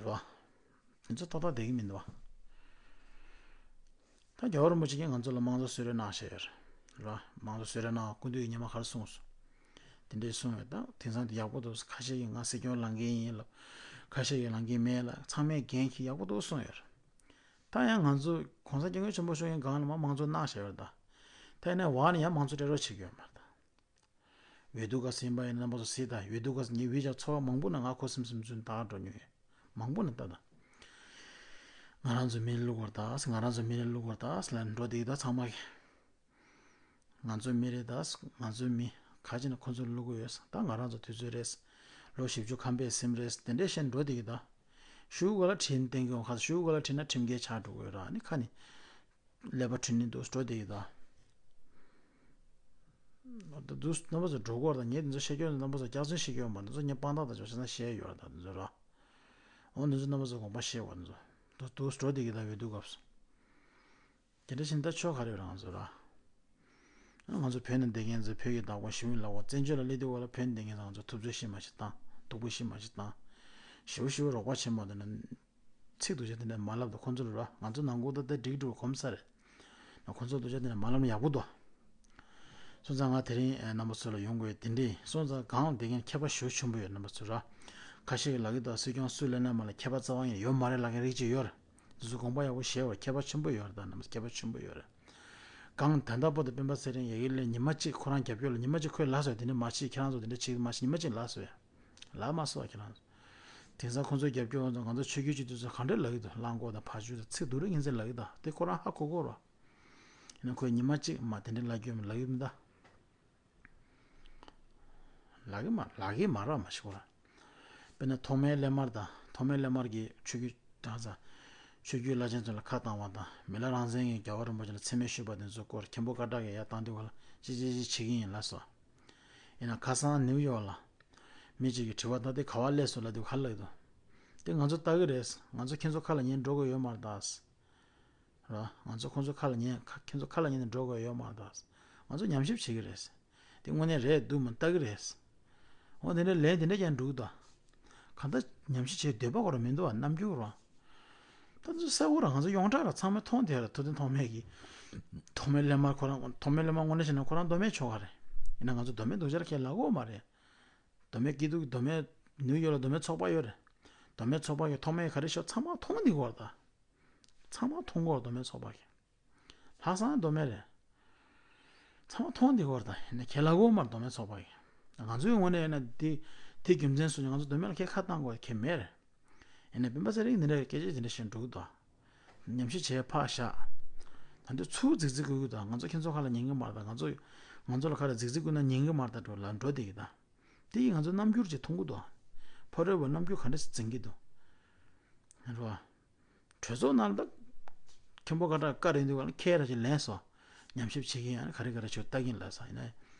རོ། དེ་ཚོ་ཏག་ཏག་བསྡད་ཀྱི་མི་འདུག་བ། ད་རྒྱལ་བ་རིན་པོ་ཆེ་གིས་ང་ཚོ་ལ་དམངས་གཙོ་གསོལ་རས་གནང་བཞག་ཡོད་རེད། ར། དམངས་གཙོ་གསོལ་རས་གནང་སྐུ་མདུན་གྱིས་ཉི་མ་ག་རེ་གསུངས་སོང་། དེ་འདྲས་གསུངས་ཡོད་ད་དེང་སང་དེ་ཡག་པོ་འདུག་ཁ་ཤས་ཀྱིས་ང་སྲིད་སྐྱོང་ལངས་མཁན་ཡིན་ལབ། ཁ་ཤས་ཀྱིས་ལངས་མཁན་མེད་ལབ་ཚང་མས་འགན་འཁྱེར་ཡག་པོ་འདུག་གསུངས་ཡོད་རེད། ད་ཡང་ང་ཚོ་གོང་ས་སྐྱབས་མགོན་ཆེན་པོ་མཆོག་གིས་སྒང་ལ་མར་དམངས་གཙོ་གནང་བཞག་ཡོད་རེད་ད། ད་ཡིན་ནའི་བར་ནས་ཡང་དམངས་གཙོ་སྤྲད་རོགས་བྱེད་ཀྱི་ཡོད་མ་རེད་ད། འོས་བསྡུ་སྐབས་སུ་ཡིན་པ་ཡིན་ན་རྣམ་པ་ཚོ་གཟིགས་དང་འོས་བསྡུ་སྐབས་སུ་ངའི་འོས་ཀྱང་ཚོར་བ་མང་པོ་ན་ང་ཁོ་སིམ་སིམ་ཚུན་ད་འགྲོ་མྱོང་ཡོད། མང་པོ་ན་ལྟ་དང་། ང་རང་ཚོ་མི་ལ་བླུག་དགོས་རེད་ད་ང་རང་ཚོ་མི་ལ་བླུག་དགོས་རེད་ད་ལ་འགྲོ་བསྡད་ཀྱི་ད་ཚང་མ་གི། ང་ཚོ་མི་རེད་ད་ང་ཚོའི་མི་ག་ཅི་ན་ཁོ་ཚོ་ལ་བླུག་དགོས་ཡོད་ད་ང་རང་ཚོ་དུས་ཚོད་རེད། ལོ་བཞི་བཅུ་ཁམས་པའི་སེམས་རེད་དེ་འདྲས་བཤད་འགྲོ་བསྡད་ཀྱི་ད། ཤུ་གུ་ལ་ཁྲིན་ཏེང་གི་ཁ་ཤུ་གུ་ལ་ཁྲིན་ན་ཁྲིམས་འགལ་ཆགས་འགྲོ་དགོས་ར་ནི་ཁ་ནི། ཀླད་པ་འཁྲུལ་ནི་འདུག་འགྲོ་བསྡད་ཡོད་ད། ད་འདུག་རྣམ་པ་ཚོ་འགྲོ་སྐོར་དང་ངས་འདི་ཚོ་བཤད་རྒྱུ་རྣམ་པ་ཚོ་སྐྱག་རྫུན་བཤད་རྒྱུ་མ་འདི་ཚོ་ངས་དཔང་རྟགས་དང་ཅོག་ཆ་ན་བཤད་ཡོད་ར་ད་འདི་ཚོ་ར། འོ་འདི་ཚོ་རྣམ་པ་ཚོ་དགོངས་པ་བཞེས་བ་འདི་ཚོ་འདུག་འདུག་འགྲོ་བསྡད་ཀྱི་ད་འོས་བསྡུ་སྐབས་སུ། དེ་འདྲ་བཞིན་ད་ཆོ་ག་རེ་ཡོད་ར་ང་ཚོ་ར། ང་ཚོ་བོད་ནང་བསྡད་མཁན་ཚོ་བོད་ཀྱི་བདག་པོ་ཞི་མོ་ལ་འོ་བཙན་བྱོལ་ལ་སླེབས་དུས་བ་ལ་བོད་ནང་བསྡད་མཁན་ཚོ་ང་ཚོ་ཐུབ་ཚོད་ཤི་མ་ཤི་བཏང་སྡུག་པོ་ཤི་མ་ཤི་བཏང་། ཞི་བོ་ཞི་བོ་རོགས་པ་བྱེད་མ་འདུག་ན། ཚིག་ཐུགས་རྗེ་དེ་འདྲ་མ་ལབ་དང་ཁོང་ཚོ་ལ་ར་ང་ཚོ་ནང་ཁུལ་ད་ལྟ་འགྲིག་འགྲོ་གོམས་ས་རེད། ན་ཁོང་ཚོ་ཐུགས་རྗེ་དེ་འདྲ་མ་ལབ་ན་ཡག་པོ་འདུག་སོང་ཙང་ང་དེ་རིང་རྣམ་པ་ཚོ་ལ་ཡོང་དགོས་དེ་འདྲ་སོང་ཙང་གང་ལ་བསྡད་མཁན་མཁས་པ་ཞེ་པོ་ཆེན་པོ་ཡོད་རྣམ་པ་ཚོ་ར། ཁ་ཤས་ཀྱིས་ལབ་ཀྱི་འདུག་སྲིད་སྐྱོང་སུ་ལེན་ན་མ་ལ་མཁས་པ་རྩ་བ་ཡང་ཡོད་མ་རེད་ལབ་མཁན་རིགས་ཅིག་ཡོད་རེད། དེ་ཚོ་དགོངས་པ་ཡག་པོ་བཞེས་བར་མཁས་པ་ཆེན་པོ་ཡོད་རེད་ད་རྣམ་པ་ཚོ་མཁས་པ་ཆེན་པོ་ཡོད་རེད། གང་ད་ལྟ་བར་དུ་སྤེན་པ་ཚེ་རིང་ཡ་གི་ལས་ཉི་མ་གཅིག་ཁོ་རང་རྒྱབ་སྐྱོར་ལ་ཉི་མ་གཅིག་ཁོས་ལབ་སོང་དེ་འདྲ་མ་བྱེད་ཁྱེད་རང་ཚོ་དེ་འདྲ་བྱེད་མ་བྱེད་ཉི་མ་གཅིག་ལབ་སོང་ཡ། ལབ་མ་སོང་ཁྱེད་རང་ཚོ། དེང་སང་ཁོང་ཚོའི་རྒྱབ་སྐྱོར་ཁོང་ཚོ་ང་ཚོ་ཆོས་བརྒྱུད་སྤྱི་འཐུས་ཚོ་གང་འདྲ་ལབ་ཀྱི་འདུག་གླང་གོག་དང་ཕ་ཇོ་དང་ཚིག་སྡུག་རུ་ངན་ཚད་ལབ་ཀྱི་འདུག་དེ་ཁོ་རང་ཧ་གོ་གོ་རོ། ཡིན་ན་ཁོས་ཉི་མ་གཅིག་མ་དེ་འདྲ་ལབ་རྒྱུ་མི་ལབ་ཀྱི་མི་འདུག་ལབ་ཀྱི་མ་ལབ་ཀྱི་མ་རེད་མ་གཞི་ཁོ་རང་། དཔེར་ན་ཐོགས་མེད་སླད་མར་དང་ཐོགས་མེད་སླད་མར་གྱིས་ཆོས་བརྒྱུད་དང་ས། ཆོས་བརྒྱུད་བླ་ཆེན་ཚོ་ལ་ཁ་བཏང་བ་དང་མི་ལ་རང་བཙན་གྱི་རྒྱལ་བ་རིན་པོ་ཆེ་ལ་མཚན་སྨད་ཞུས་པ་དེ་ཚོ་སྐོར་མཁན་པོ་ཀ་དག་གིས་ཡར་བཏང་དུས་ག་ལ་ཅི་ཅི་ཅི་བྱེད་ཀྱི་ཡིན་ལབ་སོང་། ཡིན་ན་ཁ་སང་ནིའུ་ཡོག་ལ། མི་གཅིག་གིས་དྲི་བ་ད་དེ་ག་བ་སླེབས་སོང་ལབ་དུས་ག་ལ་ལབ་ཀྱི་འདུག་དེ་ང་ཚོ་ལྟ་གི་རེད། ང་ཚོ་ཁྱེད་ཚོ་ཁ་ལ་ཉན་འགྲོ་གི་ཡོད་མ་རེད་ད། ར། ང་ཚོ་ཁོང་ཚོ་ཁ་ལ་ཉན་ཁ་ཁྱེད་ཚོ་ཁ་ལ་ཉན་ནས་འགྲོ་དགོས་ཡོད་མ་རེད་ད། ང་ཚོ་ཉམས་ཞིབ་བྱེད་ཀྱི་རེད། དེ་དངོས་གནས་རེད་འདུག་མ་ལྟ་གི་རེད། འོ་དེ་འདྲ་ལན་དེ་འདྲ་ཀྱང་འགྲུག་ད། གང་ལྟར་ཉམས་ཞིབ་བྱེད་འདོད་པ་ཁོ་རང་མི་འདུག་བ་རྣམ་འགྱུར་རང་། ད་ཚོ་གསལ་བོ་རང་ང་ཚོ་ཡོངས་གྲགས་ར་ཚང་མས་མཐོང་དེ་ར་ཐུབ་བསྟན་ཐོགས་མེད་ཀྱི། ཐོགས་མེད་སླད་མར་ཁོ་རང་ཐོགས་མེད་སླད་མར་དངོས་གནས་བྱས་ན་ཁོ་རང་མདོ་སྨད་ཆོལ་ཁ་རེད། ཡིན་ན་ང་ཚོ་མདོ་སྨད་སྡུག་ཅག་ཁས་ལ་གོ་མ་རེད། མདོ་སྨད་སྐྱིད་སྡུག་མདོ་སྨད་ནིའུ་ཡོག་ལ་མདོ་སྨད་ཚོགས་པ་ཡོད་རེད། མདོ་སྨད་ཚོགས་པ་གི་ཐོགས་མེད་ག་རེ་ཤོག་ཚང་མ་མཐོང་འདི་གོ་ར་ད། ཚང་མ་མཐོང་གོ་ར་མདོ་སྨད་ཚོགས་པ་གི། ལྷག་བསམ་མདོ་སྨད་རེད། ཚང་མ་མཐོང་འདི་གོ་ར་ད་ཡིན་ན་ཁས་ལ་གོ་མ་ར་མདོ་སྨད་ཚོགས་པ་གི། ང་ཚོའི་ངོས་ནས་ཡིན་ན་དེ་དེ་རྒྱུ་མཚན་སོང་ང་ཚོ་མདོ་སྨད་ལ་ཁས་ཁ་བཏང་གོ་ཁས་མེད་རེད། ཡིན་ན་སྤེན་པ་ཚེ་རིང་འདི་འདྲ་སྐད་ཆ་འདི་འདྲ་བཤད་འགྲོ་གི་འདུག་ཉམས་ཞིབ་བྱས་ཕར་བཞག་ད་འདི་ཚུར་རྫིག་རྫིག་དགོས་ཀྱི་འདུག་ང་ཚོ་ཁྱེད་ཚོ་ཁ་ལ་ཉན་གི་མ་རེད་ད། ང་ཚོ་ ང་ཚོ་ལ་ཁ་ར་རྫིག་རྫིག་བསྐུར་ན་ཉན་གི་མ་རེད་ད་འགྲོ་ལ་འགྲོ་བསྡད་ཀྱི་ད། དེ་ཡིས་ང་ཚོ་རྣམ་འགྱུར་ཅིག་མཐོང་གི་འདུག་ཕ་རོལ་པོ་རྣམ་འགྱུར་ག་འདྲ་ཞིག་འཛིན་གྱི་འདུག་རེད་བ། གྲོས་ཚོགས་ནང་ལ་ད་མཁན་པོ་ཁ་གྲག་བཀའ་རེད་འདུག་ག་ལ་ཁས་ར་ཅིག་ལན་སོང་། ཉམས་ཞིབ་བྱེད་ཀྱི་ཡང་ག་རེ་ག་རེ་བྱོས་ལྟ་གིན་ལ་ས་ཡིན་ན།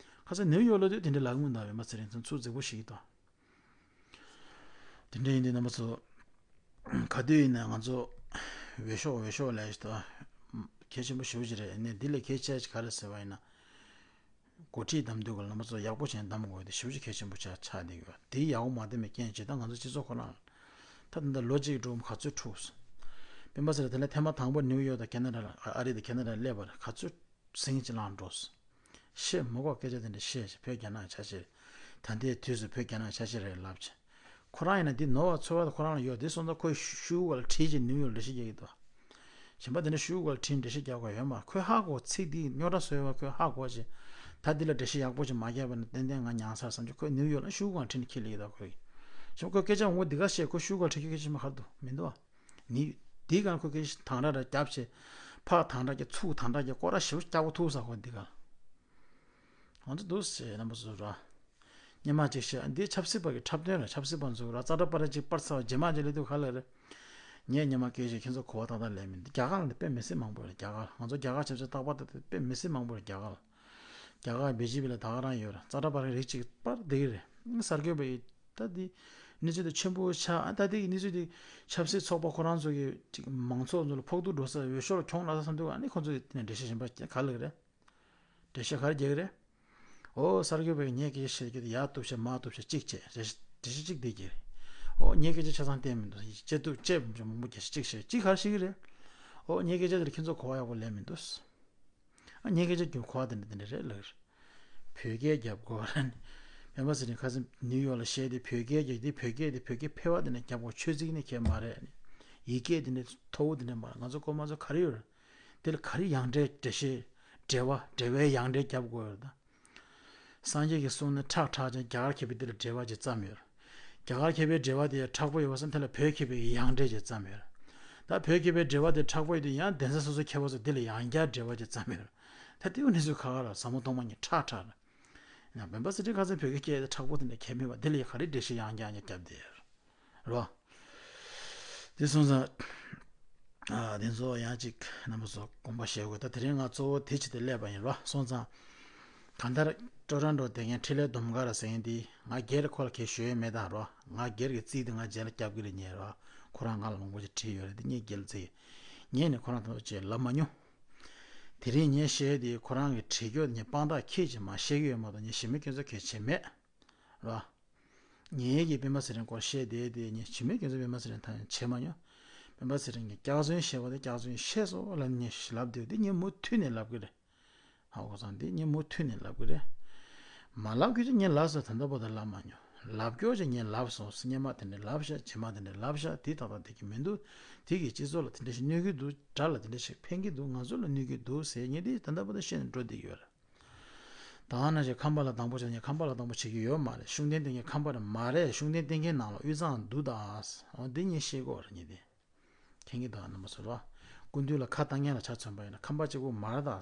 ཁ་སང་ནིའུ་ཡོག་ལ་དུས་དེ་འདྲའི་ལག་མོ་འདའ་བའི་མ་ཚེ་རིང་ཚང་ཚུགས་རྫིག་པོ་ཞིག་གི་ཏོ། དེ་འདྲ་ཡིན་དུས་རྣམ་པ་ཚོ། ག་དུས་ཡིན་ན་ང་ཚོ། འོས་ཤོག་འོས་ཤོག་ལས་ཞིག་ཏོ། གལ་ཆེན་པོ་ཞེ་པོ་ཅིག་རེད་ནས་འདི་ལས་གལ་ཆེ་ཅིག་ག་རེ་ཟེར་བ་ཡིན་ན། འགོ་ཁྲིད་གདམ་དུས་ཀ་ལ་རྣམ་པ་ཚོ་ཡག་པོ་བྱས་གདམ་དགོས་ཏེ་ཞེ་པོ་ཅིག་གལ་ཆེན་པོ་ཆགས་ཆགས་བསྡད་ཡོད། དེའི་ཡག་པོ་མ་བསྟན་པའི་རྐྱེན་བྱས་ད་ང་ཚོ་སྤྱི་ཚོགས་ཁོ་རང་ལ། ད་ད་ལྟ་ལོ་གཅིག་འགྲོ་ག་ཚོད་འཁྲུགས། སྤེན་པ་ཚེ་རིང་དེ་ལ་ཐེངས་མ་དང་པོ་ནིའུ་ཡོག་དང་ཁེ་ན་ཌ་ལ་ཨ་རི་དང་ཁེ་ན་ཌ་སླེབས་པར་ག་ཚོད་ཟིང་ཅིག་ལངས་འགྲོ། བཤད་མ་དགོས་སྐད་ཆ་དེ་འདྲ་བཤད་ཅིག་བོད་རྒྱ་ནག་ཆ་ཤས་རེད། ད་ལྟའི་དུས་སུ་བོད་རྒྱ་ནག་ཆ་ཤས་རེད་ལབ་ཅིག་ཁོ་རང་ཡིན་ན་འདི་ནོར་བ་ཚོར་བ་ཁོ་རང་ལ་ཡོད་དེ་སོང་ཙང་ཁོས་ཤུ་གུ་ལ་བྲིས་ཅིག་ནིའུ་ཡོག་འགྲེལ་བཤད་རྒྱག་གི་འདུག་གཞན་པ་དེ་འདྲ་ཤུ་གུ་ལ་བྲིས་འགྲེལ་བཤད་རྒྱག་དགོས་ཡོད་མ་ཁོས་ཧ་གོ་ཚིག་འདི་རྙོག་དྲ་བཟོས་ཡོད་པ་ཁོས་ཧ་གོ་ཅིག་ད་འདི་ལ་འགྲེལ་བཤད་ཡག་པོ་ཅིག་མ་རྒྱག་པ་ན་ཏན་ཏན་ང་མྱངས་ཚར་བསམ་གྱི་ཁོས་ནིའུ་ཡོག་ལ་ཤུ་གུ་ལ་བྲིས་ནས་འཁྱེར་ལེ་ཡོད་ད་ཁོས། གཞན་པ་ཁོས་སྐད་ཆ་འོང་བ་འདི་ག་བཤད་ཁོས་ཤུ་གུ་ལ་བྲིས་ཁྱོད་སྐད་ཆ་མ་ཁར་འདུག་མི་འདུག་བ། ནི། དེའི་སྒང་ཁོ་སྐད་ཆ་དང་ར་ར་རྒྱབ་བྱས། ཕག་དང་ར་རྒྱ་ཚུགས་དང་ར་རྒྱ་སྐོར་ར་ཞེ་པོ་རྒྱག་པོ་ཐུག་ས་ཁོ་འདི་ག་ང་ཚོ་འདུག་སེ་རྣམ་པ་ཚོ་ར། སྙན་མ་གཅིག་བཤད་འདི་ཆབ་སྲིད་པ་གི་འཁྲབ་སྟོན་ར་ཆབ་སྲིད་པ་ཚོ་ར་ཙ་ར་པ་ར་གཅིག་པར་ཚ་བ་རྗེས་མ་གཅིག་ལས་དུ་ག་ལ་རེད། ངས་སྙན་མ་སྐད་ཆ་ཁྱེད་ཚོ་གོ་བ་ཏག་ཏག་ལས་མི་འདུག་རྒྱ་གར་ལ་འདི་དཔེ་མི་སྲིད་མང་པོ་རེད་རྒྱ་གར་ང་ཚོ་རྒྱ་གར་ཆབ་སྲིད་རྟག་པར་ད་དཔེ་མི་སྲིད་མང་པོ་རེད་རྒྱ་གར་ལ། རྒྱ་གར་བེ་ཇི་པི་ལ་ད་ག་རང་ཡོད་ར་ཙ་ར་པ་ར་རིགས་གཅིག་པར་འདི་གི་རེད་གསར་འགོད་པ་ཡི། ད་འདི་གནས་ཚུལ་དེ་ཆེན་པོ་ཆགས་ཨ་ད་ལྟའི་གི་གནས་ཚུལ་དེ་ཆབ་སྲིད་ཚོགས་པ་ཁོ་རང་ཚོ་གི་ཅིག་མང་ཚོགས་ཚོ་ལ་ཕོག་ཐུག་འགྲོ་ས་འོས་ཤོག་ལ་གྱོང་ལ་ས་བསམ་དུས་ཨ་ནི་ཁོ་ཚོ་དེ་ནས་འགྲེལ་བཤད་གཞན་པ་ག་ལ་གི་རེད། འགྲེལ་བཤད་ག་རེ་རྒྱག་གི་རེད། ཨོ་གསར་འགོད་པས་ངས་སྐད་ཆ་བཤད་རྒྱུ་དེ་ཡག་ཐུབ་ཤག་མ་ཐུབ་ཤག་གཅིག་བྱས་འགྲེལ་བཤད་འགྲེལ་བཤད་གཅིག་དེ་རྒྱག་གི་རེད། ཨོ་ངས་སྐད་ཆ་ཆ་ཚང་བསྟན་མི་འདུག་བྱེད་ཐུབ་བྱེད་མང་པོ་རྒྱག་ཤག་གཅིག་བཤད་གཅིག་ག་རེ་བཤད་གི་རེད། ཨོ་ངས་སྐད་ཆ་དེ་ལ་ཁྱེད་ཚོ་གོ་བ་ཡག་པོ་ལེན་མི་འདུག་ཨ་ངའི་སྐད་ཆ་རྒྱུན་གོ་བ་དེ་འདྲ་དེ་འདྲ་རེད་ལགས། བོད་སྐད་རྒྱབ་དགོས་ར་ནི། སྤེན་པ་ཚེ་རིང་ཁ་སང་ནིའུ་ཡོག་ལ་བཤད་དེ་བོད་སྐད་རྒྱབ་དེ་བོད་སྐད་དེ་བོད་སྐད་ཕལ་བ་དེ་འདྲ་རྒྱབ་དགོས་ཆོས་ཚིག་ནི་གལ་མ་རེད་ནི། ཡིག་སྐད་དེ་འདྲ་མཐོ་བོ་དེ་འདྲ་མ་རེད་ང་ཚོ་དཀོན་མ་ཚོ་ག་རེ་ཡོད་རེད། དེ་ལ་ག་རེ་ཡང་འགྲེལ་འགྲེལ་བཤད་འགྲེལ་བ་འགྲེལ་བའི་ཡང་འགྲེལ་རྒྱབ་དགོས་ཡོད་རེད་ད། སངས་རྒྱས་ཀྱིས་གསུངས་ནི་ཁྲག་ཁྲག་ཅན་རྒྱ་གར་མཁས་པའི་འདི་ལ་འགྲེལ་བ་ཅིག་བརྩམས་ཡོད། རྒྱ་གར་མཁས་པའི་འགྲེལ་བ་དེ་ཡང་མཁྲེགས་པོ་ཡོད་པ་སོང་དེ་ལ་བོད་མཁས་པའི་ཡང་འགྲེལ་ཅིག་བརྩམས་ཡོད། ད་བོད་མཁས་པའི་འགྲེལ་བ་དེ་མཁྲེགས་པོ་ཡོད་དུས་ཡང་གདན་ས་སོ་སོ་མཁས་པ་ཚོ་འདི་ལ་ཡང་བསྐྱར་འགྲེལ་བ་ཅིག་བརྩམས་ཡོད། ད་དེའུ་གནས་ཚུལ་ཁ་ཁ་ལ་ཟབ་མོ་གཏོང་མ་ཉེ་ཁྲག་ཁྲག་རེད། ཡང་སྤེན་པ་ཚེ་རིང་ཁ་སང་བོད་སྐད་སྐད་དེ་མཁྲེགས་པོ་དེ་འདྲ་མཁས་མེད་པ་འདི་ལ་ཡང་ག་རེ་འགྲེལ་བཤད་ཡང་བསྐྱར་ཡང་བསྐྱར་བརྒྱབ་བསྡད་ཡོད་རེད། རོ། དེ་སོང་ཙང་། ཨ་དེ་ཚོ་ཡང་ཅིག་རྣམ་པ་ཚོ་དགོངས་པ་བཞེས་དགོས་ད་དེ་རིང་ང་གཙོ་བོ་དེ་ཅིག་ཏུ་སླེབས་པ་ཡིན་རོ་སོང་ཙང་། གང་ལྟར་ཊོ་རོན་ཊོ་དེ་ངས་འཕྲིན་ལས་ལྡོམ་དཀར་ཟེར་མཁན་དེ་ང་སྒེར་ཁོ་ལ་གལ་ཞུ་ཡས་མེད་ད་རོ་ང་སྒེར་གྱི་རྩིས་དེ་ང་རྗེས་ལ་རྒྱབ་ཀྱི་རེད་ཉེ་རོ་ཁོ་རང་ང་ལ་མང་པོ་ཅིག་བྲིས་ཡོད་རེད་དེ་ངས་སྒེར་ལ་རྩིས་ངས་ནི་ཁོ་རང་དང་ཅིག་ལབ་མ་མྱོང་། དེ་རིང་ངས་བཤད་དེ་ཁོ་རང་གི་བྲིས་སྐྱོར་ངས་དཔང་རྟགས་ཁྱེད་ཀྱིས་མ་བཤད་ཀྱི་ཡོད་མ་གཏོགས་ངས་གཞན་མི་སྐྱོན་འཛུགས་གལ་ཆེ་མེད་རོ། ངེད་ཀྱིས་སྤེན་པ་ཚེ་རིང་སྐོར་བཤད་བསྡད་དེ་ངས་ཇི་མའི་སྐྱོན་འཛུགས་སྤེན་པ་ཚེ་རིང་ཐང་ཡང་བྱེད་མ་མྱོང་། སྤེན་པ་ཚེ་རིང་གིས་སྐྱག་རྫུན་བཤད་པ་དེ་སྐྱག་རྫུན་བཤད་སོང་ལབ་ངས་ལབ་བསྡད་དེ་ངས་མུ་མཐུད་ནས་ལབ་གི་རེད། ཧ་གོ་སོང་དེ་ངས་མུ་མཐུད་ནས་ལབ་གི་རེད། མ་ལབ་རྒྱུ་ཅིག་ངས་ལབ་སོང་ད་ལྟ་བར་དུ་ལབ་མ་མྱོང་། ལབ་སྐྱོར་ཅིག་ངས་ལབ་སོང་སྙན་མ་དེ་འདྲ་ལབ་ཤག་ཇི་མ་དེ་འདྲ་ལབ་ཤག་དེ་ཏག་ཏག་བསྡད་ཀྱི་མི་འདུག་དེ་གིས་སྤྱི་ཚོགས་ལ་དེ་འདྲ་ཞིག་གནོད་ཀྱི་འདུག་དགྲ་ལ་དེ་འདྲ་ཞིག་ཕན་གྱི་འདུག་ང་ཚོ་ལ་གནོད་ཀྱི་འདུག་ཟེར་ངས་དེ་ད་ལྟ་བར་དུ་བཤད་ནས་འགྲོ་བསྡད་ཀྱི་ཡོད་རེད། ད་ནང་བཞིན་ཁམས་པ་ལ་སྡང་པོ་བྱེད་མཁན་ཁམས་པ་ལ་སྡང་པོ་བྱེད་ཀྱི་ཡོད་མ་རེད། ཤུགས་ལྡན་བསྟེན་མཁན་ཁམས་པ་རེད་མ་རེད། ཤུགས་ལྡན་བསྟེན་མཁན་ནང་ལ་དབུས་གཙང་འདུག་ད། འོ་འདི་ངས་ཤེས་གི་ཡོད་རེད་ངས་འདི། མཁྱེན་གྱི་འདུག་རྣམ་པ་ཚོ་ལ། སྐུ་མདུན་ལ་ཁ་བཏང་མཁན་ལ་ཆ་མཚོན་པ་ཡིན་ན་ཁམས་པ་གཅིག་པུ་མ་རེད་ད།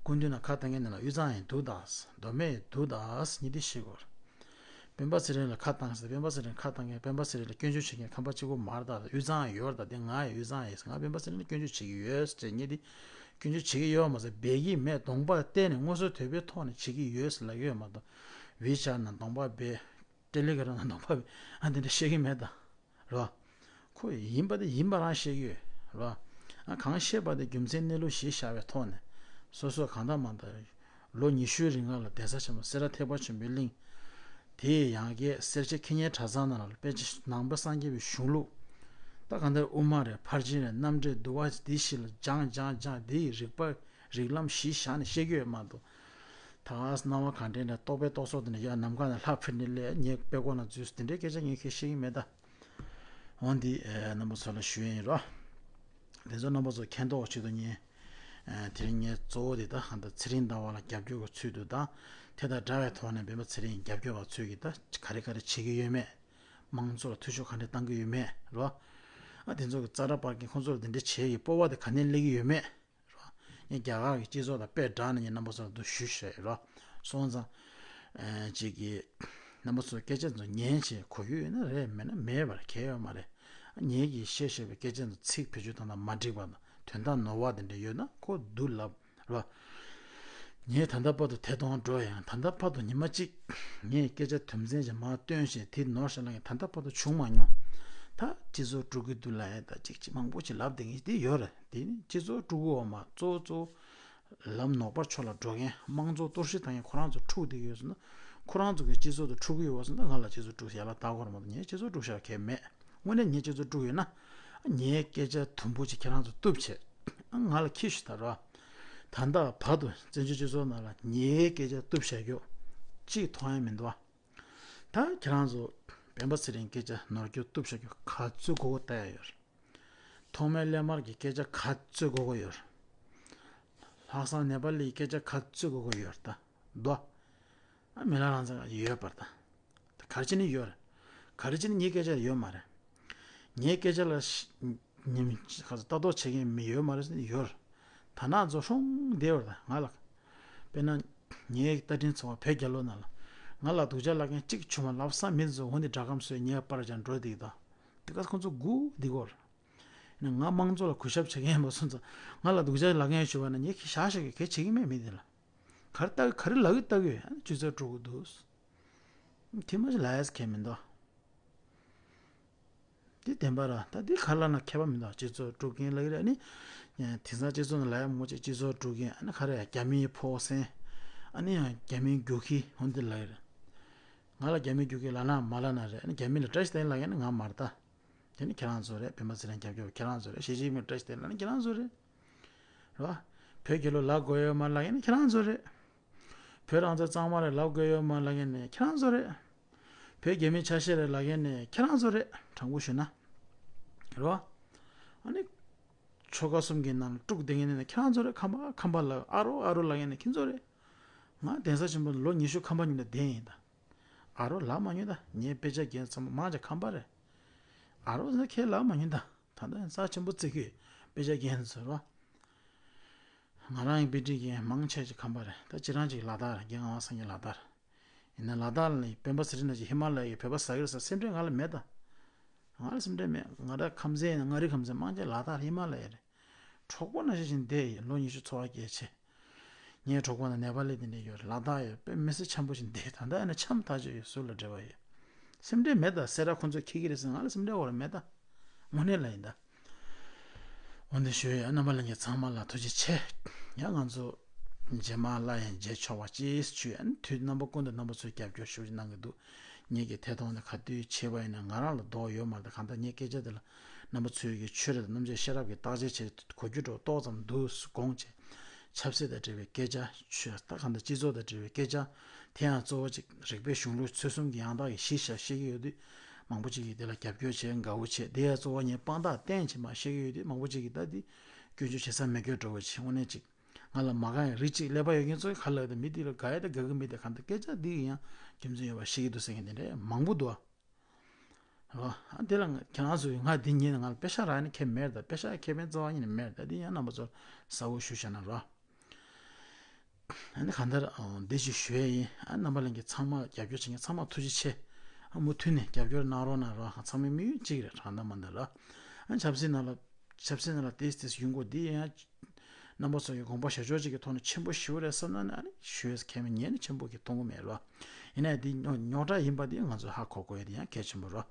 སྐུ་མདུན་ལ་ཁ་བཏང་མཁན་ནང་ལ་དབུས་གཙང་ཡང་འདུག་ད། མདོ་སྨད་འདུག་ད། ངས་འདི་ཤེས་གི་ཡོད་རེད། སྤེན་པ་ཚེ་རིང་ལ་ཁ་བཏང་ཟེར་སྤེན་པ་ཚེ་རིང་ཁ་བཏང་མཁན་སྤེན་པ་ཚེ་རིང་ལ་སྐྱོན་བརྗོད་བྱེད་མཁན་ཁམས་པ་གཅིག་པུ་མ་རེད་ད། དབུས་གཙང་ཡང་ཡོད་རེད་ད། འདི་ང་ཡང་དབུས་གཙང་ཡིན་ཟེར་ང་སྤེན་པ་ཚེ་རིང་ལ་སྐྱོན་བརྗོད་བྱེད་ཀྱི་ཡོད་ཟེར་ངས་འདི། སྐྱོན་བརྗོད་བྱེད་ཀྱི་ཡོད་མ་ཟད་འབད་ཀྱི་མེད། གདོང་པ་གཏད་ནས་དངོས་སུ་དོད་པའི་ཐོག་ནས་བྱེད་ཀྱི་ཡོད་ཟེར་ལབ་ཀྱི་ཡོད་མ་གཏོགས། ཝི་ཆར་ན་གདོང་པ་སྦས། ཏེ་ལི་ག་རམ་ན་གདོང་པ་སྦས། ཨ་འདི་འདྲ་བཤད་ཀྱི་མེད་ད། རོ། ཁོ་ཡིན་པ་དེ་ཡིན་པ་རང་བཤད་ཀྱི་ཡོད། རོ། ཨ་གང་བཤད་པ་དེ་རྒྱུ་མཚན་གནས་ལུགས་གཞིར་བཞག་པའི་ཐོག་ནས། སོ་སོ་གང་ལྟར་མ་ལྟར། ལོ་ཉི་ཤུའི་རིང་ལ་གདན་ས་ཆེན་མོ་སེ་ར་ཐེག་པ་ཆེན་པོའི་གླིང་། དེའི་ཡང་བསྐྱར་སེར་བྱེས་ཁེ་ཉེན་གྲྭ་ཚང་ནང་ལ་དཔེ་ཆ་ནང་པ་སངས་རྒྱས་པའི་གཞུང་ལུགས། ད་གང་ལྟར་དབུ་མ་རེད་ཕར་ཕྱིན་རེད་རྣམ་འགྲེལ་འདུལ་བ་འདི་བཞི་ལ་སྦྱངས་སྦྱངས་སྦྱངས་འདི་ཡི་རིག་པ་རིགས་ལམ་གཞི་བཞག་ནས་བཤད་ཀྱི་ཡོད་མ་གཏོགས། ད་སྣང་བ་གང་དྲན་ནས་རྟོག་པའི་རྟོག་ཚོགས་དེ་འདྲ་ཡ་ནམ་མཁའ་ནས་ལྷ་འཕུར་ནས་སླེབས་ངས་དཔེ་ཀོ་ན་འཛུལ་དེ་འདྲའི་སྐད་ཆ་ངས་ཁས་བཤད་ཀྱི་མེད་ད། འོན་ཏེ་རྣམ་པ་ཚོ་ལ་ཞུ་ཡས་ཡིན་རོ། དེ་ཚོ་རྣམ་པ་ཚོ་མཁྱེན་རྟོགས་ཆེད་དུ་ངས། དེ་རིང་ངས་གཙོ་བོ་དེ་ད་ཧ་ད་ཚེ་རིང་ཟླ་བ་ལ་རྒྱབ་སྐྱོར་གྱི་ཚུལ་དུ་ད། དེ་དང་འདྲ་བའི་ཐོག་ནས་སྤེན་པ་ཚེ་རིང་རྒྱབ་སྐྱོར་བ་ཚོས་ཀྱི་ད་ག་རེ་ག་རེ་བྱེད་ཀྱི་ཡོད་མེད། དམངས་གཙོ་ལ་འཐུས་ཤོར་ག་འདྲ་བཏང་གི་ཡོད་མེད་རོ། ཨ་དེ་ཚོ་གི་ཙ་ར་པར་གྱི་ཁོང་ཚོ་ལ་དེ་འདྲ་བྱེད་ཀྱི་སྤོབས་པ་དེ་ག་ནས་སླེབས་ཀྱི་ཡོད་མེད། རོ། ངས་རྒྱ་གར་གྱི་སྤྱི་ཚོགས་དང་དཔེ་བསྒྲགས་ནས་ངས་རྣམ་པ་ཚོར་འདུ་ཞུ་ཞེས་རོ། སོང་ཙང་། ཨེ་ཅིག་གིས་རྣམ་པ་ཚོའི་སྐད་ཆ་ཚོ་ཉན་བྱས་གོ་རྒྱུ་ཡོད་ན་རེད། མེད་ན་མེད་པར་གལ་ཡོད་མ་རེད། ངེད་ཀྱིས་བཤད་བཤད་པའི་སྐད་ཆ་ཚོ་ཚིག་བེད་སྤྱོད་བཏང་ན་མ་འགྲིག་པ་དང་དོན་དག་ནོར་བ་དེ་འདྲ་ཡོད་ན་ཁོ་བསྡུ་ལབ་རོ། ངས་ད་ལྟ་བར་དུ་དེ་གཏོང་འགྲོ་ཡང་ད་ལྟ་བར་དུ་ཉི་མ་གཅིག་ངས་སྐད་ཆ་དོན་ཚན་ཞིག་མར་བཏོན་བྱས་དེ་ནོར་ཤག་ལབ་མཁན་ད་ལྟ་བར་དུ་བྱུང་མ་མྱོང་། ད་སྤྱི་ཚོགས་དཀྲུག་གི་འདུག་ལབ་ཡ་ད་ཅིག་ཅིག་མང་པོ་ཅིག་ལབ་བསྡད་མཁན་དེ་ཡོད་རེད། དེ་ནི་སྤྱི་ཚོགས་དཀྲུག་གི་འོག་མ་གཙོ་བོ་གཙོ་བོ་ལམ་ནོར་བར་ཕྱོགས་ལ་འགྲོ་མཁན་དམངས་གཙོ་གཏོར་བཤིག་བཏང་མཁན་ཁོ་རང་ཚོ་འཁྲུག་བསྡད་ཀྱི་ཡོད་སོང་ན། ཁོ་རང་ཚོ་གི་སྤྱི་ཚོགས་དེ་འཁྲུག་གི་ཡོད་པ་སོང་ན་ང་ལ་སྤྱི་ཚོགས་དཀྲུག་ཡ་ལ་ལྟ་དགོས་རེད་མ་གཏོགས་ངས་སྤྱི་ཚོགས་དཀྲུག་ཤག་གང་ཡང་མེད། དངོས་གནས་ངས་སྤྱི་ཚོགས་དཀྲུག་ཡོད་ན། ངའི་སྐད་ཆ་དུམ་བུ་ཅིག་ཁྱེད་རང་ཚོ་གཏུབ་བྱས། ང་ལ་ཁྱི་ཞིག་ད་རོ། ད་ལྟ་བར་དུ་བཙན་བྱོལ་སྤྱི་ཚོགས་ནང་ལ་ངའི་སྐད་ཆ་གཏུབ་བཞག་རྒྱུ་གཅིག་མཐོང་ཡ་མི་འདུག་ཨ། ད་ཁྱེད་རང་ཚོ་སྤེན་པ་ཚེ་རིང་སྐད་ཆ་ནོར་རྒྱུ་གཏུབ་བཞག་རྒྱུ་ག་ཚོད་དགོས་དགོས་ལྟ་ཡ་ཡོད་རེད། ཐོགས་མེད་སླད་མར་གྱི་སྐད་ཆ་ག་ཚོད་དགོས་དགོས་ཡོད་རེད། ལྷག་བསམ་ནེ་པ་ལིའི་སྐད་ཆ་ག་ཚོད་དགོས་དགོས་ཡོད་རེད་ད། མདོ། ཨ་མི་ལ་རང་ཚ་ཡོད་པར་ད། ད་ག་རེ་བྱས་ནས་ཡོད་རེད། ག་རེ་བྱས་ནས་ངའི་སྐད་ཆ་ཡོད་མ་རེད། ངའི་སྐད་ཆ་ལ་ཤ་ཉིན་ཁ་ས་ལྟ་རྟོག་བྱེད་མཁན་མི་ཡོད་མ་རེད་ཟེར་ནས་ཡོད་རེད། ད་ནང་ཚོ་ཧྲོང་བསྡད་པར་ད་ང་ལ། དཔེར་ན། ངའི་རྟ་མགྲིན་ཚོ་བ་བོད་རྒྱལ་ལོ་ནང་ལ། ང་ལ་སྡུག་ཅག་ལབ་མཁན་གཅིག་བྱུང་བ་ལབ་ས་མི་ཚོ་འོ་འདི་སྒྲ་སྒམ་བཟོས་ངའི་པར་ཅན་འགྲོ་བསྡད་ཀྱི་ད། དེ་ག་ཁོང་ཚོ་སྒུག་བསྡད་ཀྱི་ཡོད་རེད། ང་དམངས་གཙོ་ལ་གུས་ཞབས་བྱེད་མཁན་ཡིན་པ་སོང་ཙང་ང་ལ་སྡུག་ཅག་ལབ་མཁན་ཞུ་བ་ན་ངས་ཁྱི་ཞག་ཞག་གི་གལ་བྱེད་ཀྱི་མེད་མི་དེ་ལ། ག་རེ་ལྟ་གི་ག་རེ་ལབ་གི་ལྟ་གི་ཡོད་ཨ་ནི་སྤྱི་ཚོགས་དཀྲུག་གི་འདུག་དེ་མ་ཞིག་ལབ་ཡས་གལ་མི་འདུག་འདི་བདེན་པ་ར་ད་འདི་ག་ལབ་ན་ཁྱད་པར་མི་འདུག་སྤྱི་ཚོགས་དཀྲུག་མཁན་ལབ་ཀྱི་རེད་ཨ་ནི། དེང་སང་སྤྱི་ཚོགས་ནང་ལབ་ཡ་མང་པོ་ཅིག་སྤྱི་ཚོགས་དཀྲུག་མཁན་ཨ་ནི་ག་རེ་རྒྱ་མིའི་ཕོགས་སེང་། ཨ་ནི་ཡང་རྒྱ་མིའི་རྒྱུག་ཁྱི་འོ་འདི་ལབ་ཀྱི་རེད། ང་ལ་རྒྱ་མིའི་རྒྱུག་ཁྱི་ལབ་ན་མ་ལབ་ན་རེད་ཨ་ནི་རྒྱ་མི་ལ་བཀྲ་ཤིས་བདེ་ལེགས་ལབ་མཁན་ནི་ང་མ་རེད་ད། དེ་ནི་ཁྱེད་རང་ཚོ་རེད། སྤེན་པ་ཚེ་རིང་རྒྱབ་སྐྱོར་ཁྱེད་རང་ཚོ་རེད། ཞི་ཅིན་ཕིང་བཀྲ་ཤིས་བདེ་ལེགས་ལབ་ནི་ཁྱེད་རང་ཚོ་རེད། རེད་བ། བོད་རྒྱལ་ལོ་ལབ་དགོས་ཡོད་མ་ལབ་མཁན་ནི་ཁྱེད་རང་ཚོ་རེད། བོད་རང་བཙན་གཙང་མ་རེད་ལབ་དགོས་ཡོད་མ་ལབ་མཁན་ནི་ཁྱེད་རང་ཚོ་རེད། བོད་རྒྱ་མིའི་ཆ་ཤས་རེད་ལབ་མཁན་ནི་ཁྱེད་རང་ཚོ་རེད། དྲང་པོ་ཞུས་ན། རེད་བ། ཨ་ནི། ཆོལ་ཁ་གསུམ་གྱི་ནང་ལ་དཀྲུག་བསྡད་མཁན་ནི་ཁྱེད་རང་ཚོ་རེད། ཁམས་པ་ཁམས་པ་ལབ་ཨ་རོ་ཨ་རོ་ལབ་མཁན་ནི་ཁྱེད་ཚོ་རེད། ང་གདན་ས་ཆེན་པོ་ལ་ལོ་ཉི་ཤུ་ཁམས་པ་ཉིད་ལ་བསྡད་ཡིན་ད། ཨ་རོ་ལབ་མ་མྱོང་ད། ངའི་དཔེ་ཆ་རྒན་ཚང་མ་མང་ཆེ་ཁམས་པ་རེད། ཨ་རོ་ཟེར་ཁས་ལབ་མ་མྱོང་ད། ད་ལྟ་ཡང་རྩ་ཆེན་པོ་བརྩི་གི་ཡོད། དཔེ་ཆ་རྒན་ཚོ་རོ། ང་རང་ཡང་དཔེ་ཁྲིད་མཁན་མང་ཆེ་ཅིག་ཁམས་པ་རེད། ད་ཁྱེད་རང་ཅིག་ལ་དྭགས་རེད། རྒན་ངག་དབང་སངས་རྒྱས་ལ་དྭགས་རེད། ཡིན་ན་ལ་དྭགས་ལ་སྤེན་པ་ཚེ་རིང་ན་ཅིག་ཧི་མ་ལ་ཡའི་བོད་པ་ཟ་གི་རེད་ཟེར་སེམས་ཁྲལ་ང་ལ་མེད་ད། ང་ལ་སེམས་ཁྲལ་མེད། ང་རང་ཁམས་ཚན་ཡིན་ན་མངའ་རིས་ཁམས་ཚན་མང་ཆེ་ལ་དྭགས་ཧི་མ་ལ་ཡ་རེད། གྲོགས་པོ་ནང་བཞིན་ཅིག་བསྡད་ཡོད། ལོ་ཉི་ཤུ་འཚོ་བ་སྐྱེལ་ཆེ། ངའི་གྲོགས་པོ་ནང་ནེ་པ་ལི་དེ་འདྲ་ཡོད་རེད། ལ་དྭགས་ཡོད། དཔེ་མི་སྲིད་འཆམ་པོ་ཞིག་བསྡད། ད་ལྟ་ཡིན་ན་འཆམ་ཐག་ཆོད་ཡོད། ཟུར་ལ་འབྲེལ་བ་ཡོད། སེམས་ཁྲལ་མེད་ད། སེ་ར་ཁོང་ཚོས་འཁྱེར་གི་རེད་ཟེར་ང་ལ་སེམས་ཁྲལ་འོ་ར་མེད་ད། དངོས་གནས་ལ་ཡིན་ད། འོ་འདི་ཞུ་ཡ། རྣམ་པ་ལྷན་རྒྱས་ཚང་མ་ལ་ཐུགས་རྗེ་ཆེ། ཡང་ང་ཚོ་རྗེས་མ་ལ་ཡང་མཇལ་ཆོག་པ་ཅིག་ཞུ་ཡ། དུས་རྣམ་པ་ཀུན་ཏུ་རྣམ་པ་ཚོས་རྒྱབ་སྐྱོར་ཞུ་གནང་གི་འདུག་ངེད་ཀྱི་ཐད་གཏོང་ནས་ག་དུས་བྱས་པ་ཡིན་ན་ང་རང་ལ་དོགས་ཡོད་མ་རེད། གང་ལྟར་ངས་སྐད་ཆ་དེ་ལ་རྣམ་པ་ཚོས་ཀྱི་ཆོས་ར་དང་རྣམ་དཔྱོད་ཤེས་རབ་ཀྱི་བརྟག་དཔྱད་བྱས་གོ་རྒྱུ་འདྲ་བོ་ཏོག་ཙམ་འདུག་དགོངས་བྱས། ཆབ་སྲིད་དང་འབྲེལ་བའི་སྐད་ཆ་ཆོས་ད་གང་ལྟར་སྤྱི་ཚོགས་དང་འབྲེལ་བའི་སྐད་ཆ་དེ་ཡང་གཙོ་བོ་ཅིག་རིག་པའི་གཞུང་ལུགས་ཚུལ་གསུམ་གྱི་ཡང་དག་གི་གཞི་བཞག་བཤད་ཀྱི་ཡོད་དུས་མང་པོ་ཅིག་གིས་དེ་ལ་རྒྱབ་སྐྱོར་བྱས་དགའ་བོ་བྱས། དེ་ཡང་གཙོ་བོ་ངས་དཔང་རྟགས་བསྟན་བྱས་མ་བཤད་ཀྱི་ཡོད་དུས་མང་པོ་ཅིག་གིས་ད་དེ་སྐྱོན་བརྗོད་བྱེད་ས་མེད་སྐྱོ་འགྲོ་བ་བྱས། དངོས་གནས་ཅིག་ང་ལ་མ་དགའ་ཡང་རིགས་གཅིག་ཀླད་པ་ཡོད་མཁན་ཚོ་ག་ལ་ཡོད་དེ་མི་དེ་ལ་དགའ་ཡ་དེ་དགའ་གི་མི་དེ་གང་ལྟར་སྐད་ཆ་འདི་གི་ཡང་རྒྱུ་མཚན་ཡོད་པ་ཤེས་ཀྱི་འདུག་ཟེར་མཁན་དེ་འདྲ་མང་པོ་འདུག་ཨ། ཨ་དེ་ལ་ང་ཁྱེད་རང་ཚོས་ང་འདི་ཉིད་ནས་ང་ལ་པེ་ཤ་རག་ནི་ཁྱད་མེད་ད། པེ་ཤ་ཁེ་ཕན་རྩ་བ་ཉིད་ནས་མེད་ད། འདི་ཡང་རྣམ་པ་ཚོར་གསལ་བོ་ཞུ་བྱས་ན་རོ། ཨ་ནི་གང་ལྟར་འདི་ཅིག་ཞུ་ཡས་ཡིན། ཨ་རྣམ་པ་ལྷན་རྒྱས་ཚང་མ་རྒྱབ་སྐྱོར་བྱེད་མཁན་ཚང་མ་ཐུགས་རྗེ་ཆེ། ཨ་མུ་མཐུད་ནས་རྒྱབ་སྐྱོར་གནང་རོགས་གནང་རོགས། ཚང་མའི་དམིགས་ཡུལ་གཅིག་རེད། རང་ད་མ་འདི་ལ་ཨ་ཆབ་སྲིད་ནང་ལ་ཆབ་སྲིད་ནང་ལ་ཏེས་ཏེས་ཡོང་དགོས། འདི་ཡང་རྣམ་པ་ཚོ་ཡི་དགོངས་པ་བཞེས་ཕྱོགས་གཅིག་གི་ཐོག་ནས་ཆེན་པོ་ཞེ་པོ་རེད་བསམ་ན་ནི་ཨ་ནི་ཞུ་ཡས་ཁས་མི་ཉན་ནི་ཆེན་པོ་གི་གཏོང་གི་མེད་རོ། ཡིན་ནའི་འདི་རྙོག་དྲ་ཡིན་པ་འདི་ང་ཚོས་ཧ་གོ་དགོས་ཡས་འདི་ཡང་གལ་ཆེན་པོ་རོ།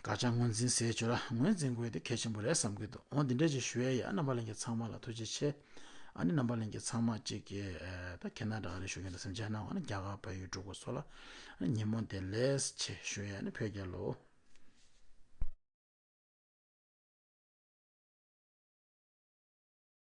དགག་བྱ་ངོས་འཛིན་ཟེར་ཆོག་ར། ངོས་འཛིན་དགོས་དེ་གལ་ཆེན་པོ་རེད་བསམ་གྱི་འདུག་འོ་འདི་འདྲ་ཅིག་ཞུ་ཡས་ཡ། རྣམ་པ་ལྷན་རྒྱས་ཚང་མ་ལ་ཐུགས་རྗེ་ཆེ། ཨ་ནི་རྣམ་པ་ལྷན་རྒྱས་ཚང་མ་གཅིག་གིས་ད་ཁྱེད་རྣམ་གྲངས་རེ་ཞུ་མཁན་དང་སེམས་ཅན་ནང་ཨ་ནི་རྒྱ་གར་བལ་ཡུལ་འབྲུག་པ་སོགས་ལ་ཨ་ནི་ཉིན་མོ་བདེ་ལེགས་ཆེ་ཞུ་ཡས། ཨ་ནི་བོད་རྒྱལ་ལོ།